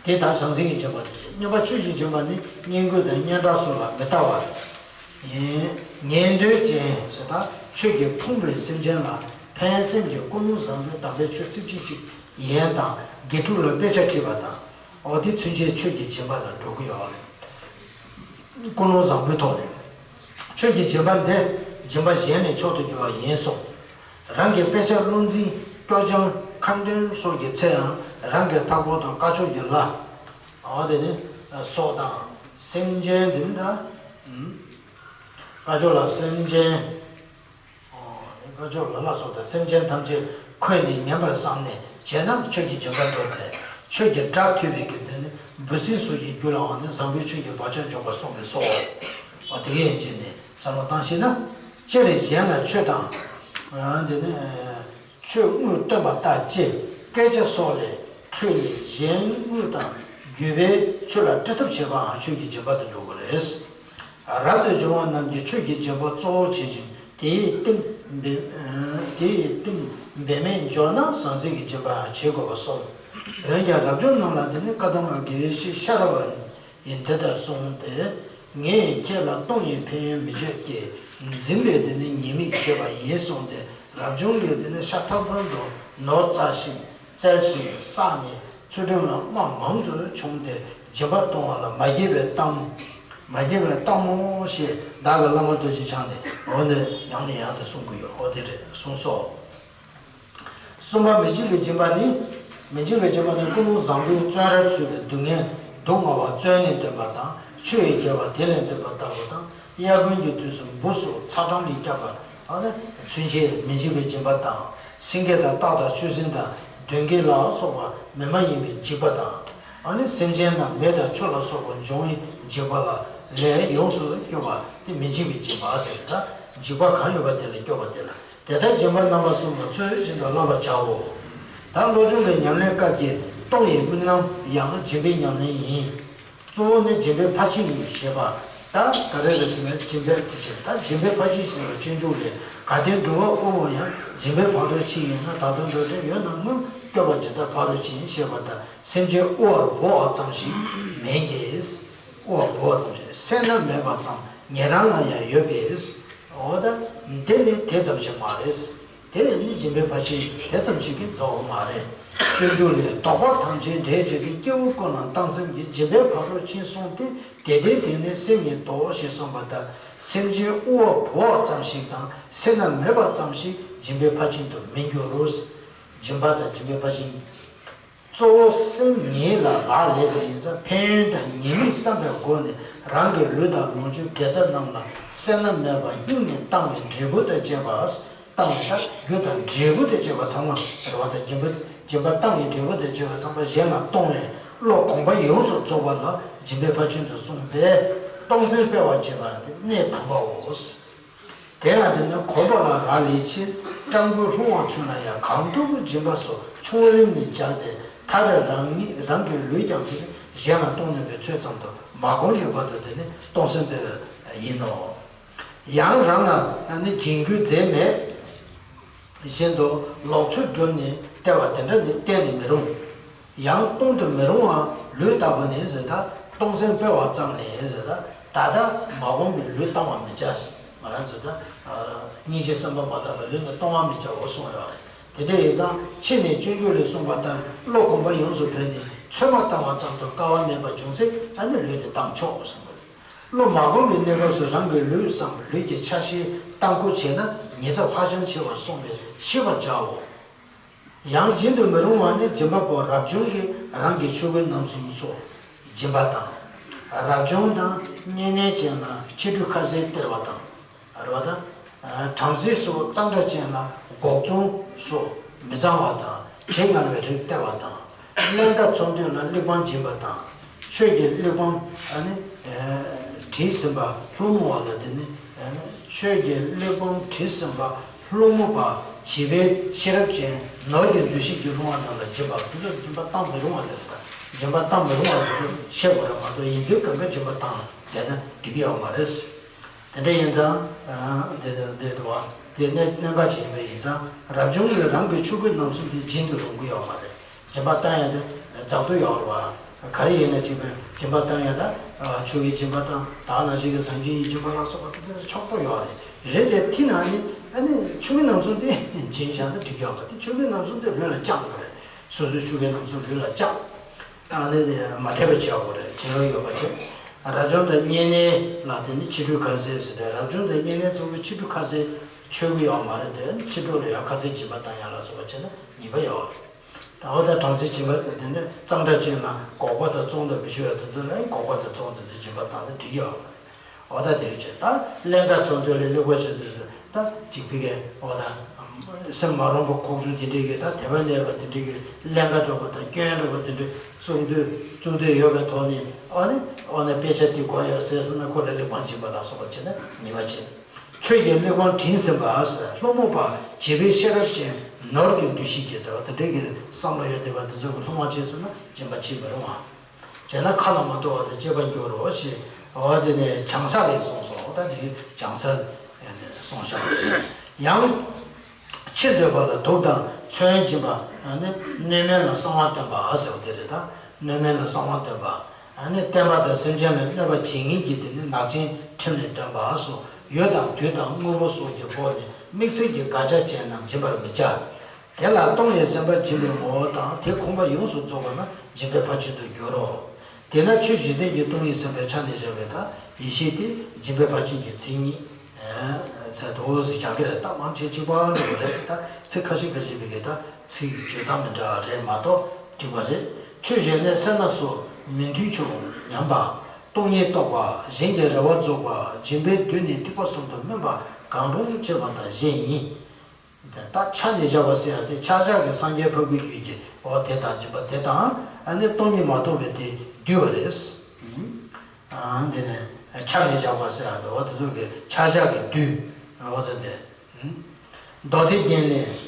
དེ་ལྟར་ཟང་ཟིང་གི་སྦྱིན་པ་དེ་བཞིན་གཉེན་པ་ཆོས་ཀྱི་སྦྱིན་པ་ནི་བསྙེན་བཀུར་དང་སྙན་གྲགས་སོགས་ལ་མི་ལྟ་བར། ཡིན། ཉན་འདོད་ཅན་ཟེར་ད་ཆོས་ཀྱི་ཕོངས་པའི་སེམས་ཅན་ལ་ཕན་སེམས་ཀྱི་ཀུན་སློང་བཟང་པོས་དམ་པའི་ཆོས་ཚིགས་བཅད་གཅིག་ཡན་དང་དགེ་ཕྲུག་ལ་དཔེ་ཆ་ཁྲིད་པ་དང་། འོ་དེ་ཚུན་ཆད་ཆོས་ཀྱི་སྦྱིན་པ་ལ་འགྲོ་གི་ཡོད་རེད། ཀུན་སློང་བཟང་པོའི་ཐོག་ནས། ཆོས་ཀྱི་སྦྱིན་པ་འདི་སྦྱིན་པ་གཞན་ལས་མཆོག་ཏུ་གྱུར་པ་ཡིན་གསུངས། རང་གི་དཔེ་ཆ་བློ་འཛིན་སྐྱོར་སྦྱང་ཁ་འདོན་སོགས་ཀྱི་ཚེ་ཡང་རང་གི་ཐག་པོ་དང་བཀའ་ཆོས་ཀྱི་ལྷ། འོ་དེ་ནི་སྲོག་དང་སེམས་ཅན་འདི་ནི་ད། བཀའ་ཆོས་ལ་སེམས་ཅན། བཀའ་ཆོས་ལ་ལ་སོགས་དང་སེམས་ཅན་ཐམས་ཅད་འཁོད་ནས་ཉན་པར་བསམས་ནས་བྱས་ན་ཆོས་ཀྱི་སྦྱིན་པ་འགྲུབ་སྟེ། ཆོས་ཀྱི་སྒྲ་ཐོས་པའི་གི་དེ་ནི་འབུ་སྲིན་སོགས་ཀྱི་རྒྱུད་ལའང་ནི་བཟང་པོའི་ཆོས་ཀྱི་བག་ཆགས་འཇོག་པར་གསུངས་པས་སོ། འོ་དེ་ག་ཡན་ཆད་ནས་བསམ་བློ་བཏང་ཤེས་ན། སྤྱིར་གཞན་ལ་ཆོས་དང་། དེ་ནི། ཆོས་དངོས་སྟོན་པ་ལྟ་ཅི། སྐད་ཆ་སོགས་ལས་འཕྲོས་ནས་གཞན་དངོས་དང་བརྒྱུད་པའི་ཆོས་ལ་འཁྲིད་ཐབས་བྱེད་པའང་ཆོས་ཀྱི་སྦྱིན་པ་དུ་འགྲོ་གི་རེད། རབ་ཏུ་བྱུང་བ་རྣམས་ཀྱིས་ཆོས་ཀྱི་སྦྱིན་པ་གཙོ་བོར་བྱེད་ཅིང་དེའི་རྟེན་འབད་དེའི་རྟེན་འབད་མེད་འཇོག་ན་ཟང་ཟིང་གི་སྦྱིན་པའང་བྱེད་དགོས་པར་གསུངས། འོན་ཀྱང་རབ་བྱུང་རྣམས་ལ་དེ་ནི་བཀའ་གདམས་པ་དགེ་བའི་བཤེས་ཤ་ར་བ་ཡིས་འདི་ལྟར་གསུངས་ཏེ། ངས་ཁྱེད་ལ་གཏོང་བའི་ཕན་ཡོན་མི་བརྗོད་ཀྱི། འཛིན་པའི་དེ་ནི་ཉེས་དམིགས་བརྗོད་པ་ཡིན་གསུངས་ཏེ། རབ་བྱུང་གི་དེ་ནི་ཤ་ཐབ་ཐབ་ཏུ་ནོར་བཙལ་ཞིང་བཙལ་ཞིང་བསགས་ནས་ཚུལ་ཁྲིམས་ལ་རྨ་མང་དུ་བྱུང་སྟེ་སྦྱིན་པ་གཏོང་བ་ལ་མ་དགྱེས་པའི་གཏམ། མ་དགྱེས་པའི་གཏམ་མོ་ཞེས་བདག་གི་བླ་མ་རྡོ་རྗེ་འཆང་ནས་འོ་ནི་ཡང་ནས་ཡང་དུ་གསུང་གི་ཡོད། འོ་དེ་རེད་གསུངས་སོ། གསུམ་པ་མི་འཇིགས་པའི་སྦྱིན་པ་ནི། མི་འཇིགས་པའི་སྦྱིན་པ་ནི་ཀུན་སློང་བཟང་པོའི་བཙོན་རར་ཚུད་པའི་སྡུག་བསྔལ་སྡུག་བསྔལ་བ་བཙོན་ནས་འདོན་པ་དང་ཆུ་ཡིས་བརྒྱབ་པ་དེ་ལས་འདོན་པ་ལྟ་བུ་དང་། དབྱར་དགུན་གྱི་དུས་སུ་འབུ་སོགས་ཚ་གྲང་ལས་སྐྱོབ་པ། ཨ་ནི་ཚུན་ཆད་མི་འཇིགས་པའི་སྦྱིན་པ་དང་། སེང་གེ་དང་སྟག་དང་ཆུ་སྲིན་དང་གདོན་བགེགས་ལ་སོགས་པ་མི་མ་ཡིན་པའི་འཇིགས་པ་དང་། ཨ་ནི་སེམས་ཅན་རྣམས་མེ་དང་ཆུ་ལ་སོགས་པ་འབྱུང་བའི་འཇིགས་པ་ལ་ལས་ཡོངས་སུ་སྐྱོབ་པ་དེ་མི་འཇིགས་པའི་སྦྱིན་པ་ཟེར། ད་འཇིགས་པ་གང་ཡོད་པ་དེ་ལས་སྐྱོབ་པ་དེ་ལ། དེ་ལྟར་སྦྱིན་པ་རྣམ་པ་གསུམ་ལ་ཚུལ་བཞིན་དུ་བསླབ་པར་བྱའོ། ད་བློ་སྦྱོང་གི་ཉམས་ལེན་སྐབས་ཀྱི་རྟོགས་པའི་དམིགས་རྣམ་ཡང་སྦྱིན་པའི་ཉམས་ལེན་ཡིན། གཙོ་བོ་ནི་སྦྱིན་པའི་ཕར་ཕྱིན་ཡིན་ཞེས་པ། ད་ག་རེ་རེད་ཟེར་ན་སྦྱིན་པའི་དེ་བྱས། ད་སྦྱིན་པའི་ཕར་ཕྱིན་ཟེར་བ་སྤྱོད་འཇུག་ལས། གལ་ཏེ་འགྲོ་བ་དབུལ་བོ་ཡང་། སྦྱིན་པའི་ཕ་རོལ་ཕྱིན་ཡིན་ན། ད་དུང་འགྲོ་དོན་ཡོད་ན་སྔོན། སྐྱོབ་པ་ཇི་ལྟར་ཕ་རོལ་ཕྱིན་ཞེས་པ་ལྟར་སེམས་ཅན་དབུལ་བར་འབོ་བ་ཙམ་ཞིག་མིན་གྱི། དབུལ་བར་འབོ་བ་ཙམ་ཞིག་སེར་སྣ་མེད་པ་ཙམ་ཉན་རང་ལ་ཡང་ཡོད་པས། འོ་ད་འདི་ནི་དེ་ཙམ་ཞིག་མ་རེད། དེ་ནི་སྦྱིན་པའི་ཕར་ཕྱིན་དེ་ཙམ་ཞིག་གིས་རྫོགས་པ་མ་རེད། སྤྱོད་འཇུག་ལས། བདོག་པ་ཐམས་ཅད་འབྲས་བཅས་ཏེ། སྐྱེ་བོ་ཀུན་ལ་བཏང་སེམས་ཀྱིས། སྦྱིན་པའི་ཕ་རོལ་ཕྱིན་གསུངས་ཏེ། དེ་ལྟའི་དེ་ནི་སེམས་ཉིད་དོ་ཞེས་གསུངས་པ་ལྟར་སེམས་ཅན་དབུལ་བ་འབོ་བ་ཙམ་ཞིག་དང་སེར་སྣ་མེད་པ་ཙམ་ཞིག་སྦྱིན་པའི་ཕར་ཕྱིན་དུ་མི་འགྱུར་རོ། སྦྱིན་པ་དང་སྦྱིན་པའི་ཕར་ཕྱིན། གཙོ་བོ་སེམས་ཉིད་ལ་རག་ལས་པ་ཡིན་ཙང་ཕན་ཡོན་དང་ཉེས་དམིགས་བསམ་པའི་སྒོ་ནས་རང་གི་ལུས་དང་ལོངས་སྤྱོད་དགེ་རྩ་རྣམས་ལ་སེར་སྣ་མེད་པར་སྙིང་ནས་བཏང་བའི་འབྲས་བུ་དང་བཅས་པ། བཏང་བའི་ད་རྒྱུ་དང་འབྲས་བུ་དང་བཅས་པ་ཚང་མ་རེད་བ། ད་སྦྱིན་པ་སྦྱིན་པ་བཏང་བའི་འབྲས་བུ་དང་བཅས་པ་ཚང་མ་གཞན་ལ་གཏོང་བའི་བློ་གོམས་པ་ཡོངས་སུ་རྫོགས་པ་ལ་སྦྱིན་པའི་ཕར་ཕྱིན་དུ་གསུངས་པས། གཏོང་སེམས་སྤེལ་བར་བྱེད་པ་དེ་གནད་དམ་པའོ། དེ་ཡང་དེ་ནི་གོམས་པ་ལ་རག་ལས་ཕྱིར། སྤྲང་པོས་ལྷུང་བ་ཚུན་ལ་ཡང་གང་ཐུབ་སྦྱིན་པ་སོགས་ཆུང་རིམ་ནས་སྦྱར་ཏེ། མཐར་རང་ཉིད་རང་གི་ལུས་ཀྱང་དེ་ནི་གཞན་ལ་གཏོང་ནུས་པའི་ཚོད་ཙམ་དུ་མ་གོམས་ཡོད་བར་དུ་དེ་ནི་གཏོང་སེམས་སྤེལ་བ་ཡིན་ནོ། ཡང་རང་ལ་ནི་སྦྱིན་རྒྱུའི་རྫས་མེད་བཞིན་དུ་ལོག་འཚོ་བསྒྲུབས་ནས་སྟེར་བ་དེ་འདྲ་ནི་གཏན་ནས་མི་རུང་། ཡང་གཏོང་དུ་མི་རུང་བ་ལུས་ལྟ་བུ་ནི་ཟེར། ད་གཏོང་སེམས་སྤེལ་བ་ཙམ་ལས་ཟེར། ད་ད་ལྟ་མ་གོམས་པའི་ལུས་གཏོང་བར་མི་བྱ། ང་རང་ཚོ་ད་སྙིང་རྗེ་བསམ་པ་མ་བཏང་བའི་ལུས་ནི་གཏོང་བར་མི་བྱའོ་གསུངས་ཡོད་རེད། དེ་འདྲ་ཡིན་ཙང་ཕྱི་ནས་སྤྱོད་འཇུག་ལས་གསུངས་པ་ལྟར་བློ་གོམས་པ་ཡོངས་སུ་བོད་ནས་ཚོད་མ་བཏང་བ་ཙམ་དུ་དཀའ་བ་མེད་པར་བྱུང་ཚེ་ཨ་ནི་ལུས་དེ་གཏོང་ཆོག་གསུངས་པ་རེད། བློ་མ་གོམས་པའི་གནས་སྐབས་སུ་རང་གི་ལུས་སམ་ལུས་ཀྱི་ཆ་ཤས་གཏོང་ཁུལ་བྱས་ན་ཉེས་ཚབས་ཧ་ཅང་ཆེ་བར་གསུངས་པས་ཤེས་པར་བྱའོ། ཡང་སྦྱིན་དུ་མི་རུང་བ་ནི་སྦྱིན་པ་པོ་རབ་བྱུང་གིས་རང་གི་ཆོས་གོས་རྣམ་གསུམ་སོགས་སྦྱིན་པ་དང་། རབ་བྱུང་དང་བསྙེན་གནས་ཅན་ལ་ཕྱི་འབྲུ་ཁ་ཟས་སྟེར་བ་དང་། རེད་བ་དང་། བྲམ་ཟེ་སོགས་གཙང་སྦྲ་ཅན་ལ་སྒོག་བཙོང་སོགས་མི་གཙང་བ་དང་དྲི་མངར་བའི་རིགས་སྟེར་བ་དང་། ཀླན་ཀ་འཚོ་འདོད་ལ་གླེགས་བམ་སྦྱིན་པ་དང་། ཆོས་ཀྱི་གླེགས་བམ་ཨ་ནི་བྲིས་ཟིན་པ་སློང་མོ་བ་ལ་དེ་ནི། ཆོས་ཀྱི་གླེགས་བམ་བྲིས་ཟིན་པ་སློང་མོ་བ་བྱིས་པའི་ཤེས་རབ་ཅན་ནོར་གྱི་འདུ་ཤེས་ཀྱིས་སློང་བ་རྣམས་ལ་སྦྱིན་པ་དེ་ཚོ་སྦྱིན་པ་བཏང་མི་རུང་བ་དེ་རེད། ད་སྦྱིན་པ་བཏང་མི་རུང་བ་དེ་ཚོ་ཤེས་དགོས་རེད་མ་གཏོགས་ཡིན་ཚུལ་གང་ག་སྦྱིན་པ་བཏང་བསྡད་ན་འགྲིག་གི་ཡོད་མ་རེད། དེ་འདྲ་ཡིན་ཙང་། དེ་དེ་དེ་བ། དེ་གནད་གནད་འགག་ཅིག་ཡིན་པ་ཡིན་ཙང་རབ་བྱུང་གིས་རང་གི་ཆོས་གོས་རྣམ་གསུམ་དེ་སྦྱིན་དུ་རུང་གི་ཡོད་མ་རེད། སྦྱིན་པ་བཏང་ཡ་དེ་རྫབ་ཏུ་ཡོད་རེད་བ། ག་རེ་ཡིན་ན་ཅིག་པའི་སྦྱིན་པ་བཏང་ཡ་ད། ཆོས་ཀྱི་སྦྱིན་པ་དང་ད་ག་ནང་བཞིན་གྱི་སངས་རྒྱས་ཀྱི་སྦྱིན་པ་ལ་སོགས་པ་དེ་ཚོ་ཕྱོགས་གཏོགས་ཡོད་རེད། རེད་དེ་དེ་ནང་ནས་ཨ་ནི་ཆོས་གོས་རྣམ་གསུམ་དེ་སྦྱིན་བཞག་ན་འགྲིག་གི་ཡོད་རེད། དེ་ཆོས་གོས་རྣམ་གསུམ་དེ་ལུས་ལ་བཅངས་དགོས་རེད། སོ་སོའི་ཆོས་གོས་རྣམ་གསུམ་ལུས་ལ་བཅངས། ཨ་ནི་དེ་མ་འདྲེས་པ་བྱེད་དགོས་རེད། བྱེད་ཡོང་ཡོད་པ་བྱེད། རབ་བྱུང་དང་བསྙེན་གནས་ལ་དེ་ནི་ཕྱི་འབྲུ་ཁ་ཟས་ཟེར་ཏེ་རབ་བྱུང་དང་བསྙེན་གནས་ཚོ་གི་ཕྱི་འབྲུ་ཁ་ཟས་མཆོད་ཀྱི་ཡོད་མ་རེད་དེ། ཕྱི་འབྲུ་ལ་ཡང་ཁ་ཟས་སྦྱིན་པ་བཏང་ཡ་ལ་སོགས་པ་བྱས་ན་ཉེས་པ་ཡོད་རེད། ད་འོ་ད་བྲམ་ཟེ་སྦྱིན་པ་དེ་ནི་གཙང་སྦྲ་ཅན་ལ་སྒོག་པ་དང་བཙོང་དང་མི་ཆོག་ཡ་དེ་ཚོ་ལ་སྒོག་པ་དང་བཙོང་དེ་ཚོ་སྦྱིན་པ་བཏང་ན་འགྲིག་ཡོད་མ་རེད། འོ་ད་དེ་རེད་བྱས། ད་ཀླན་ཀ་འཚོ་འདོད་ལ་གླེགས་བམ་བྱེད་དུས་སུ་ད་གཅིག་པའི་གི་འོ་ད་སེམས་མ་རུངས་པ་ལྐོག་གྱུར་དེ་འདྲའི་གི་ད་དད་པ་མེད་པ་དེ་འདྲའི་གི་ཀླན་ཀ་འདྲ་པོ་དང་སྐྱོན་འདྲ་པོ་དེ་འདྲའི་བཙུགས་འདོད་བཙུགས་འདོད་ཡོད་པའི་ཐོག་ནས་ཨ་ནི་འོ་ན་དཔེ་ཆ་དེ་དགོས་ཡོད་ཟེར་སོང་ན་ཁོ་ལ་གླེགས་བམ་སྦྱིན་པ་ལ་སོགས་པ་བྱས་ན་ཉེས་པ་བྱེད། ཆོས་ཀྱི་གླེགས་བམ་བྲིས་ཟིན་པ་ཟེར། སློང་མོ་བ་བྱིས་པའི་ཤེས་རབ་ཅན་ནོར་གྱི་འདུ་ཤེས་ཀྱིས་ཟེར་བ་དེ་འདྲའི་གི་བསམ་བློ་ཡོད་བསྡད་པ་དེ་ཚོ་གི་སློང་བ་བྱས་སོང་ན་སྦྱིན་པ་བྱེད་མི་རུང་བ། བྱས་ན་ཁ་ལ་མ་གཏོགས་པ་དང་བཅས་པར་འགྱུར་རོ་ཞེས། འོ་དེ་ནས་བྱང་ས་ལས་གསུངས་སོ། ད་དེ་བྱང་ས་གསུངས་བཞག་ཡང་ཕྱིར་འདོད་པ་ལ་དུག་དང་མཚོན་སྦྱིན་པ་ནི་སྣོད་སྨན་ལ་གསང་བ་སྟོན་པ་ཟེར་བ་དེ་རེད། ད་སྣོད་སྨན་ལ་གསང་བ་སྟོན་པ། ཨ་ནི་བསྟན་པ་དང་སེམས་ཅན་ལ་གནོད་པ་བྱེད་མཁན་གྱི་དེ་ནི་ནག་ཅན་ཁྲིམས་ལས་འདོན་པ་སོགས་ཡུལ་དང་དུས་དང་དངོས་པོ་སོགས་ཀྱི་སྒོ་ནས་དམིགས་བསལ་གྱི་དགག་བྱ་ཅན་རྣམས་སྦྱིན་པར་མི་བྱ། དེ་ལ་སྟོང་ཉིད་སེམས་དཔའ་སྦྱིན་པའི་ངོ་བོ་དང་དེ་ཁོམ་པ་ཡོངས་སུ་རྫོགས་པ་ན་སྦྱིན་པའི་ཕར་ཕྱིན་དུ་འགྱུར་རོ། དེས་ན་ཆོས་བཞི་ལྡན་གྱི་སྟོང་ཉིད་སེམས་དཔའི་ཆ་ནས་བཞག་པའི་དག་ཡེ་ཤེས་དེ་སྦྱིན་པའི་ཕར་ཕྱིན་གྱི་མཚན་ཉིད། ཚད་དོ་ཟེར་བྱ་གི་རེད། ད་མང་ཆེ་གཅིག་པ་འགྲོ་གི་རེད། ད་ཚིག་ཁ་ཤས་ཁ་ཤས་པའི་གི་ད་ཚིག་བརྗོད་སྟངས་མི་འདྲ་བ་རེད་མ་གཏོགས་འགྲིག་པ་རེད། ཆོས་བཞི་ནི་སེར་སྣ་སོགས་མི་མཐུན་ཕྱོགས་ཉམས་པ། སྟོང་ཉིད་རྟོགས་པ། གཞན་གྱི་རེ་བ་རྫོགས་པ། སྦྱིན་པའི་དུས་ནི་ཐེག་པ་གསུམ་དུ་སྨིན་པ་གང་རུང་སྤྱད་པ་དང་གཞན་ཡིན། དེ་ད་ཆ་ནས་བཞག་པ་ཟེར་ཡ་དེ་ཆ་བཞག་གི་སངས་རྒྱས་འཕགས་པའི་ཡུལ་གྱི་འོ་དེ་དང་སྦྱིན་པ་དེ་དང་ཨ་ནི་སྟོང་ཉིད་མ་རྟོགས་པའི་དེ་བསྡུས་པ་རེད། ཨང་། དེ་ནས་ཆ་ནས་བཞག་པ་ཟེར་ཡ་དེ་འོ་དེ་ཚོ་གི་ཆ་བཞག་གི་བསྡུས་འོ་ཟེར་ཏེ། མདོ་སྡེ་རྒྱན་ལས།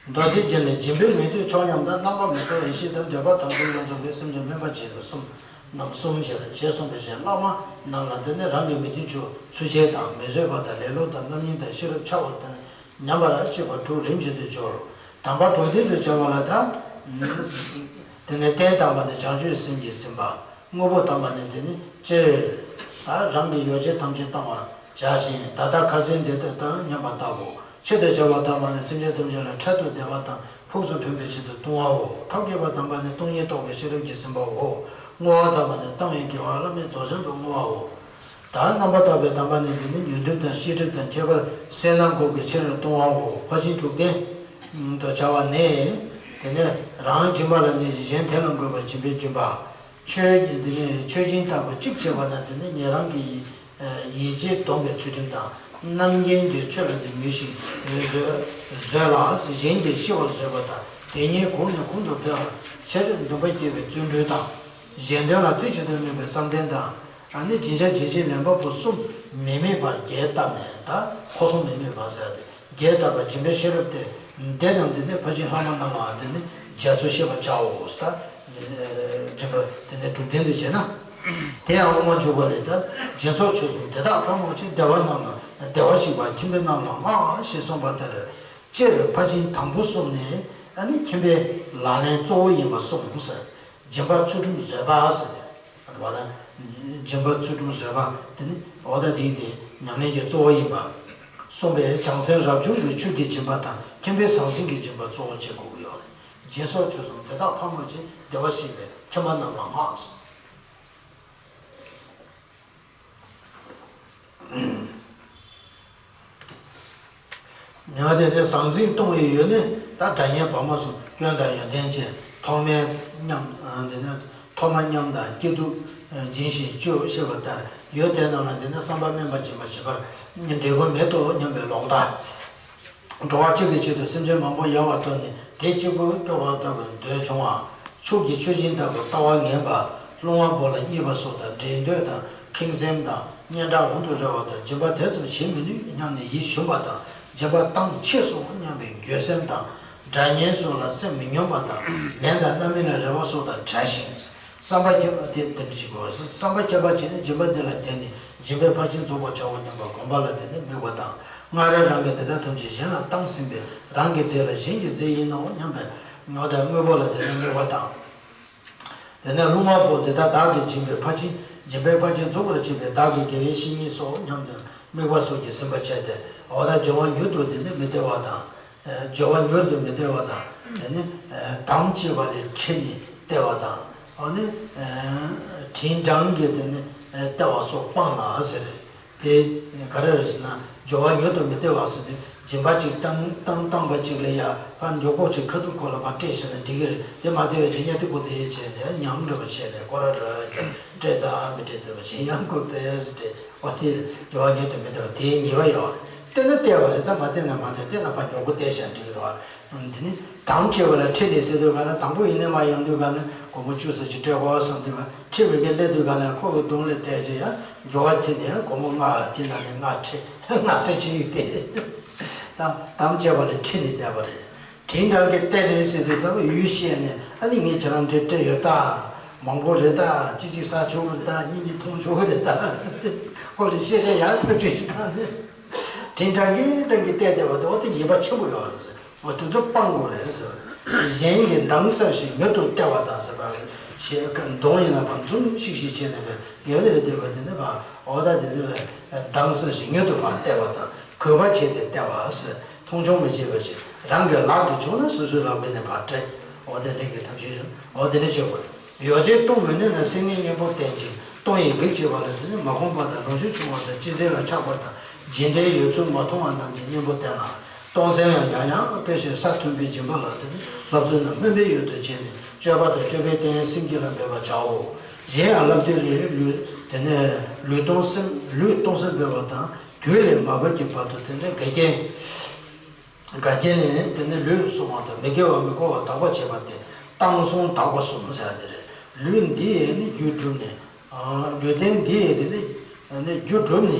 མདོ་སྡེ་རྒྱན་ལས་སྦྱིན་པའི་མི་ལྟོས་ཕྱོགས་ཉམས་དང་། རྣམ་པར་མི་རྟོག་ཡེ་ཤེས་དང་། འདོད་པ་དང་པོ་ཡོངས་རྫོགས་པའི་སེམས་ཅན་སྨོན་པ་བྱེད་པའི་གསུམ་རྣམས་གསུམ་ཞེས་ཞེས་གསུངས་པའི་ཕྱིར། བླ་མ་རྣམས་ལ་དེ་ནི་རང་གི་མི་མཐུན་ཕྱོགས་ཚུལ་འཆལ་དང་མི་བཟོད་པ་དང་ལེ་ལོ་དང་རྣམ་གཡེང་དང་ཤེས་རབ་འཆལ་བ་དང་ཉམས་པར་བྱེད་པ་དྲུག་རིམ་བཞིན་དུ་སྦྱོར། དམ་པ་དྲུག་ལྡན་དུ་བྱ་བ་ལ་ད། དེ་ནས་རྟེན་དམ་པ་ནི་བྱང་ཆུབ་སེམས་ཀྱིས་ཟིན་པ། དངོས་པོ་དམ་པ་ནི་དེ་ནི་སྤྱིར་ད་རང་གི་ཡོ་བྱད་ཐམས་ཅད་གཏང་བར་བྱ་ཞིང་། ད་ལྟ་ཁ་ཟས་འདི་ལྟར་དང་མཉམ་པར་བལྟའོ། ཆེད་དུ་བྱ་བ་དམ་པ་ནི་སེམས་ཅན་ཐམས་ཅད་ལ་འཕྲལ་དུ་བདེ་བ་དང་ཕུགས་སུ་ཕན་པའི་ཆེད་དུ་ལྟུང་བའོ། ཐབས་མཁས་པ་དམ་པ་ནི་སྟོང་ཉིད་རྟོགས་པའི་ཤེས་རབ་ཀྱིས་ཟིན་པའོ། བསྔོ་བ་དམ་པ་ནི་བཏང་བའི་དགེ་བ་བླ་མེད་རྫོགས་བྱང་དུ་བསྔོ་བའོ། ད་རྣམ་པར་དག་པའི་དམ་པ་ནི་འདི་ནི་ཉོན་སྒྲིབ་དང་ཤེས་སྒྲིབ་དང་ཁྱད་པར་སེར་སྣ་འགོག་པའི་ཕྱིར་ལྟུང་བའོ། ཕར་ཕྱིན་དྲུག་ལྡན་དུ་བྱ་བ་ནི། དེ་ནས་རང་སྦྱིན་པ་ལ་གནས་ཤིང་གཞན་དེ་ལ་འགོད་པར་སྦྱིན་པའི་སྦྱིན་པ། མཆོད་འདི་ནི་མཆོད་སྦྱིན་ལྟ་བུ་གཅིག་བྱེད་པ་དང་། དེ་ནི་ཉན་རང་གི་ཡིད་ཡིད་བྱེད་སྡོམ་པའི་ཚུལ་ཁྲིམས་དང་། རྣམ་མཁྱེན་གྱི་ཆོས་ལ་ནི་མོས་ཤིང་བཟོད་བཟོད་ལ་གཞན་གྱིས་ཤི་བར་བཟོད་པ་དང་། དེ་ཉིད་གོང་ནས་གོང་དུ་འཕེལ་བར་ཕྱིར་འདུན་པ་སྐྱེ་བའི་བརྩོན་འགྲུས་དང་། གཞན་དོན་ལ་རྩེ་གཅིག་ཏུ་སྨོན་པའི་བསམ་གཏན་དང་། ཨ་ནི་སྦྱིན་བྱ་བྱིན་ཅན་ལེན་པ་པོ་གསུམ་མི་དམིགས་པར་རྒྱས་བཏབ་ནས། ད་འཁོར་གསུམ་མི་དམིགས་པ་ཟེར་ཏེ་རྒྱས་བཏབ་པ་སྦྱིན་པའི་ཤེས་རབ་སྟེ། དེ་རྣམས་དེ་ནི་ཕར་ཕྱིན་ལྷག་མ་རྣམས་ལའང་དེ་ནི་རྒྱ་མཚོ་ཤེས་པར་བྱའོ། ད་སྦྱིན་པ་དེ་ནི་དྲུག་ལྡན་དུ་བྱས་ན། དེ་ཡང་དབུ་མ་འཇུག་པ་ལས། ད་སྦྱིན་སོགས་ཆོས་གསུམ་དེ་དག་ཕལ་མོ་ཆེ། བདེ་བ་རྣམས་ལ་བདེ་བར་གཤེགས་པ་ཁྱིམ་པའི་རྣམས་ལ་བསྔགས་ཞེས་གསུངས་པ་ལྟར། སྤྱིར་ཕར་ཕྱིན་དང་པོ་གསུམ་ནི་ཨ་ནི་ཁྱིམ་པའི་ལག་ལེན་གཙོ་བོ་ཡིན་པ་གསུངས་ཟེར། སྦྱིན་པ་ཚུལ་ཁྲིམས་བཟོད་པ་ཟེར་ཏེ། རེད་པ། ད་སྦྱིན་པ་ཚུལ་ཁྲིམས་བཟོད་པ་དེ་ནི་འོ་ད་དེའི་དེ་ཉམས་ལེན་གྱི་གཙོ་བོ་ཡིན་པ་གསུངས་པས། བྱང་སེམས་རབ་བྱུང་གི་ཆོས་ཀྱི་སྦྱིན་པ་དང་ཁྱིམ་པའི་ཟང་ཟིང་གི་སྦྱིན་པ་གཙོ་བོ་བྱེད་དགོས་ཀྱི་ཡོད་རེད། སྦྱིན་སོགས་ཆོས་གསུམ་དེ་དག་ཕལ་མོ་ཆེ། བདེ་བར་གཤེགས་པའི་ཁྱིམ་པ་རྣམས་ལ་བསྔགས། ཉོན་དེ་ནི་ཟང་ཟིང་གཏོང་བའི་ཡུལ་ནི། ད་སྒྲ་སྙན་བར་མ་གསུམ་སྐྱོན་དང་ཡོན་ཏན་ཅན། ཐོག་མའི་ཉམས། དེ་ནི་ཐོག་མ་ཉམས་དང་སྐྱིད་སྡུག་འབྱིན་ཞིང་སྤྱོད་ཅེས་པ་ལྟར། ཡུལ་དེ་རྣམས་ལ་དེ་ནི་བསམ་པ་དམན་པ་སྦྱིན་པ་བྱེད་པར་འབྲས་བུ་མེད་དོ་སྙམ་པའི་ལོག་ལྟ། འགྲོ་བ་གཅིག་གི་ཆེད་དུ་སེམས་ཅན་མང་པོ་ཡལ་བར་གཏོར་ནས་དེ་གཅིག་པུ་སྐྱོབ་པ་ལྟ་བུར་འདོད་བྱུང་བ། ཕྱུགས་ཀྱི་མཆོད་སྦྱིན་ལྟ་བུ་ལྟ་བ་ངན་པ། རླུང་བ་པོ་ལ་བརྙས་པ་སོགས་དང་། འདྲེ་འདོད་དང་ཁེངས་སེམས་དང་། སྙན་གྲགས་ལོང་དུ་རེ་བ་དང་། སྦྱིན་པ་དེ་ཙམ་བྱེད་མི་ནུས་སྙམ་ནས་ཡིད་ཞུམ་པ་དང་། སྦྱིན་པ་བཏང་ཆེས་སོ་སྙམ་པའི་འགྱོད་སེམས་དང་། སྒྲ་སྙན་སོགས་ལ་སེམས་མི་སྙོམས་པ་དང་། ལན་དང་རྣམ་སྨིན་ལ་རེ་བ་སོགས་དང་བྲལ་ཞིང་། བསམ་པ་ཁྱད་པར་དེ་འདི་འདྲ་ཅིག་གོ། བསམ་པ་ཁྱད་པར་ཅན་ནི་སྦྱིན་པ་འདི་ལ་བརྟེན་ནས་སྦྱིན་པའི་ཕར་ཕྱིན་རྫོགས་པར་བྱའོ་སྙམ་པ་སྒོམ་པ་ལ་བརྟེན་ནས་དམིགས་པ་དང་། སྔར་རང་གིས་འདི་དག་ཐམས་ཅད་གཞན་ལ་བཏང་ཟིན་པས་རང་གི་རྫས་ལ་གཞན་གྱི་རྫས་ཡིན་ནོ་སྙམ་པའི་ངོ་དང་དངོས་པོ་ལ་བརྟེན་ནས་དམིགས་པ་དང་། དེ་ནས་རླུང་བ་པོ་འདི་དག་བདག་གིས་སྦྱིན་པའི་ཕར་ཕྱིན་སྦྱིན་པའི་ཕར་ཕྱིན་རྫོགས་པར་བྱེད་པའི་བདག་གི་དགེ་བའི་བཤེས་གཉེན་སོ་སྙམ་དུ་དམིགས་པ་སོགས་ཀྱིས་ཟིན་པར་བྱས་ཏེ། འོ་ད་སྦྱོར་བ་མྱུར་དུ་འདི་ནི་མི་སྟེར་བ་དང་། སྦྱོར་བ་མྱུར་དུ་མི་སྟེར་བ་དང་། དེ་ནི་དམ་བཅས་པ་ལས་ཁྲིད་ནས་སྟེར་བ་དང་། འོ་ནི་དྲིན་དྲང་གིས་དེ་ནི་སྟེར་བ་སོགས་སྤངས་ལ་ཟེར། དེ་ག་རེ་རེད་ཟེར་ན། སྦྱོར་བ་མྱུར་དུ་མི་སྟེར་བ་ཟེར་ཏེ། སྦྱིན་པ་ཅིག་བཏང་བཏང་བཏང་བ་ཅིག་ལ་ཡ་ཕར་མགྱོགས་པོ་ཅིག་ཁ་ཐུག་ཁོ་ལ་ཕར་སྤྲད་ཤེས་ན་འགྲིག་གི་རེད། དེ་མ་སྟེར་བའི་ཆེད་གཉའ་ཐིག་པོ་དེ་བྱས་ནས་ཉམས་འགྲོ་བ་བྱས་ནས་ཁོ་ར་ར་སྤྲད་ཚར་མི་སྤྲད་ཚར་བ་བྱས་ཡང་ཁོ་དེ་སྤྲད། འོ་དེ་སྦྱོར་བ་མྱུར་དུ་མི་སྟེར་བ་དེའི་ཉེས་པ་ཡོད་རེད། སྟེར་ན་སྟེར་བ་རེད། ད་མ་སྟེར་ན་མ་སྟེར། སྟེར་ན་ཕར་མགྱོགས་པོ་སྟེར་ཤེས་ན་འགྲིག་གི་རེད་བ། དེ་ནི་དམ་བཅས་པ་ལ་ཁྲིད་ནས་ཟེར་དུས་ག་ལ། དང་པོ་ཡིན་ནའི་མ་ཡོང་དུས་ག་ལ་སྒོར་མོ་བཅུ་ཙམ་ཅིག་སྤྲད་དགོས་བསམ་དུས་ག་ཁྲིད་པའི་གི་སླེབས་དུས་ག་ལ་ཁོ་གི་གདོང་ལ་བལྟས་བྱས་ཡ། སྦྱོར་བ་དེ་ནས་སྒོར་མོ་ལྔ་དེ་ན་ནས་ལྔ་ཁྲིད། ལྔ་ཚིག་ཅིག་སྟེར། ད་དམ་བཅས་པ་ལ་ཁྲིད་ནས་བསྡད་པ་རེད། དྲིན་དྲང་གིས་སྟེར་རེད་ཟེར་དུས་ཙམ་ཡུལ་བཤད་ནས། ཨ་ནི་ངས་ཁྱེད་རང་འདྲ་སྤྲད་ཡོད་ད། མང་པོ་རེད་ད། གཅིག་གཅིག་ཟ་ཆོག་གི་རེད་ད། གཉིས་གཉིས་འཐུང་ཆོག་གི་རེད་ད། ཁོ་ལ་བཤད་བཤད་ཡག་ཐག་ཆོད་ཅིག་བཏང་ནས། དྲིན་དྲང་གིས་དྲང་གིས་བལྟས་བསྡད་པ་དེ་འོ་དེ་ཉེས་པ་ཆེན་པོ་ཡོད་རེད་ཟེར། འོ་དེ་ཚོ་སྤང་དགོས་རེད་ཟེར། གཞན་གྱི་མདངས་གསལ་ཞིང་མྱུར་དུ་སྟེར་བ་དང་ཟེར་བ། ཞེས་མདོག་ཡིན་ན་བ་འཛུམ་ཤིག་ཤིག་བྱས་ནས་བས་ངལ་བ་ལས་འདས་པ་དེ་ནི་བ་འོ་ད་དེ་ནི་བས་མདངས་གསལ་ཞིང་མྱུར་དུ་བ་སྟེར་བ་དང་གུས་པ་བྱས་ཏེ་སྟེར་བ་ཟེར། མཐོང་ཆུང་མི་བྱེད་པ་ཞིག་རང་གི་ལག་ཏུ་བྱུང་ན་སོ་སོའི་ལག་པས་ནི་བ་སྤྲད། འོ་དེ་འདྲ་གི་ཐབས་ཤེས་འོ་དེ་འདྲ་བྱེད་དགོས། ཡོ་བྱད་གཏོང་མི་ནུས་ན་སེམས་ནི་གཉེན་པོ་བསྟེན་ཅིང་གཏོང་ཡིན་གེགས་བྱེད་པ་ལ་དེ་ནི་མ་ཁོམ་པ་དང་ལོངས་སྤྱོད་ཆུང་བ་དང་ཅི་ཟེར་ལ་ཆགས་པ་དང་ཇི་འདྲའི་ཡོད་ཚུལ་མ་མཐོང་བ་རྣམས་ཀྱི་གཉེན་པོ་བསྟེན་ལ། གཏོང་སེམས་ཡང་ཡང་ཡང་དཔེ་བཞིན་ས་མཐོན་པོའི་སྦྱིན་པ་ལ་དེ་ནི་བསླབ་ཚུལ་རྣམས་སྨོན་པའི་ཡུལ་དུ་བྱས་ནས་སྤྱོད་པ་དང་སྤྱོད་པའི་རྟེན་སེམས་བསྐྱེད་ལ་འབད་པར་བྱའོ། གཞན་ཡང་བསླབ་བཏུས་ལས་ལུས་དེ་ནི་ལུས་གཏོང་སེམས་ལུས་གཏོང་སེམས་འབད་པ་དང་དུས་ལས་མ་བབ་ཀྱི་བར་དུ་དེ་ནི་འགལ་རྐྱེན། འགལ་རྐྱེན་ནི་དེ་ནི་ལུས་བསྲུང་བ་དང་མི་དགེ་བ་མི་བསྐོ་བ་དག་པར་བྱེད་པ་སྟེ་བཏང་བསྲུང་དག་པ་གསུམ་ཟེར་བ་དེ་རེད། ལུས་འདི་ཡིས་ནི་རྒྱུ་བསྒྲུབས་ནས། ལུས་རྟེན་འདི་ཡིས་དེ་ནི་རྒྱུ་བསྒྲུབས་ནས་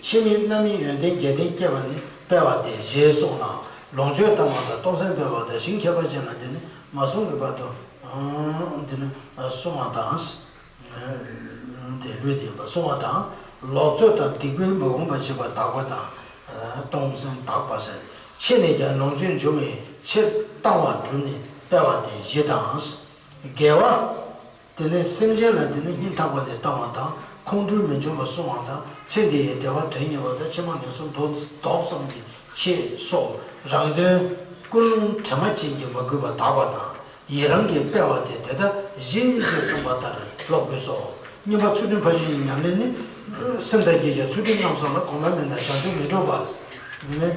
ཕྱི་མའི་རྣམ་སྨིན་ཡོན་ཏན་བརྒྱད་ལྡན་བསྐྱེད་པ་ནི་སྤེལ་བ་སྟེ་ཞེས་གསུངས་ལ། ལོངས་སྤྱོད་བཏང་བ་དང་གཏོང་སེམས་སྤེལ་བ་དང་ཞིང་ཁྱད་པར་ཅན་ལ་དེ་ནི་མ་བསྲུངས་པའི་བར་དུ་དེ་ནི་བསྲུང་བ་དང་། དེ་ལུས་དེ་ཡིན་པ་བསྲུང་བ་དང་། ལོག་འཚོ་དང་སྡིག་པའི་མི་འོང་བ་བྱེད་པ་དག་པ་དང་། གཏོང་སེམས་དག་པ་ཟེར། ཕྱི་ནས་ཀྱང་ལོངས་སྤྱོད་འབྱུང་བའི་ཕྱིར་བཏང་བ་བསྒྲུབས་ནས་སྤེལ་བ་སྟེ་བཞི་དང་། དགེ་བ། དེ་ནས་སེམས་ཅན་ལ་དེ་ནས་སྙིང་ཐག་པ་ནས་བཏང་བ་དང་ཁོང་ཁྲོ་མི་འབྱུང་བར་བསྲུང་བ་དང་ཚེ་འདི་ཡི་བདེ་བ་དོན་གཉེར་བ་དང་ཕྱི་མ་ངན་སོང་ལྡོག་ལྡོག་ཙམ་གྱི་ཆེད་སོགས་རང་དོན་ཀུན་སློང་དྲི་མ་ཅན་གྱིས་མ་གོས་པ་དག་པ་དང་། ཡི་རང་གིས་སྤེལ་བ་སྟེ་དེ་ལྟར་བཞི་ཞེས་གསུངས་པ་ལྟར་སློབ་དགོས་སོ། གཉིས་པ་ཚུལ་ཁྲིམས་ཕར་ཕྱིན་གྱི་ཉམས་ལེན་ནི། སེམས་ཙམ་སྐྱེས་ཀྱང་ཚུལ་ཁྲིམས་རྣམ་གསུམ་ལ་གོམས་པ་མེད་ན་བྱང་ཆུབ་མི་འགྲུབ་པ། ནི།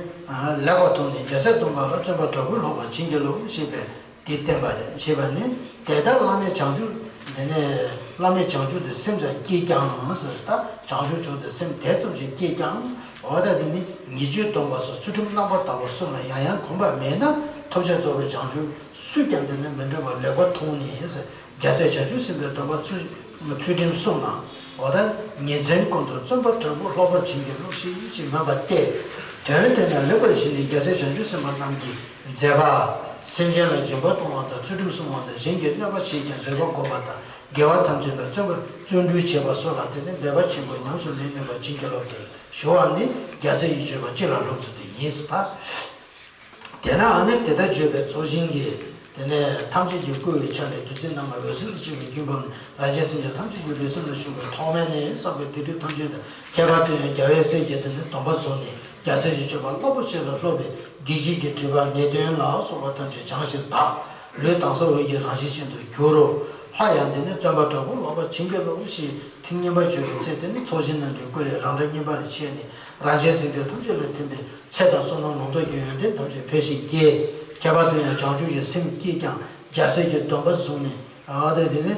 ལེགས་པར་མཐོང་ནས་རྒྱལ་སྲས་སྟོན་པ་ལ་བརྩོན་པ་དྲག་པོས་སློབ་པར་བྱིན་གྱིས་རློབས་ཞེས་པས་འདི་བསྟན་པ་རེད་ཞེས་པ་ནི་དེ་ལྟར་བླ་མེད་བྱང་ཆུབ་དེ་ནས་བླ་མེད་བྱང་ཆུབ་དེ་སེམས་ཙམ་སྐྱེས་ཀྱང་ཟེར་ད་བྱང་ཆུབ་མཆོག་དེ་སེམས་དེ་ཙམ་ཞིག་སྐྱེས་ཀྱང་འོ་ད་དེ་ནི་ཉེས་སྤྱོད་སྡོམ་པ་སོགས་ཚུལ་ཁྲིམས་རྣམ་པར་དག་པ་གསུམ་ལ་ཡང་ཡང་གོམས་པ་མེད་ན་ཐོབ་བྱ་རྫོགས་པའི་བྱང་ཆུབ། སུས་ཀྱང་དེ་ནི་མི་འགྲུབ་པར་ལེགས་པར་མཐོང་ནས། རྒྱལ་སྲས་བྱང་ཆུབ་སེམས་དཔའི་སྡོམ་པ་ཚུལ་ཚུལ་ཁྲིམས་གསུམ་ལ། འོ་ད་ཉིན་མཚན་ཀུན་ཏུ་བརྩོན་པ་དྲག་པོས་སློབ་པར་བྱིན་གྱིས་རློབས་ཤིག་ཅེས་སྨོན་པ་སྟེ། དོན་དེ་ན་ལེགས་པར་ཞི་ནས་རྒྱལ་སྲས་བྱང་ཆུབ་སེམས་དཔའ་རྣམས་ཀྱི་མཛད་པ། སེམས་ཅན་ལ་སྦྱིན་པ་གཏོང་བ་དང་ཚུལ་ཁྲིམས་སྲུང་བ་དང་གཞན་གྱིས་གནོད་པ་བྱེད་ཀྱང་བཟོད་པ་བསྒོམ་པ་དང་དགེ་བ་ཐམས་ཅད་ལ་བརྩོན་པ་བརྩོན་འགྲུས་བྱེད་པ་སོགས་ལ་དེ་ནི་འབད་པ་ཆེན་པོས་ཉམས་སུ་ལེན་ནུས་པ་བྱིན་གྱིས་རློབ་སྟེ་ཞུ་བ་ནི་རྒྱལ་སྲས་ཡིད་དཔྱོད་པ་སྤྱི་ལ་སློབ་ཚུལ་དེ་ཡིན་ཟེར་ད། དེས་ན་ཨ་ནི་དེ་ལྟར་བརྗོད་པའི་ཚོགས་ཞིང་གི། དེ་ནས་ཐམས་ཅད་ཀྱིས་བསྐུལ་བའི་ཕྱག་ལས་བདུད་རྩི་རྣམ་ལྔ་འོད་ཟེར་གྱི་སྤྲིན་གྱིས་རྒྱུན་བབས་ནས་རང་གཞན་སེམས་ཅན་ཐམས་ཅད་ཀྱི་ལུས་སེམས་ལ་ཞུགས་པའི་ཐོག་མེད་ནས་བསགས་པའི་སྡིག་སྒྲིབ་ཐམས་ཅད་དང་ཁྱད་པར་དུ་ཡང་རྒྱལ་བའི་སྲས་ཀྱིས་དེ་ནི་སྡོམ་པ་བཟུང་ནས་རྒྱལ་སྲས་ཀྱི་སྤྱོད་པ་རླབས་པོ་ཆེ་ལ་སློབ་པའི་སྡིག་བྱེད་ཀྱི་སྒྲིབ་པ་ནད་གདོན་ལ་སོགས་པ་ཐམས་ཅད་བྱང་ཞིང་དག་ལུས་དྭངས་གསལ་འོད་ཀྱི་རང་བཞིན་ཅན་དུ་གྱུར་རོ། ལྷ་ཡང་དེ་ནི་བརྩོན་པ་དྲག་པོས་སློབ་པར་བྱིན་གྱིས་རློབས་ཞེས་ཐེངས་གཉིས་པ་བརྗོད་པའི་ཚེ་དེ་ནི་ཚོགས་ཞིང་རྣམས་ཀྱིས་བསྐུལ་ནས་རང་སྒྲ་སྙན་པར་ཆད་ནས་རང་གཞན་སེམས་ཅན་ཐམས་ཅད་ལ་ཐིམ་པས། ཚེ་དང་བསོད་ནམས་ལོངས་སྤྱོད་ཀྱི་ཡོན་ཏན་ཐམས་ཅད་འཕེལ་ཞིང་རྒྱས། ཁྱད་པར་དུ་ཡང་བྱང་ཆུབ་ཀྱི་སེམས་སྐྱེས་ཀྱང་རྒྱལ་སྲས་ཀྱི་སྡོམ་པ་བཟུང་ནས་ཨ་དེ་དེ་ནི་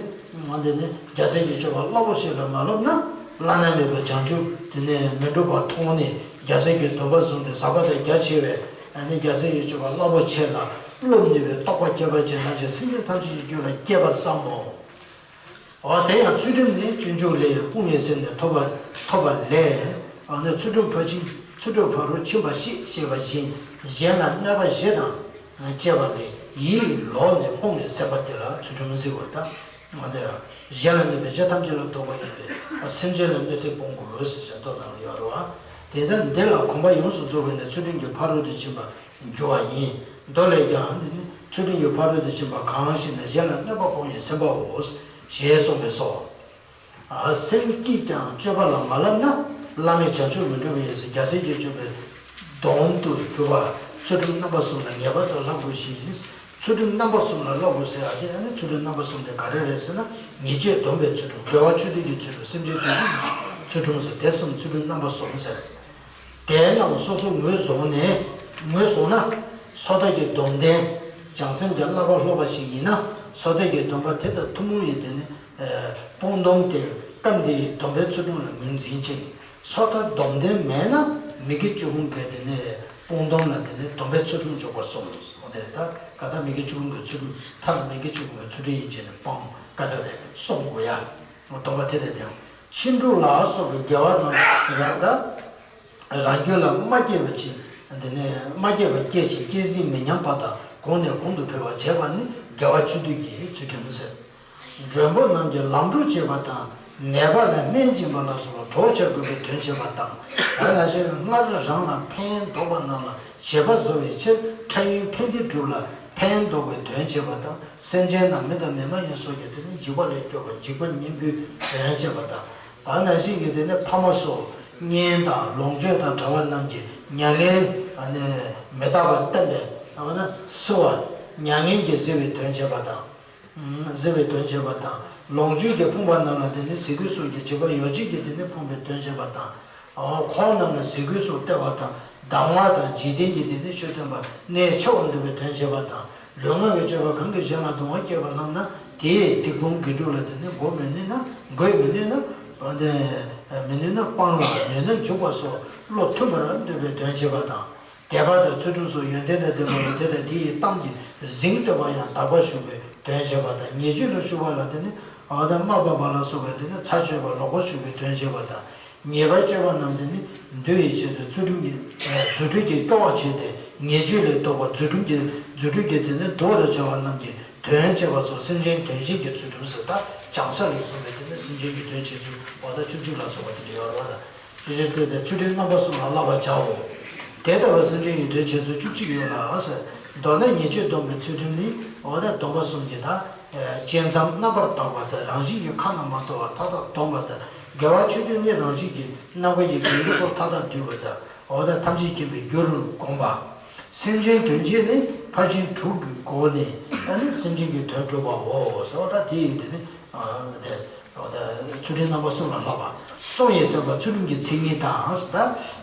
ཨ་དེ་ནི་རྒྱལ་སྲས་ཀྱི་སྤྱོད་པ་རླབས་པོ་ཆེ་ལ་མ་བསླབ་ན་བླ་ན་མེད་པའི་བྱང་ཆུབ་དེ་ནི་མི་འགྲུབ་པར་མཐོང་ནས་རྒྱལ་སྲས་ཀྱི་སྡོམ་པ་བཟུང་སྟེ་ཟག་པ་དང་རྒྱ་ཆེ་བའི་ཨ་ནི་རྒྱལ་སྲས་ཀྱི་སྤྱོད་པ་རླབས་པོ་ཆེ་ལ་སློབ་ནུས་པའི་རྟོགས་པ་ཁྱད་པར་ཅན་རང་གཞན་སེམས་ཅན་ཐམས་ཅད་ཀྱི་རྒྱུད་ལ་སྐྱེས་པར་བསམ་མོ། འོ་དེ་ཡང་ཚུལ་ཁྲིམས་ནི་སྤྱོད་འཇུག་ལས་དཔུང་བའི་སེམས་ནི་ཐོབ་པ་ཐོབ་པ་ལས། འོ་ན་ཚུལ་ཁྲིམས་ཕར་ཕྱིན་ཚུལ་ཁྲིམས་ཕ་རོལ་ཕྱིན་པ་ཞེས་བཤད་པ་བཞིན་གཞན་ལ་གནོད་པ་བཞི་དང་བཅས་པ་ལས་ཡིད་ལོག་ནས་སྤོང་བའི་སེམས་པ་དེ་ལ་ཚུལ་ཁྲིམས་ཟེར་བ་དང་། འོ་དེ་ཡང་གཞན་ལ་གནོད་པའི་བྱ་ཐམས་ཅད་ལ་ལྡོག་པ་ཡིན་པས་སེམས་ཅན་ལ་གནོད་འཚེ་སྤོང་དགོས་ཟེར་བྱ་མདོ་ནང་ལ་ཡོད་རེད་བ། དེ་ཚེ་འདི་ལ་གོམས་པ་ཡོངས་སུ་རྫོགས་པས་ནི་ཚུལ་ཁྲིམས་ཀྱི་ཕ་རོལ་ཏུ་ཕྱིན་པ། འགྱུར་བ་ཡིན། མདོ་ལས་ཀྱང་འདི་ནི་ཚུལ་ཁྲིམས་ཀྱི་ཕ་རོལ་ཏུ་ཕྱིན་པ་གང་ཞེ་ན་གཞན་ལ་གནོད་པ་སྤོང་བའི་སེམས་པའོ། ཞེས་གསུངས་པས་སོ། སེམས་སྐྱིད་ཀྱང་སྤྱོད་པ་ལ་མ་བསླབ་ན་བླ་མེད་བྱང་ཆུབ་མི་འགྲུབ་པས་རྒྱལ་སྲས་ཀྱི་སྤྱོད་པའི་སྡོམ་དུ་གྱུར་པ་ཚུལ་ཁྲིམས་རྣམ་པ་གསུམ་ལ་ངེས་པར་དུ་བསླབ་དགོས་ཤིང་། ཚུལ་ཁྲིམས་རྣམ་པ་གསུམ་ལ་བསླབ་དགོས་ཟེར་ཡ་དེ་ཨ་ནི་ཚུལ་ཁྲིམས་རྣམ་པ་གསུམ་དེ་ག་རེ་རེད་ཟེར་ན་ཉེས་སྤྱོད་སྡོམ་པའི་ཚུལ་ཁྲིམས་དགེ་བ་ཆོས་སྡུད་ཀྱི་ཚུལ་ཁྲིམས་སེམས་ཅན་སྡུད་ཀྱི་ཚུལ་ཁྲིམས་ཟེར་དེ་གསུམ་ཚུལ་ཁྲིམས་རྣམ་པ་གསུམ་ཟེར། དེ་རྣམས་སོ་སོ་ངོས་བཟུང་ནས་ངོས་བཟུང་ན་སོ་ཐར་གྱི་སྡོམ་ལྡན་བྱང་སེམས་ཀྱི་བསླབ་པ་སློབ་པ་ཞིག་ཡིན་ན་སོ་ཐར་གྱི་སྡོམ་པ་དེ་དང་ཐུན་མོང་ཡིན་དེ་ནི་སྤོང་སྡོམ་དེ་སྐབས་འདིའི་སྡོམ་པའི་ཚུལ་ཁྲིམས་ལ་ངོས་འཛིན་ཅིང་སོ་ཐར་སྡོམ་ལྡན་མེད་ན་མི་དགེ་བཅུ་སྤོང་གི་དེ་ནི་སྤོང་སྡོམ་ལ་དེ་ནི་སྡོམ་པའི་ཚུལ་ཁྲིམས་འཇོག་པར་གསུངས་སོ། དེ་རེད་ད་ག་ད་མི་དགེ་བཅུ་སྤོང་གི་ཚུལ་ཁྲིམས་ཐར་ལ་མི་དགེ་བཅུ་སྤོང་གི་ཚུལ་ཁྲིམས་ཡིན་ཅེས་ནི་སྤང་ག་ཚ་རེད་སྲུང་དགོས་ཡ། སྡོམ་པ་དེ་དེ་དེའང་ཕྱིན་དྲུག་ལ་སོགས་པའི་དགེ་བ་རྣམས་རང་ད། རང་རྒྱུད་ལ་མ་སྐྱེས་པ་ཅིག་འདི་ནས་མ་སྐྱེས་པ་སྐྱེ་ཞིང་སྐྱེ་ཟིན་མི་ཉམས་པ་དང་གོང་ནས་གོང་དུ་འཕེལ་བར་བྱེད་པ་ནི་དགེ་བ་ཆོས་སྡུད་ཀྱི་ཚུལ་ཁྲིམས་ཟེར། མགྲོན་པོ་རྣམས་ཀྱིས་ལམ་འགྲོ་བྱེད་པ་དང་ནད་པ་ལ་སྨན་སྦྱིན་པ་ལ་སོགས་པ་གྲོགས་བྱ་དགོས་པའི་དོན་བྱེད་པ་དང་། ད་ལ་ཞིག་སྔར་རང་ལ་ཕན་འདོགས་པ་རྣམས་ལ་བྱེད་པ་བཟོ་བའི་ཕྱིར་ཕྲ་ཡུལ་ཕན་བདེ་སྒྲུབ་ལ་ ཕན་འདོགས་པའི་དོན་བྱེད་པ་དང་། སེམས་ཅན་དང་མི་དང་མི་མ་ཡིན་སོགས་ཀྱི་དེ་ནི་འཇིགས་པ་ལས་སྐྱོབ་པ། འཇིགས་པ་གཉེན་པོའི་དོན་བྱེད་པ་དང་། ད་ནང་བཞིན་གྱི་དེ་ནི་ཕ་མ་སོགས་གཉེན་དང་ལོངས་སྤྱོད་དང་བྲལ་བ་རྣམས་ཀྱི་མྱ་ངན་ནི་མི་རྟག་པ་བསྟན་པས། འོ་ན་བསིལ་བ། མྱ་ངན་གྱིས་བསིལ་བའི་དོན་བྱེད་པ་དང་། བསིལ་བའི་དོན་བྱེད་པ་དང་། ལོངས་སྤྱོད་ཀྱིས་ཕོངས་པ་རྣམས་ལ་དེ་ནི་ཟས་གོས་སོགས་ཀྱི་བྱིས་པ་ཡོ་བྱད་ཀྱིས་དེ་ནི་ཕོངས་པའི་དོན་བྱེད་པ་དང་། འཁོར་རྣམས་ལ་ཟས་གོས་སོགས་སྟེར་བ་དང་། གདམས་ངག་དང་འཇིག་རྟེན་གྱི་དེ་ནི་ཆོས་སྟོན་པ། གནས་ཆེ་བར་འདོད་པའི་དོན་བྱེད་པ་དང་། ལུས་ངག་གི་སྤྱོད་པ་གང་གིས་གཞན་ལ་གདུང་བ་སྐྱེད་པ་སྣང་ན། དེས་སྡིག་སྤོང་དགེ་སྒྲུབ་ལ་དེ་ནི་འགོད་མི་ནུས་ན། འགོད་མི་ནུས་ན། དེ་མི་ནུས་ན་སྤང་ལ་ནུས་ན་འཇུག་པ་སོགས་བློ་མཐུན་པར་འདོད་པའི་དོན་བྱེད་པ་དང་། དད་པ་དང་ཚུལ་ཁྲིམས་སོགས་ཡོན་ཏན་དང་ལྡན་པ་ལ་དེ་དང་དེ་ཡི་གཏམ་གྱིས་གཟེངས་བསྟོད་པ་ཡང་དག་པར་ཞུ་བའི་དོན་བྱེད་པ་དང་། ཉེས་སྤྱོད་ལ་ཞུགས་པ་ལ་དེ་ནི་འོ་ད་དམའ་ཕབ་པ་ལ་སོགས་པའི་དེ་ནི་ཚར་གཅོད་པ་ལོག་པར་ཞུགས་པའི་དོན་བྱེད་པ་དང་། ཉེས་པ་སྤྱོད་པ་རྣམས་དེ་ནི་འདུལ་བའི་ཆེད་དུ་ཚུལ་ཁྲིམས་ཀྱི་རྫུ་འཕྲུལ་གྱིས་སྐྱོ་བར་བྱས་ཏེ། ཉེས་སྤྱོད་ལས་ལྡོག་པ་རྫུ་འཕྲུལ་གྱི་རྫུ་འཕྲུལ་གྱིས་དེ་ནི་གདུལ་བར་བྱ་བ་རྣམས་ཀྱི་དོན་བྱེད་པ་སོགས་སེམས་ཅན་དོན་བྱེད་ཀྱི་ཚུལ་ཁྲིམས་སུ། ད་བྱང་ས་ལས་གསུངས་པའི་དེ་ནི་སེམས་ཅན་གྱི་དོན་བྱེད་ཚུལ་འོ་ད་བཅུ་གཅིག་ལ་སོགས་པ་དེ་འདྲ་ཡོད་རེད་བ། ད་ཅི་ཕྱིར་དེ་དེ་ཚུལ་ཁྲིམས་རྣམ་པ་གསུམ་ལ་བསླབ་པར་བྱའོ། དེ་ལྟ་བུ་སེམས་ཅན་གྱི་དོན་བྱེད་ཚུལ་བཅུ་གཅིག་ཡོད་ལ་ཟེར། མདོར་ན་ཉེས་སྤྱོད་སྡོམ་པའི་ཚུལ་ཁྲིམས་ནི་འོ་ད་སྡོམ་པ་གསུམ་གྱི་ད། བཅད་མཚམས་རྣམ་པར་དག་པ་དང་། རང་བཞིན་གྱིས་ཁ་ན་མ་ཐོ་བ་མཐའ་དག་སྡོམ་པ་དང་། དགེ་བ་ཆོས་སྡུད་ནི་རང་བཞིན་གྱིས་ནམ་མཁའ་གི་རྒྱལ་པོའི་ཚོགས་མཐའ་དག་འདུལ་བ་དང་། འོ་ད་ཐམས་ཅད་མཁྱེན་པའི་རྒྱུར་བསྒོམ་པ། སེམས་ཅན་དོན་བྱེད་ནི་ཕར་ཕྱིན་དྲུག་གི་སྒོ་ནས་ཨ་ནི་སེམས་ཅན་གྱི་དོན་སྒྲུབ་པའོ་ཟེར་བ། ད་དེ་ཡི་དེ་ནི་དེ་འོ་ད་ཚུལ་ཁྲིམས་རྣམ་པ་གསུམ་ལ་བསླབ་པ། བསྲུང་བའི་སེམས་པ་ཚུལ་ཁྲིམས་ཀྱི་མཚན་ཉིད་དང་ཟེར་ད།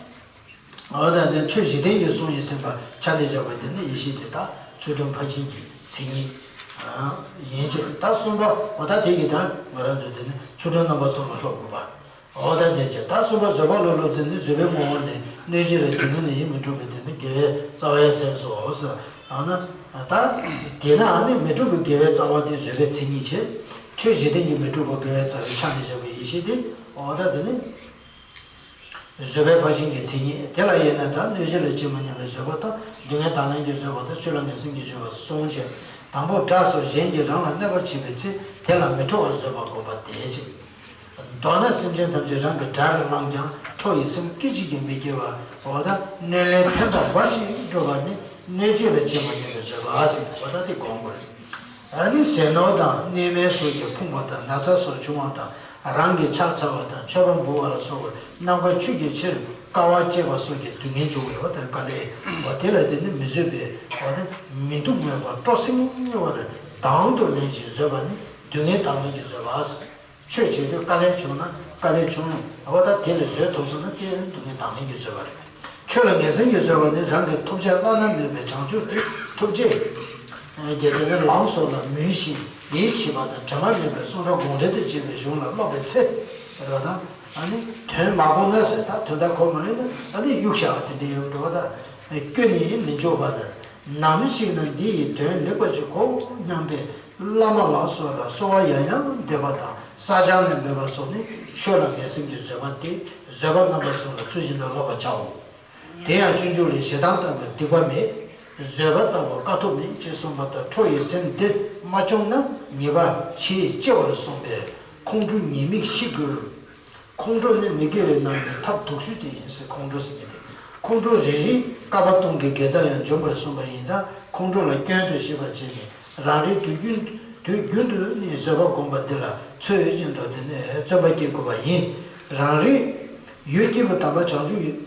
འོ་ད་དེ་ཆོས་བཞི་ལྡན་གྱི་བསྲུང་བའི་སེམས་པ་ཆ་ནས་བཞག་པ་དེ་ནི་ཡེ་ཤེས་དེ་དག་ཚུལ་ཁྲིམས་ཕར་ཕྱིན་གྱི་མཚན་ཉིད་ཡིན་ཅེས། ད་གསུམ་པ་འོ་ད་དེ་གི་ད་ང་རང་ཚོས་དེ་ནི་ཚུལ་ཁྲིམས་རྣམ་པ་གསུམ་ལ་སློབ་དགོས་པ། འོ་ད་དེ་ཅེས། ད་གསུམ་པ་བཟོད་པ་ལ་སློབ་ཚུལ་ནི། བཟོད་པའི་ངོ་བོ་ནི་གནོད་བྱེད་ལ་སྡུག་བསྔལ་ནི་ཡིད་མི་འཁྲུགས་པའི་དེ་ནི་དགེ་བའི་རྩ་བའི་སེམས་སོ་ཟེར། འོ་ན་ད་དེས་ན་ཨ་ནི་མི་འཁྲུགས་པའི་དགེ་བའི་རྩ་བ་དེ་བཟོད་པའི་མཚན་ཉིད་ཅེས། ཆོས་བཞི་ལྡན་གྱི་མི་འཁྲུགས་པ་དགེ་བའི་རྩ་བའི་ཆ་ནས་བཞག་པའི་ཡེ་ཤེས་དེ་འོ་ད་དེ་ནི། བཟོད་པའི་ཕར་ཕྱིན་གྱི་མཚན་ཉིད་དེ་ལ་དབྱེ་ན། ད་གནོད་བྱེད་ལ་ཇི་བཞིན་སྙམ་པའི་བཟོད་པ་དང་། སྡུག་བསྔལ་དང་ལེན་གྱི་བཟོད་པ་དང་། ཆོས་ལ་ངེས་སེམས་ཀྱི་བཟོད་པ་གསུངས་ཀྱི། དང་པོ་དགྲ་སོགས་གཞན་གྱིས་རང་ལ་གནོད་པ་བྱེད་པའི་ཚེ། དེ་ལ་མི་འཁྲུགས་པར་བཟོད་པ་བསྒོམ་པ་དེའི་ཕྱིར། མདོར་ན་སེམས་ཅན་ཐམས་ཅད་རང་གི་དགྲར་བླངས་ཀྱང་ཁྲོ་བའི་སེམས་སྐད་ཅིག་ཀྱང་མི་སྐྱེ་བར། འོ་ད་གནོད་ལན་ཕན་པ་འབའ་ཞིག་སྒྲུབ་པ་ནི་གནོད་བྱེད་ལ་ཇི་བཞིན་སྙམ་པའི་བཟོད་པ་ཟེར། འོ་ད་དེ་བསྒོམ་དགོས། ཨ་ནི་ཟས་ནོར་དང་གནས་མལ་སོགས་ཀྱིས་ཕོངས་པ་དང་། ན་ཚ་སོགས་བྱུང་བ་དང་། རང་གིས་ཕྱག་འཚལ་བ་དང་མཆོད་པ་འབུལ་བ་ལ་སོགས་པའི་རྣམ་དཀར་ཆོས་ཀྱི་ཕྱིར་དཀའ་བ་སྤྱད་པ་སོགས་ཀྱིས་སྡུག་བསྔལ་འབྱུང་བའི་འོ་དེ་དཀའ་ལས་འོ་དེ་ལ་དེ་ནི་མི་བཟོད་པའི་འོ་དེ་མི་སྡུག་མོད་པ་སྤྲོ་སེམས་སྔོ་བར་དང་དུ་ལེན་ཞིང་བཟོད་པ་ནི་སྡུག་བསྔལ་དང་ལེན་གྱི་བཟོད་པ། ཆོས་བྱེད་དུས་དཀའ་ལས་བྱུང་ན་དཀའ་ལས་བྱུང་འོ་ད་དེ་ལས་བཟོད་ཐུབ་སོང་ན་དེ་སྡུག་བསྔལ་དང་ལེན་གྱི་བཟོད་པ་རེད། ཆོས་ལ་ངེས་སེམས་ཀྱིས་བཟོད་པ་ནི་རང་གི་ཐོབ་བྱ་བླ་ན་མེད་པའི་བྱང་ཆུབ་ཏུ་ཐུགས་རྗེ་གྱིས་དེ་ནི་ལམ་སོགས་ལ་མོས་ཤིང་ཡིད་ཆེས་པ་དང་། དྲི་མ་མེད་པའི་གསུང་རབ་དགོངས་འགྲེལ་དང་བཅས་པའི་གཞུང་ལ་སློབ་པའི་ཚེ་རེ་བ་དང་། ཨ་ནི་དོན་མ་གོ་ན་ཟེར། ད་དོན་དག་གོ་མ་ཡོང་ན་ཨ་ནི་གཡུག་བཞག་པ་དེ་འདྲ་ཡོད་རེ་བ་དང་། སྐྱོ་ནས་མི་འཇུག་པར། ནམ་ཞིག་ན་འདི་ཡི་དོན་ལེགས་པ་ཅིག་གོ་སྙམ་པའི་བླ་མ་ལ་སོགས་ལ་གསོལ་བ་ཡང་ཡང་འདེབས་པ་དང་། བསགས་སྦྱང་ལ་འབད་པ་སོགས་ནི་ཆོས་ལ་ངེས་སེམས་ཀྱི་བཟོད་པ་སྟེ། བཟོད་པ་རྣམ་པ་གསུམ་ལ་ཚུལ་བཞིན་དུ་སློབ་པར་བྱའོ། དེ་ཡང་སྤྱོད་འཇུག་ལས། ཞེ་སྡང་ལྟ་བུར་སྡིག་པ་མེད། བཟོད་པ་ལྟ་བུར་དཀའ་ཐུབ་མེད་ཅེས་གསུངས་པ་ལྟར། ཁྲོ་ཡི་སེམས་འདི་མ་བྱུང་ན། ཉེས་པ་ཆེས་ཆེ་བར་གསུངས་པས་ཁོང་ཁྲོའི་ཉེས་དམིགས་ཤེས་དགོས། ཁོང་ཁྲོ་ནི་མི་དགེ་བའི་ནང་གི་ཐབས་སྡུག་ཤོས་དེ་ཡིན་ཟེར། ཁོང་ཁྲོ་ཟེར་མཁན་དེ། ཁོང་ཁྲོ་རེ་རེས་བསྐལ་པ་སྟོང་གི་དགེ་རྩ་ཡང་འཇོམས་པར་གསུངས་པ་ཡིན་ཙང་། ཁོང་ཁྲོ་ལ་སྐྱོན་དུ་ཤེས་པར་བྱས་ནས། རང་རེས་དུས་རྒྱུན་དུས་རྒྱུན་དུ་ནི་བཟོད་པ་བསྒོམ་པ་འདི་ལ་ཚོད་ཡོད་ཅན་དུ་དེ་ནས་བརྩོན་པ་བསྐྱེད་དགོས་པ་ཡིན། རང་རེས་ཡུལ་སྐྱེས་བུ་དམ་པ་བྱང་ཆུབ་ཡུལ།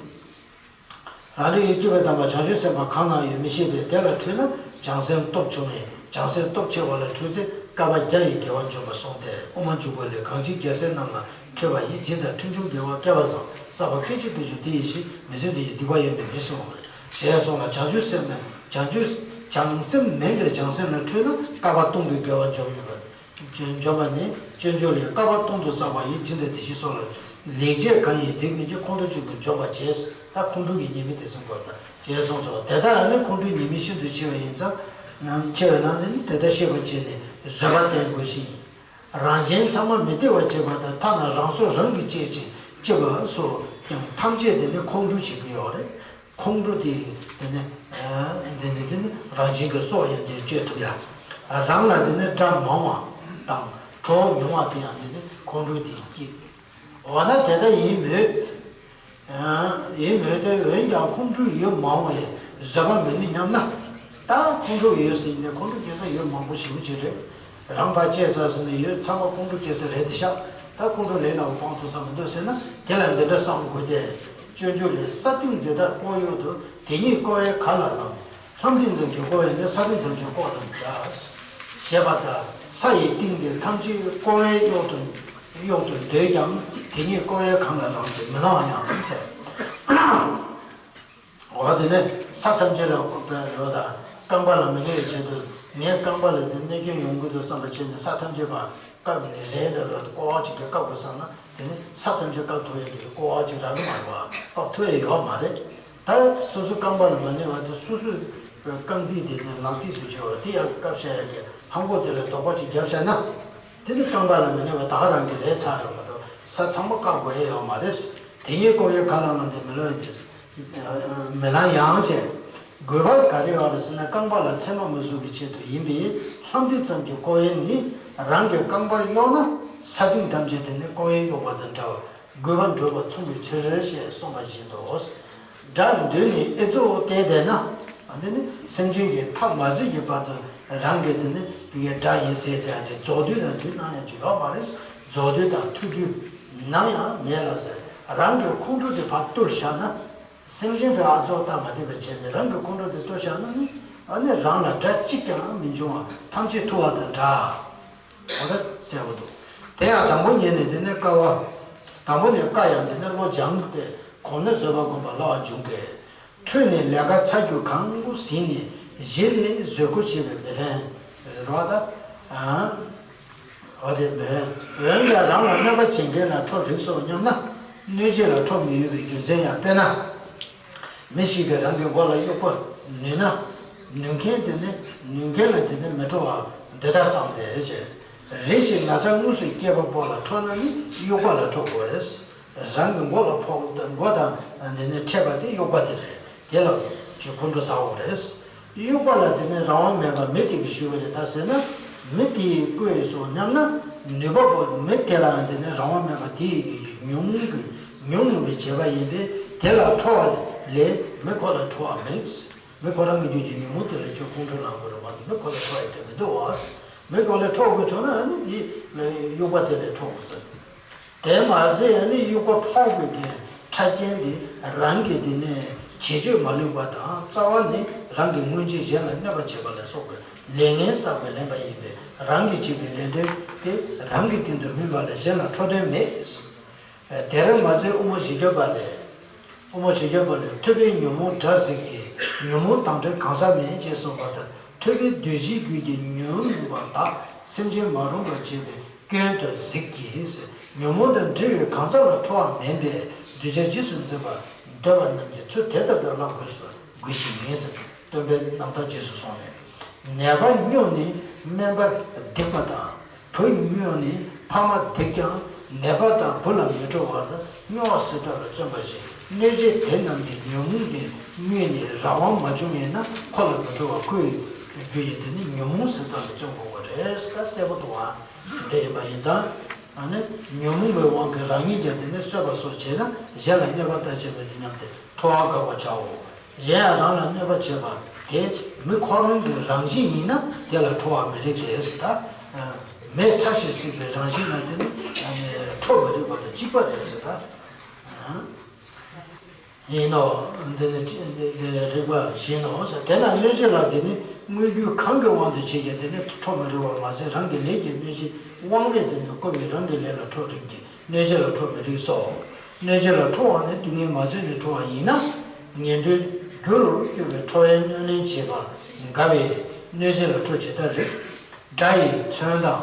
རང་རེས་ཡུལ་སྐྱེས་བུ་དམ་པ་བྱང་ཆུབ་སེམས་དཔའ་གང་ན་ཡོད་མི་ཤེས་པས། དེ་ལ་ཁྲིད་ན་བྱང་སེམས་སྟོབས་ཆུང་བས། བྱང་སེམས་སྟོབས་ཆེ་བ་ལ་ཁྲིད་ཚེ་བསྐལ་པ་བརྒྱ་ཡི་དགེ་བ་འཇོམས་པར་གསུངས་ཏེ། དབུ་མ་འཇུག་པ་ལས། གང་ཕྱིར་རྒྱལ་སྲས་རྣམས་ལ་ཁྲིད་པ་ཡི། སྦྱིན་དང་ཁྲིམས་ཆུང་དགེ་བ་བསྐལ་པ་བཟང་། བསགས་པ་སྐད་ཅིག་ཏུ་འཇོམས་དེ་ཡི་ཕྱིར། མི་བཟོད་དེ་ཡི་སྡིག་པ་ཡོད་མིན་མི་གསུང་བར། ཞེས་གསུངས་ལ། བྱང་ཆུབ་སེམས་མེད་བྱང་ཆུབ་བྱང་སེམས་མེད་པའི་བྱང་སེམས་ལ་ཁྲིད་ན་བསྐལ་པ་སྟོང་གི་དགེ་བ་འཇོམས་ནུས་པ། འཇོམས་པ་ནི་སྤྱོད་འཇུག་ལས། བསྐལ་པ་སྟོང་དུ་བསགས་པ་ཡི། སྦྱིན་དང་དེ་བཞིན་གསོག་ལ། ལེགས་སྤྱད་གང་ཡིན་དེ་ཀུན་གྱིས། ཁོང་ཁྲོ་གཅིག་པུ་འཇོམས་པར་བྱེད། ད་ཁོང་ཁྲོ་གི་ཉེས་དམིགས་དེ་ཚོ་དགོས་པ་ཞེས་གསུངས་སོ། དེ་ལྟར་ཨ་ནི་ཁོང་ཁྲོའི་ཉེས་དམིགས་ཤིན་ཏུ་ཆེ་བ་ཡིན་ཙང་། ནང་ཆེ་བའི་ནང་ནས་ནི་དེ་ལྟར་ཤེས་པར་བྱས་ནས་བཟོད་པ་བསྟེན་དགོས་ཤིང་། རང་གཞན་ཚང་མ་མི་བདེ་བ་བྱེད་པ་དང་། ཐ་ན་རང་སྲོག་རང་གིས་བཅད་ཅིང་གཅིན་པ་སོགས་ཀྱང་ཐམས་ཅད་དེ་ནི་ཁོང་ཁྲོ་བྱེད་ཀྱི་ཡོད་རེད། ཁོང་ཁྲོ་དེ་དེ་ནི་དེ་ནི་དེ་ནི་རང་གཞན་གྱི་སྲོག་ཡང་དེ་གཅོད་ཐུབ་ཡ། རང་ལ་དེ་ནི་དགྲ་མང་བ་དང་གྲོགས་ཉུང་བ་དེ་ཡང་དེ་ནི་ཁོང་ཁྲོ་དེ་སྐྱེད། འོ་ན་དེ་ལྟ་ཡིན་མོད། ཡིན་མོད་དེ། འོན་ཀྱང་ཁོང་ཁྲོའི་ཡུལ་མང་བས་བཟོད་པ་མི་ནུས་སྙམ་ན། ད་ཁོང་ཁྲོ་ཡོད་ཟེར་ནས་ཁོང་ཁྲོ་སྐྱེ་ས་ཡོད་མང་པོ་ཞེ་པོ་ཅིག་རེད། རང་ཕར་བཅད་ཚར་ཟེར་ནས་ཡོད་ཚང་མ་ཁོང་ཁྲོ་སྐྱེ་ས་རེད་དེ་ཤག་ད་ཁོང་ཁྲོ་ལས་སླ་བོ་སྤང་ཐུབ་ས་མི་འདུག་ཟེར་ན་དེ་ལ་འདི་འདྲ་བསམ་དགོས་ཏེ། སྤྱོད་འཇུག་ལས་ས་སྟེང་འདི་དག་ཀོ་གཡོག་ཏུ། དེ་ཉིད་ཀོ་བས་ག་ལ་ལམ། ལྷམ་སྟེང་ཙམ་གྱིས་ཀོ་བས་ནི་ས་སྟེང་ཐམས་ཅད་ཀོ་དང་འདྲ། ཞེས་པ་ལྟར་ས་ཡི་སྟེང་འདི་ཐམས་ཅད་ཀོ་བས་གཡོག་ཏུ་གཡོག་ཏུ་འདོད་ཀྱང་དེ་ཉིད་ཀོ་བས་གང་ལ་ལམ་སྟེ་མི་ལང་ཡང་ཟེར། འོ་དེ་ནས་ས་ཐམས་ཅད་ལ་ལོ་དང་རྐང་པ་ལ་མི་གནོད་པའི་ཆེད་དུ་ངའི་རྐང་པ་ལ་དེ་གནོད་སྐྱོན་ཡོང་གི་འདུག་བསམ་པ་བྱས་ནས་ས་ཐམས་ཅད་པ་བཀབ་ནས་རས་འདྲ་ལ་ཀོ་བ་ཅིག་གིས་བཀབ་དགོས་བསམ་ན་དེ་ནི་ས་ཐམས་ཅད་བཀབ་ཐུབ་ཡ་དེ་ཀོ་བ་ཅིག་རག་གི་མ་རེད་བ། བཀབ་ཐུབ་ཡ་ཡོད་མ་རེད། ད་སོ་སོ་རྐང་པ་ལ་མ་གནོད་པ་དེ་སོ་སོའི་རྐང་མཐིལ་དེ་ནས་ལག་མཐིལ་སུ་བྱས་པ་དེ་ཡང་བཀབ་བྱ་ཡ་གི་ཧང་གོ་དེ་ལ་རྡོག་པ་ཅིག་བརྒྱབ་བྱས་ན། དེ་ནི་རྐང་པ་ལ་མི་གནོད་པ་ད་ག་རང་གི་རས་ཚར་རེད་མ་གཏོགས་ས་ཚང་མ་བཀབ་དགོས་ཡ་ཡོད་མ་རེད། དེ་ཉིད་ཀོ་བས་ག་ལ་ལམ་སྟེ་མི་ལང་ཡང་ཟེར། མི་ལང་ཡང་ཟེར། དགོས་པ་ག་རེ་ཡོད་རེད་ཟེར་ན་རྐང་པ་ལ་མཚན་མ་མི་གཟུགས་ཀྱི་ཆེད་དུ་ཡིན་པས་ལྷམ་མཐིལ་ཙམ་གྱིས་ཀོ་བས་ནི་རང་གི་རྐང་པར་གཡོགས་ན་ས་སྟེང་ཐམས་ཅད་དེ་ནི་ཀོ་བས་གཡོགས་པ་དང་འདྲ་བར་དགོས་པ་འགྲུབ་པར་མཚུངས་པའི་ཕྱིར་ཞེས་གསུངས་པ་བཞིན་དུ། དགྲ་འདུལ་ནས་ཨེ་རྫོགས་བལྟས་བསྡད་ན། འདི་ནི་སེམས་ཅན་གྱི་ཐབས་མ་ཟད་ཀྱི་བར་དུ་རང་གི་འདི་ནི་བི་གའི་དགྲ་ཡིན་ཟེར་དེ་ཨ་དེ་རྫོགས་དུས་དང་དུས་ནམ་ཡང་ཅིག་ཡོད་མ་རེད། རྫོགས་དུས་དང་ཐུག་དུས་ནམ་ཡང་མེད་ལ་ཟེར། རང་གི་ཁོང་ཁྲོ་དེ་ཕར་གཏོར་བཞག་ན། སེམས་ཅན་པའི་ཨ་རྫོགས་སྟངས་མ་བདེ་བའི་ཆེད་ནས་རང་གི་ཁོང་ཁྲོ་དེ་གཏོར་བཞག་ན་ནི་ཨ་ནི་རང་ལ་དགྲ་གཅིག་ཀྱང་མི་འབྱུང་བ་ཐམས་ཅད་ཐུབ་པ་དང་འདྲ། འོ་ད་གསལ་པོ་འདུག་དེ་ཡང་དང་པོ་ཉིད་ནས་དེ་ནས་དཀའ་བ། དང་པོ་ནས་དཀའ་ཡང་དེ་ནས་བློ་སྦྱངས་ཏེ་གོམས་ན་བཟོད་པ་བསྒོམ་པ་སླ་བར་འབྱུང་གི། འཕྲོས་ནས་ལས་ཀ་ཚ་རྒྱུ་གང་པོ་ཟིན་ནས་གཞི་ནས་བཟོད་སྒོ་ཕྱེ་བའི་མི་ལྷན། རོ་ད། འོ་དེ་མི་ལྷན། འོན་ཀྱང་རང་ལ་གནོད་པ་བྱེད་མཁན་ལ་ཁྲོ་རིགས་སོ་སྙམ་ན། གནོད་བྱེད་ལ་ཁྲོ་མི་འོས་པའི་རྒྱུ་མཚན་ཡང་དཔེར་ན། མི་ཞིག་གིས་རང་གི་མགོ་ལ་གཡོག་པོ་ནུས་ན། ནུས་མཁན་དེ་ནི་ནུས་མཁན་ལ་དེ་ནི་མི་ཁྲོ་བ་འདི་ལྟར་བསམ་སྟེ་ཅེས། རེ་ཞིག་ན་ཚ་དངོས་སུ་སྐྱེས་པ་པོ་ལ་ཁྲོ་ན་ནི་གཡོག་པ་ལ་ཁྲོ་དགོས་རེད། རང་གི་མགོ་ལ་ཕོག་མགོ་དང་དེ་ནི་འཕྲད་པ་དེ་གཡོག་པ་དེ་རེད། དེ་ལ་ཅིག་ཁོང་ཁྲོ་ཟ་འོ་རེད། གཡོག་པ་ལ་དེ་ནི་རང་དབང་མེད་པར་མི་དེ་གིས་ཞུས་པ་རེད་ད་ཟེར་ན། མི་དེས་བསྐོས་སོ་སྙམ་ན། ནུས་པ་པོ་མི་དེ་ལའང་དེ་ནི་རང་དབང་མེད་པར་དེའི་རྒྱུད་ཀྱི་ཉོན་མོངས་ཀྱི་ཉོན་མོངས་པའི་བྱེད་པ་ཡིན་པས་དེ་ལ་ཁྲོ་བ་ལས་མི་ཁོ་ལ་ཁྲོ་བ་མི་རིགས། མི་ཁོ་རང་གི་རྒྱུད་ཀྱི་ཉོན་མོངས་དེ་ལ་ཁྱོད་ཁོང་ཁྲོ་ལངས་དགོས་རེད་མ་གཏོགས་མི་ཁོ་ལ་ཁྲོ་བ་ཡི་དེ་མི་འདུག་བ། མི་ཁོ་ལ་ཁྲོ་དགོས་བྱུང་ན་ཨ་ནི་དེ་གཡོག་པ་དེ་ལས་ཁྲོ་དགོས་ཟེར། དེ་མ་ཟད་ཨ་ནི་གཡོག་པ་ཕོག་པའི་གི་ཆ་རྐྱེན་དེ་རང་གི་དེ་ནས་བྱེད་སྤྱོད་མ་ལེགས་པ་དང་རྩ་བ་ནི་རང་གི་སྔོན་ཆད་གཞན་ལ་གནོད་པ་བྱེད་པ་ལ་སོགས་པའི་ལས་ངན་བསགས་པའི་ལེན་པ་ཡིན་པས་རང་གིས་བྱས་པའི་ལས་འབྲས་དེ་རང་གི་སྟེང་དུ་སྨིན་པ་ལས་གཞན་ལ་འཕྲོད་དོན་མེད། དེར་མ་ཟད་དབུ་མ་བཞི་བརྒྱ་པ་ལས། དབུ་མ་བཞི་བརྒྱ་པ་ལས་ཐོས་པས་ཉོན་མོངས་དགྲ་གཟིགས་ཀྱི། ཉོན་མོངས་དང་བྲལ་གང་ཟག་མེད་ཅེས་གསུངས་པ་ལྟར་ཐོས་པས་འདུ་བྱེད་རྒྱུད་ཀྱི་ཉོན་མོངས་པ་དག་སེམས་ཅན་མ་རུངས་པར་བྱེད་པའི་སྐྱོན་དུ་གཟིགས་ཀྱི། ཉོན་མོངས་དང་བྲལ་བའི་གང་ཟག་ལ་ཁྲོ་བ་མེད་པས་གདུལ་བྱ་རྗེས་སུ་འཛིན་པར་འདོད་པ་རྣམས་ཀྱིས་ཚུལ་དེ་ལྟར་དུ་བསླང་དགོས་སུ་དགོས་ཤིང་ཟེར། སྟོན་པའི་རྣམ་ཐར་རྗེས་སུ་སོང་ནས། ནད་པ་སྨྱོ་ནི་སྨན་པར་སྡིག་པ་དང་། བུ་སྨྱོ་ནི་ཕ་མ་སྡིག་ཀྱང་ནད་པ་དང་བུ་ལ་མི་ཁྲོ་བར་སྨྱོ་བ་སྲིད་དགྲ་ལ་བརྩོན་པ་བཞིན་གནོད་བྱེད་དེ་རྣམས་ཀྱི་ཉོན་མོངས་ཀྱིས་སྨྱོས་ནས་རང་དབང་མ་བྱུང་བས་ན་ཁོ་ལ་མི་ཁྲོ་བར་ཁོ་ཡི་རྒྱུ་ཡིན། དེ་ནི་ཉོན་མོངས་སྲིད་དགྲ་ལ་བརྩོན་དགོས་པ་རེད། ད་གསལ་པོ་འདུག་བ། དེ་འདྲ་ཡིན་པ་ཡིན་ཙང་། ཨ་ནི་ཉོན་མོངས་པའི་དབང་གིས་རང་ཉིད་ཀྱང་དེ་ནི་གསོད་པ་སོགས་བྱས་ན་གཞན་ལ་གནོད་པ་ལྟ་བྱེད་པ་འདི་སྙམ་སྟེ་ཁྲོ་བ་དགག་པར་བྱའོ། གཞན་ཡང་རང་ལ་གནོད་པ་བྱེད་པ་དེ་མི་ཁོ་རང་གི་རང་བཞིན་ཡིན་ན་དེ་ལ་ཁྲོ་བ་མི་རིགས་ཏེ་ཟེར། ད་མེ་ཚ་ཞིང་བསྲེགས་པའི་རང་བཞིན་ལ་དེ་ནི་ཁྲོ་མི་རིགས་པ་དང་གཅིག་པ་རེད་ཟེར། ད་ཡིན་ནོ། འདི་ནི་འདི་ནི་རིགས་པ་བཞིན་ནོ་ཟེར། དེས་ན་གནོད་བྱེད་ལ་དེ་ནི་དངོས་རྒྱུ་གང་གི་དབང་དུ་བྱས་ཀྱང་དེ་ནི་ཁྲོ་མི་རིགས་པ་མ་ཟད་རང་གི་ལས་ཀྱི་གནོད་བྱེད་དབང་མེད་དུ་ནི་བསྐོ་བའི་རང་གི་ལས་ལ་ཁྲོ་རིགས་ཀྱི། གནོད་བྱེད་ལ་ཁྲོ་མི་རིགས་སོ། གནོད་བྱེད་ལ་ཁྲོ་བ་ནི་སྡུག་བསྔལ་མ་བཟོད་ནས་ཁྲོ་བ་ཡིན་ན། ངན་འགྲོའི་རྒྱུ་རུ་གྱུར་པའི་ཁྲོ་བས་གནོད་ལན་བྱེད་པར་དགའ་བས་གནོད་བྱེད་ལ་ཁྲོ་ཇི་ལྟར་རིགས། དགྲ་ཡི་མཚོན་དང་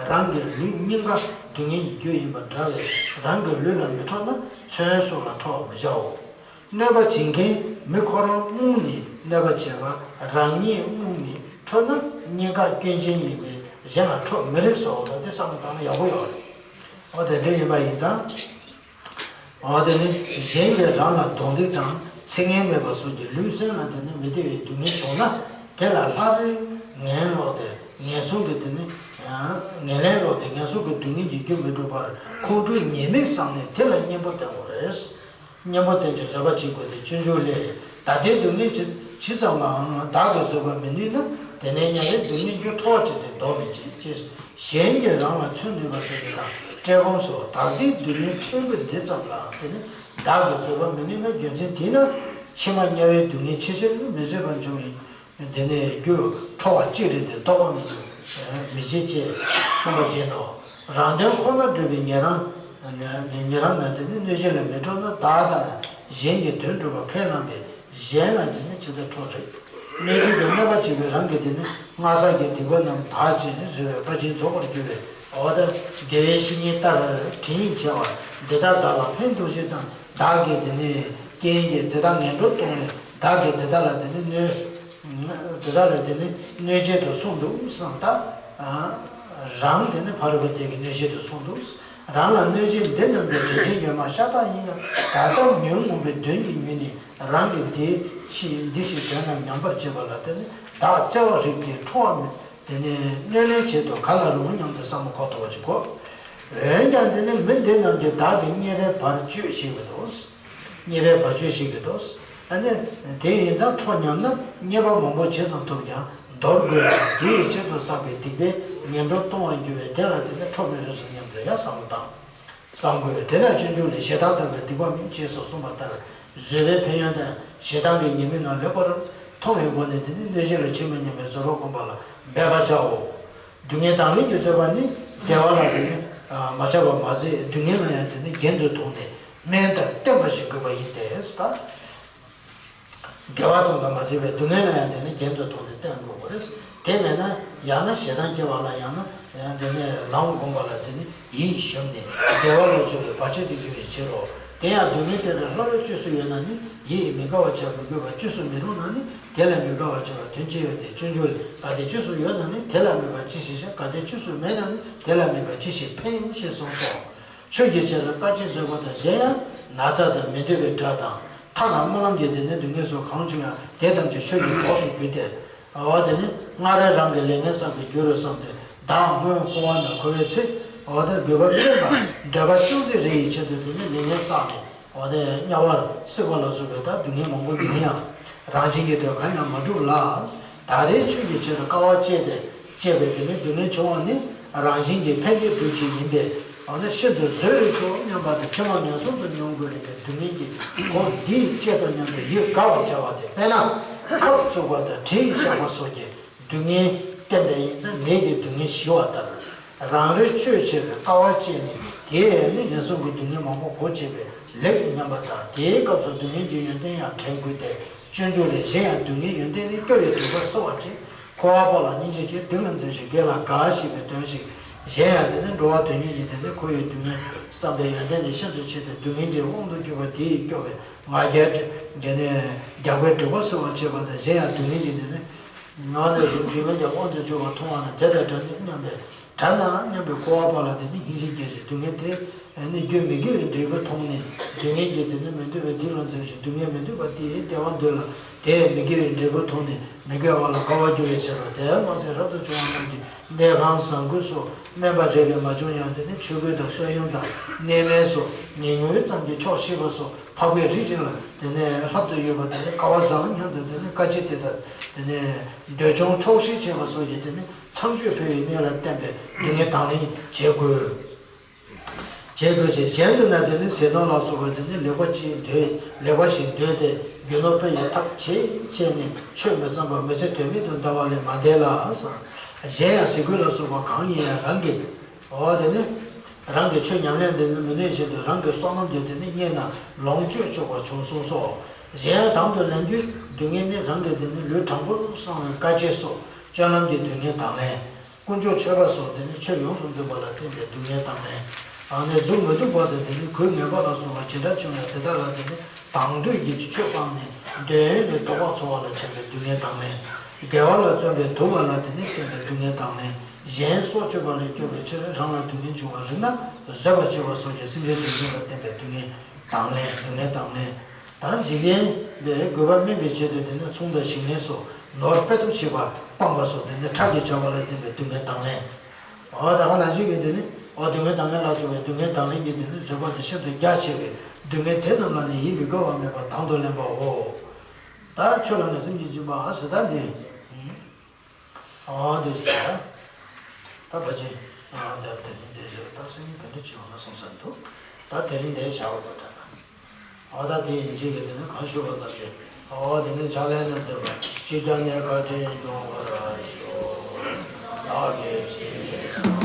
རང་གི་ལུས་གཉིས་ཀ་སྡུག་བསྔལ་གྱི་རྒྱུ་ཡིན་པ་འདྲ་བས་རང་གི་ལུས་ལ་མི་ཁྲོ་ན་མཚོན་སོགས་ལ་ཁྲོ་བར་མི་བྱའོ། གནོད་པ་བྱེད་མཁན་མི་ཁོ་རང་རྨུགས་ནས་གནོད་པ་བྱེད་པ་རང་ཉིད་རྨུགས་ནས་ཁྲོ་ན་གཉིས་ཀ་སྐྱོན་ཅན་ཡིན་པས་གཞན་ལ་ཁྲོ་མི་རིགས་སོ། ད་འདི་བསམ་བློ་བཏང་ན་ཡག་པོ་ཡོད་རེད། འོ་དེ་འདྲ་ཡིན་པ་ཡིན་ཙང་། འོ་དེ་ནི་གཞན་གྱིས་རང་ལ་རྡུང་རྡེག་དང་ཚིག་ངན་སྨྲས་པ་སོགས་ཀྱིས་ལུས་སེམས་ལ་དེ་ནི་མི་བདེ་བའི་སྡུག་བསྔལ་བྱུང་ན་དེ་ལ་སླར་ངན་ལོག་སྟེ་ངན་སོང་གི་དེ་ནི་ངན་ལན་ལོག་སྟེ་ངན་སོང་གི་སྡུག་བསྔལ་གྱི་རྒྱུ་མི་འགྲུབ་པར་ཁོང་ཁྲོའི་ཉེས་དམིགས་བསམས་ནས་དེ་ལ་གཉེན་པོ་བསྟེན་དགོས་རེད། གཉེན་པོ་བསྟེན་ཅིང་བཟོད་པ་བྱེད་དགོས་ཏེ། སྤྱོད་འཇུག་ལས། ད་ལྟའི་སྡུག་བསྔལ་ཇི་ ཇི་ཙམ་ལའང་བདག་གིས་བཟོད་པར་མི་ནུས་ན། དེ་ནས་དམྱལ་བའི་སྡུག་བསྔལ་རྒྱུ་ཁྲོ་བ་ཅི་སྟེ་ལྡོག་མི་བྱེད་ཅེས། གཞན་གྱིས་རང་ལ་མཚོན་ནུས་པ་ཟེར་བ་དང་བཀྲེས་སྐོམ་སོགས་བདག་བདེའི་སྡུག་བསྔལ་ཕྲན་བུ་འདི་ཙམ་ལའང་དེ་ནི་བདག་གིས་བཟོད་པར་མི་ནུས་ན། རྒྱུ་མཚན་དེས་ན་ཕྱི་མ་དམྱལ་བའི་སྡུག་བསྔལ་ཆེས་ཆེར་མི་བཟོད་པར་འབྱུང་བའི་དེ་ནས་རྒྱུ་ཁྲོ་བ་ཅི་རིགས་དེ་ལྡོག་པར་མི་འགྱུར། མི་བྱེད་ཅེས་གསུངས་པ་བཞིན་ནོ། རང་དོན་ཁོ་ན་སྒྲུབ་པའི་ཉན་རང་། ཉན་རང་ན་དེ་ནི་གནོད་བྱེད་ལ་མི་ཁྲོ་ན། བདག་དང་གཞན་གྱི་དོན་སྒྲུབ་པར་ཁས་བླངས་པས་གཞན་ལ་དེ་ནི་ཇི་ལྟར་ཁྲོ་རེད། གནོད་བྱེད་ཀྱི་གནོད་པ་བྱེད་པའི་རང་གི་དེ་ནི་སྔར་བསགས་ཀྱི་སྡིག་པ་རྣམས་དག་ཅིང་བཟོད་པའི་དཔའ་ཆེན་རྫོགས་པར་འགྱུར་བས། འོ་ད་དགེ་བའི་བཤེས་གཉེན་ལྟར་དྲིན་ཡིད་ཆེས་པ་འདི་དག་བདག་ལ་ཕན་ཐོགས་ཤིང་དང་བདག་གི་དེ་ནི་རྐྱེན་གྱིས་དེ་དག་ངན་འགྲོར་ལྟུང་བས་བདག་གིས་དེ་དག་ལ་དེ་ནི་གནོད། དེ་དག་ལ་དེ་ནི་གནོད་བྱེད་དུ་སོང་འདུག་བསམ་ད། རང་དེ་ནི་ཕ་རོལ་པོ་དེ་གི་གནོད་བྱེད་དུ་སོང་འདུག། རང་ལ་གནོད་བྱེད་འདི་རྣམས་ཀྱི་དྲིན་ཅན་གྱི་མ་ཤ་སྟག་ཡིན་ཡང་། ད་ལྟ་ཉོན་མོངས་པའི་གདོན་གྱིས་མྱུལ་ནས་རང་གི་འདི་ཕྱི་འདི་ཕྱི་དོན་རྣམས་ཉམས་པར་བྱེད་པ་ལ་དེ་ནི་བདག་བརྩེ་བ་རིགས་ཀྱི་ཁྲོ་བ་མེད། དེ་ནས་གནོད་ལན་བྱེད་དུ་ག་ལ་རུང་སྙམ་དུ་བསམ་བློ་འཁོར་ཐུབ་པ་ཅིག་དགོས། འོན་ཀྱང་དེ་ནི་མི་འདི་རྣམས་ཀྱིས་བདག་གི་རྙེད་པའི་བར་གཅོད་བྱེད་ཀྱི་འདུག། རྙེད་པའི་བར་གཅོད་བྱེད་ཀྱི་འདུག། ཨ་ནི་དེ་ཡིན་ཙང་ཁྲོ་སྙམ་ན་རྙེད་པ་མང་པོ་ཇི་ཙམ་ཐོབ་ཀྱང་འདོར་དགོས་ལ། དེའི་ཆེད་དུ་བསགས་པའི་སྡིག་པས་ངན་འགྲོར་ལྟུང་བར་འགྱུར་བས་དེ་ལ་དེ་ནི་ཁྲོ་མི་རུང་སྙམ་དུ་ཡང་བསམ་བློ་བཏང་། བསམ་དགོས། དེ་ལ་སྤྱོད་འཇུག་ལས་ཞེ་སྡང་ལྟ་བུའི་སྡིག་པ་མེད་ཅེས་སོགས་གསུངས་པ་ལྟར་བཟོད་པའི་ཕན་ཡོན་དང་ཞེ་སྡང་གི་ཉེས་དམིགས་རྣམས་ལེགས་པར་མཐོང་བའི་སྒོ་ནས་དེ་ནི་གནོད་བྱེད་ལ་ཇི་མི་སྙམ་པའི་བཟོད་པ་བསྒོམ་པ་ལ་འབད་པར་བྱའོ། སྡུག་བསྔལ་དང་ལེན་གྱི་བཟོད་པ་ནི་བདེ་བ་ལ་དེ་ནི་མ་ཆགས་པར་མ་ཟད་སྡུག་བསྔལ་ལ་ཡང་དེ་ནི་གྱེན་དུ་དོང་ནས་སྨན་ལྟར་བསྟེན་པ་ཞིག་དགོས་པ་ཡིན་ཏེ། བདེ་བ་ཙམ་དུ་མ་ཟད་པའི་སྡུག་བསྔལ་ལ་ཡང་དེ་ནི་གྱེན་དུ་དོང་ནས་བསྟེན་དགོས་པ་རེད། དེ་མེད་ན་ཡང་ན་ཞེ་སྡང་སྐྱེ་བ་ལ་ཡང་ན་ཡང་དེ་ནི་ལམ་བསྒོམ་པ་ལ་དེ་ནི་ཡིད་ཞུམ་ནས་བདེ་བ་ལ་སྦྱོར་བའི་བར་ཆད་དུ་འགྱུར་བའི་ཕྱིར་རོ། དེ་ཡང་སྡུག་བསྔལ་དེ་ལས་སླ་བའི་བཅོས་སུ་ཡོད་ན་ནི་ཡིད་མི་དགའ་བར་བྱ་མི་དགོས་པར་བཅོས་སུ་མི་རུང་ན་ནི་དེ་ལས་མི་དགའ་བར་བྱ་བ་དོན་ཅི་ཡོད་དེ། སྤྱོད་འཇུག་ལས་གལ་ཏེ་བཅོས་སུ་ཡོད་ན་ནི་དེ་ལས་མི་དགའ་ཅི་ཞིག་བྱ། གལ་ཏེ་བཅོས་སུ་མེད་ན་ནི་དེ་ལས་མི་དགའ་ཅི་ཞིག་ཕན་ཞེས་གསུངས་སོ། ཆོས་ཀྱི་ཕྱིར་དཀའ་སྤྱད་བཟོད་པ་དང་གཞན་ཡང་ན་ཚ་དང་མི་འདོད་པའི་དགྲ་དང་ཐ་ན་རྨི་ལམ་གྱི་དེ་ནི་སྡུག་བསྔལ་སོགས་གང་བྱུང་ཡང་དེ་ཐམས་ཅད་ཆོས་ཀྱི་གྲོགས་སུ་གྱུར་ཏེ། འོ་དེ་ནི་སྔར་རང་གི་ལས་ངན་བསགས་པའི་རྒྱུ་རུ་བསམས་ཏེ་བདག་སྔོན་འཁོར་བ་ན་འཁོར་བའི་ཚེ་འོ་དེ་དགོས་པ་སྨོན་པ་འདོད་པ་ཅུང་ཟད་རེ་ཡི་ཆེད་དུ་དེ་ནི་ལས་ངན་བསགས་ནས་འོ་དེ་དམྱལ་བར་བསྲེགས་པ་ལ་སོགས་པའི་ད་སྡུག་བསྔལ་མང་པོ་མྱོང་ཡང་རང་བཞིན་གྱི་དོན་གང་ཡང་མ་གྲུབ་ལ། ད་རེས་ཆོས་ཀྱི་ཕྱིར་དུ་དཀའ་བ་སྤྱད་དེ་སྤྱད་པའི་དེ་ནི་སྡུག་བསྔལ་བྱུང་བ་ནི་རང་བཞིན་གྱིས་ཕན་བདེ་སྒྲུབ་བྱེད་ཡིན་པས། འོ་ན་ཤིན་ཏུ་བཟོད་འོས་སོ་སྙམ་པ་དང་ཕྱི་མ་ངན་སོང་དུ་མྱོང་དགོས་རིགས་ཀྱི་སྡུག་བསྔལ་གྱི་སྒོ་འདིས་སྤྱད་དོ་སྙམ་དུ་ཡིད་དགའ་བར་བྱ་བ་སྟེ། དཔེར་ན་ཁབ་བཙུགས་པ་དང་གྲི་ཡིས་བཤགས་པ་སོགས་ཀྱི་སྡུག་བསྔལ་བསྟན་པ་ཡིན་ཙང་ནད་ཀྱི་སྡུག་བསྔལ་ཞི་བ་ལྟར། རང་རེ་ཆོས་ཕྱིར་དཀའ་བ་སྤྱད་ནས་དེས་ནི་ངན་སོང་གི་སྡུག་བསྔལ་མང་པོ་གོ་བྱས་པས་ལེགས་སྙམ་པ་དང་། དེའི་སྐབས་སུ་སྡུག་བསྔལ་གྱི་ཡོན་ཏན་ཡང་དྲན་དགོས་ཏེ། སྤྱོད་འཇུག་ལས་གཞན་ཡང་སྡུག་བསྔལ་ཡོན་ཏན་ནི་སྐྱོ་བའི་སྡིག་པ་གསོ་བར་བྱེད། འཁོར་བ་པོ་ལ་སྙིང་རྗེ་སྐྱེ། སྡིག་ལ་འཛེམ་ཞིང་དགེ་ལ་དགའ་ཞེས་པའི་དོན་ཞིག། གཞན་ཡང་དེ་ནི་འགྲོ་བ་དོན་གཉེར་གྱི་དེ་ནི་འཁོར་བའི་སྡུག་བསྔལ་བསམ་པའི་ཡོན་ཏན་ནི་ཤིན་ཏུ་ཆེ་སྟེ་སྡུག་བསྔལ་གྱི་དབང་དུ་གྱུར་པ་དེ་ཡི་སྐྱོ་བའི་ང་རྒྱལ་དེ་ནི་རྒྱགས་པའི་སྡིག་པ་གསོ་བར་བྱེད་པ་དང་། གཞན་ཡང་སྡུག་བསྔལ་གྱི་དེ་ནི་ང་ནི་རིགས་སྡུག་བསྔལ་གྱི་དབང་དུ་གྱུར་པ་མཐོང་བ་ན་དེ་དང་བྲལ་ནས་སྙམ་པའི་དྲན་ན་སྙམ་པའི་འཁོར་བ་པོ་ལ་དེ་ནི་སྙིང་རྗེ་སྐྱེ་ཞིང་སྡུག་བསྔལ་དེ་ནི་རྒྱུ་མི་དགེ་བའི་འབྲས་བུ་མཐོང་ནས་སྡུག་བསྔལ་གྱི་དེ་ནི་མི་འདོད་པའི་སྡིག་ལ་འཛེམ་ཞིང་སྡུག་བསྔལ་མི་འདོད་པ་དེའི་བདེ་བ་འདོད་ལ་དེས་མི་དགེ་བའི་འབྲས་བུ་མཐོང་ནས་མི་དགེ་བ་ལ་དགའ་བར་འགྱུར་བའི་ཕྱིར་རོ། དེར་མ་ཟད་རབ་ཏུ་བྱུང་བ་རྣམས་ཀྱིས་གནས་ཁང་བཟང་པོའི་སོགས་སྨན་པ་རེ་ལས་མ་བྱུང་ཡང་དེ་ནི་ཆོས་གོས་དང་བསོད་སྙོམས་དང་གནས་མལ་སོགས་ཉེ་ཉུང་ཙམ་གྱིས་ཆོག་ཤེས་པ་སོགས་འཕགས་པའི་རིགས་ཅན་ལ་དེ་ནི་ལྷབ་ཏུ་ཡོད་པ་དེ་ནི་སྐལ་བ་བཟང་སྙམ་དུ་དེ་ནི་དཀའ་སྤྱད་དེ་དག་དེ་ནི་འདོད་ཆུང་ཆོག་ཤེས་བྱེད་པ་སོགས་ཀྱིས་དེ་ནི། མཚམས་གཅོད་འཕེལ་བའི་གནས་ལ་བརྟེན་པའི་སྡུག་བསྔལ་དང་ལེན་བྱེད་དགོས། བྱེད་དགོས་ཞེས་གཞན་དུ་ན་དེ་ནི་ཟས་ནོར་ལ་སོགས་པ་དེ་ནི་ལེགས་པ་ཅིག་འདོད་ལེགས་པ་ཞིག་འདོད་དེ་རྒྱུ་ནོར་འཕེལ་བའི་ཐབས་བྱེད་བྱས་ནས་ཆོས་མི་བསམ་པར་མི་ཚེ་དོན་མེད་དུ་འདའ་བ་ལས་མ་འདས་ལ། གཞན་ཡང་ཟས་གོས་ལ་སོགས་པ་གང་ཡིན་ཡང་རང་གི་འོ་དེ་ནི་རང་གི་ཆོས་ཉམས་ལེན་དེ་ནི་མི་ནུས་བཞིན་དུ་རང་གི་བསོད་ནམས་ཀྱིས་དེ་ནི་རྙེད་ན་ལོངས་སྤྱོད་ཆོག་པ་བྱུང་གསུངས་སོ། གཞན་ཡང་དང་དུ་ལེན་རྒྱུའི་སྡུག་བསྔལ་ནི་རང་གི་དེ་ནི་ལུས་དྲང་པོར་གསང་བའི་དཀའ་སྤྱད་སོགས་སྤྱོད་ལམ་གྱི་སྡུག་བསྔལ་དང་ལེན། དཀོན་མཆོག་མཆོད་པ་སོགས་དེ་ནི་ཆོས་ཡོངས་སུ་འཛིན་པ་ལ་བརྟེན་པའི་སྡུག་བསྔལ་དང་ལྡན། ཨ་ནི་གཟུགས་མི་སྡུག་པ་དང་དེ་ནི་གོས་ངན་པ་ལ་སོགས་པ་ཇི་འདྲ་བྱུང་ཡང་དེ་དག་ལ་དེ་ནི་དང་འདོད་ཀྱི་ཆོས་སྤངས་ནས་འདོད་ཡོན་ལས་ལྡོག་པ་འཚོ་བ་ལ་བརྟེན་པའི་སྡུག་བསྔལ་དང་ལྡན། དགེ་བ་ལ་བརྩོན་པས་དུབ་པ་ལ་དེ་ནི་བརྟེན་པའི་སྡུག་བསྔལ་དང་ལྡན། གཞན་སྲོག་གཅོད་པ་ལས་སྐྱོབ་པའི་ཕྱིར་རང་ལ་སྡུག་བསྔལ་འབྱུང་བར་རིགས་ན་བཟོད་པ་བྱེད་པ་སོགས་ཀྱིས་སེམས་ཅན་སྡུག་བསྔལ་ལ་བརྟེན་པའི་སྡུག་བསྔལ་དང་ལྡན། སྡུག་བསྔལ་དང་ལྡན། དང་འཇིག་རྟེན་པའི་དགོས་པ་སྨིན་པའི་ཆེད་དུ་དེ་ནི་ཚོང་དང་ཞིང་ལས་སོགས་ནོར་དཔེ་ཐོབ་བྱེད་པ་སྤངས་པ་སོགས་དེ་ནི་ཁྲག་གིས་བྱ་བ་ལ་བརྟེན་པའི་སྡུག་བསྔལ་དང་ལྡན། འོ་ད་ག་ནང་བཞིན་གྱི་དེ་ནི་འོ་སྡུག་བསྔལ་དང་ལྡན་ལ་སོགས་པའི་སྡུག་བསྔལ་དང་ལྡན་གྱི་དེ་ནི་བཟོད་པ་དེ་ཤིན་ཏུ་རྒྱ་ཆེ་བས་སྡུག་བསྔལ་དེ་རྣམས་ལ་ནི་ཡིད་མི་དགའ་བ་མེད་པར་དང་དུ་ལེན་པའོ། ད་ཁྱོད་ལ་ནི་སེམས་ཀྱི་སྦྱིན་པ་ཟེར་ད་འདི། ཨ་དེ་ཞིག་ད། ད་བ་ཅན། ཨ་དེ་དེ་རིང་དེ་ཞིག་ད་སེམས་ག་འདྲ་བྱེད་འོང་ན་བསམ་ས་འདུག་ད་དེ་རིང་དེ་བྱ་བ་པ་དྲག་ཨ་ད་དེ་ཡིན་གཅིག་གི་དེ་ནི་གང་ཞུ་བ་ལྟར་གྱི། ཨ་དེ་ནི་ཕྱག་ལེན་ནི་འདོད་པ་ཅི་ཀྱང་ནས་བཀའ་དྲིན་སྐྱོང་བར་ཞུ། བདག་གིས་ཅི་ནས་བསམ་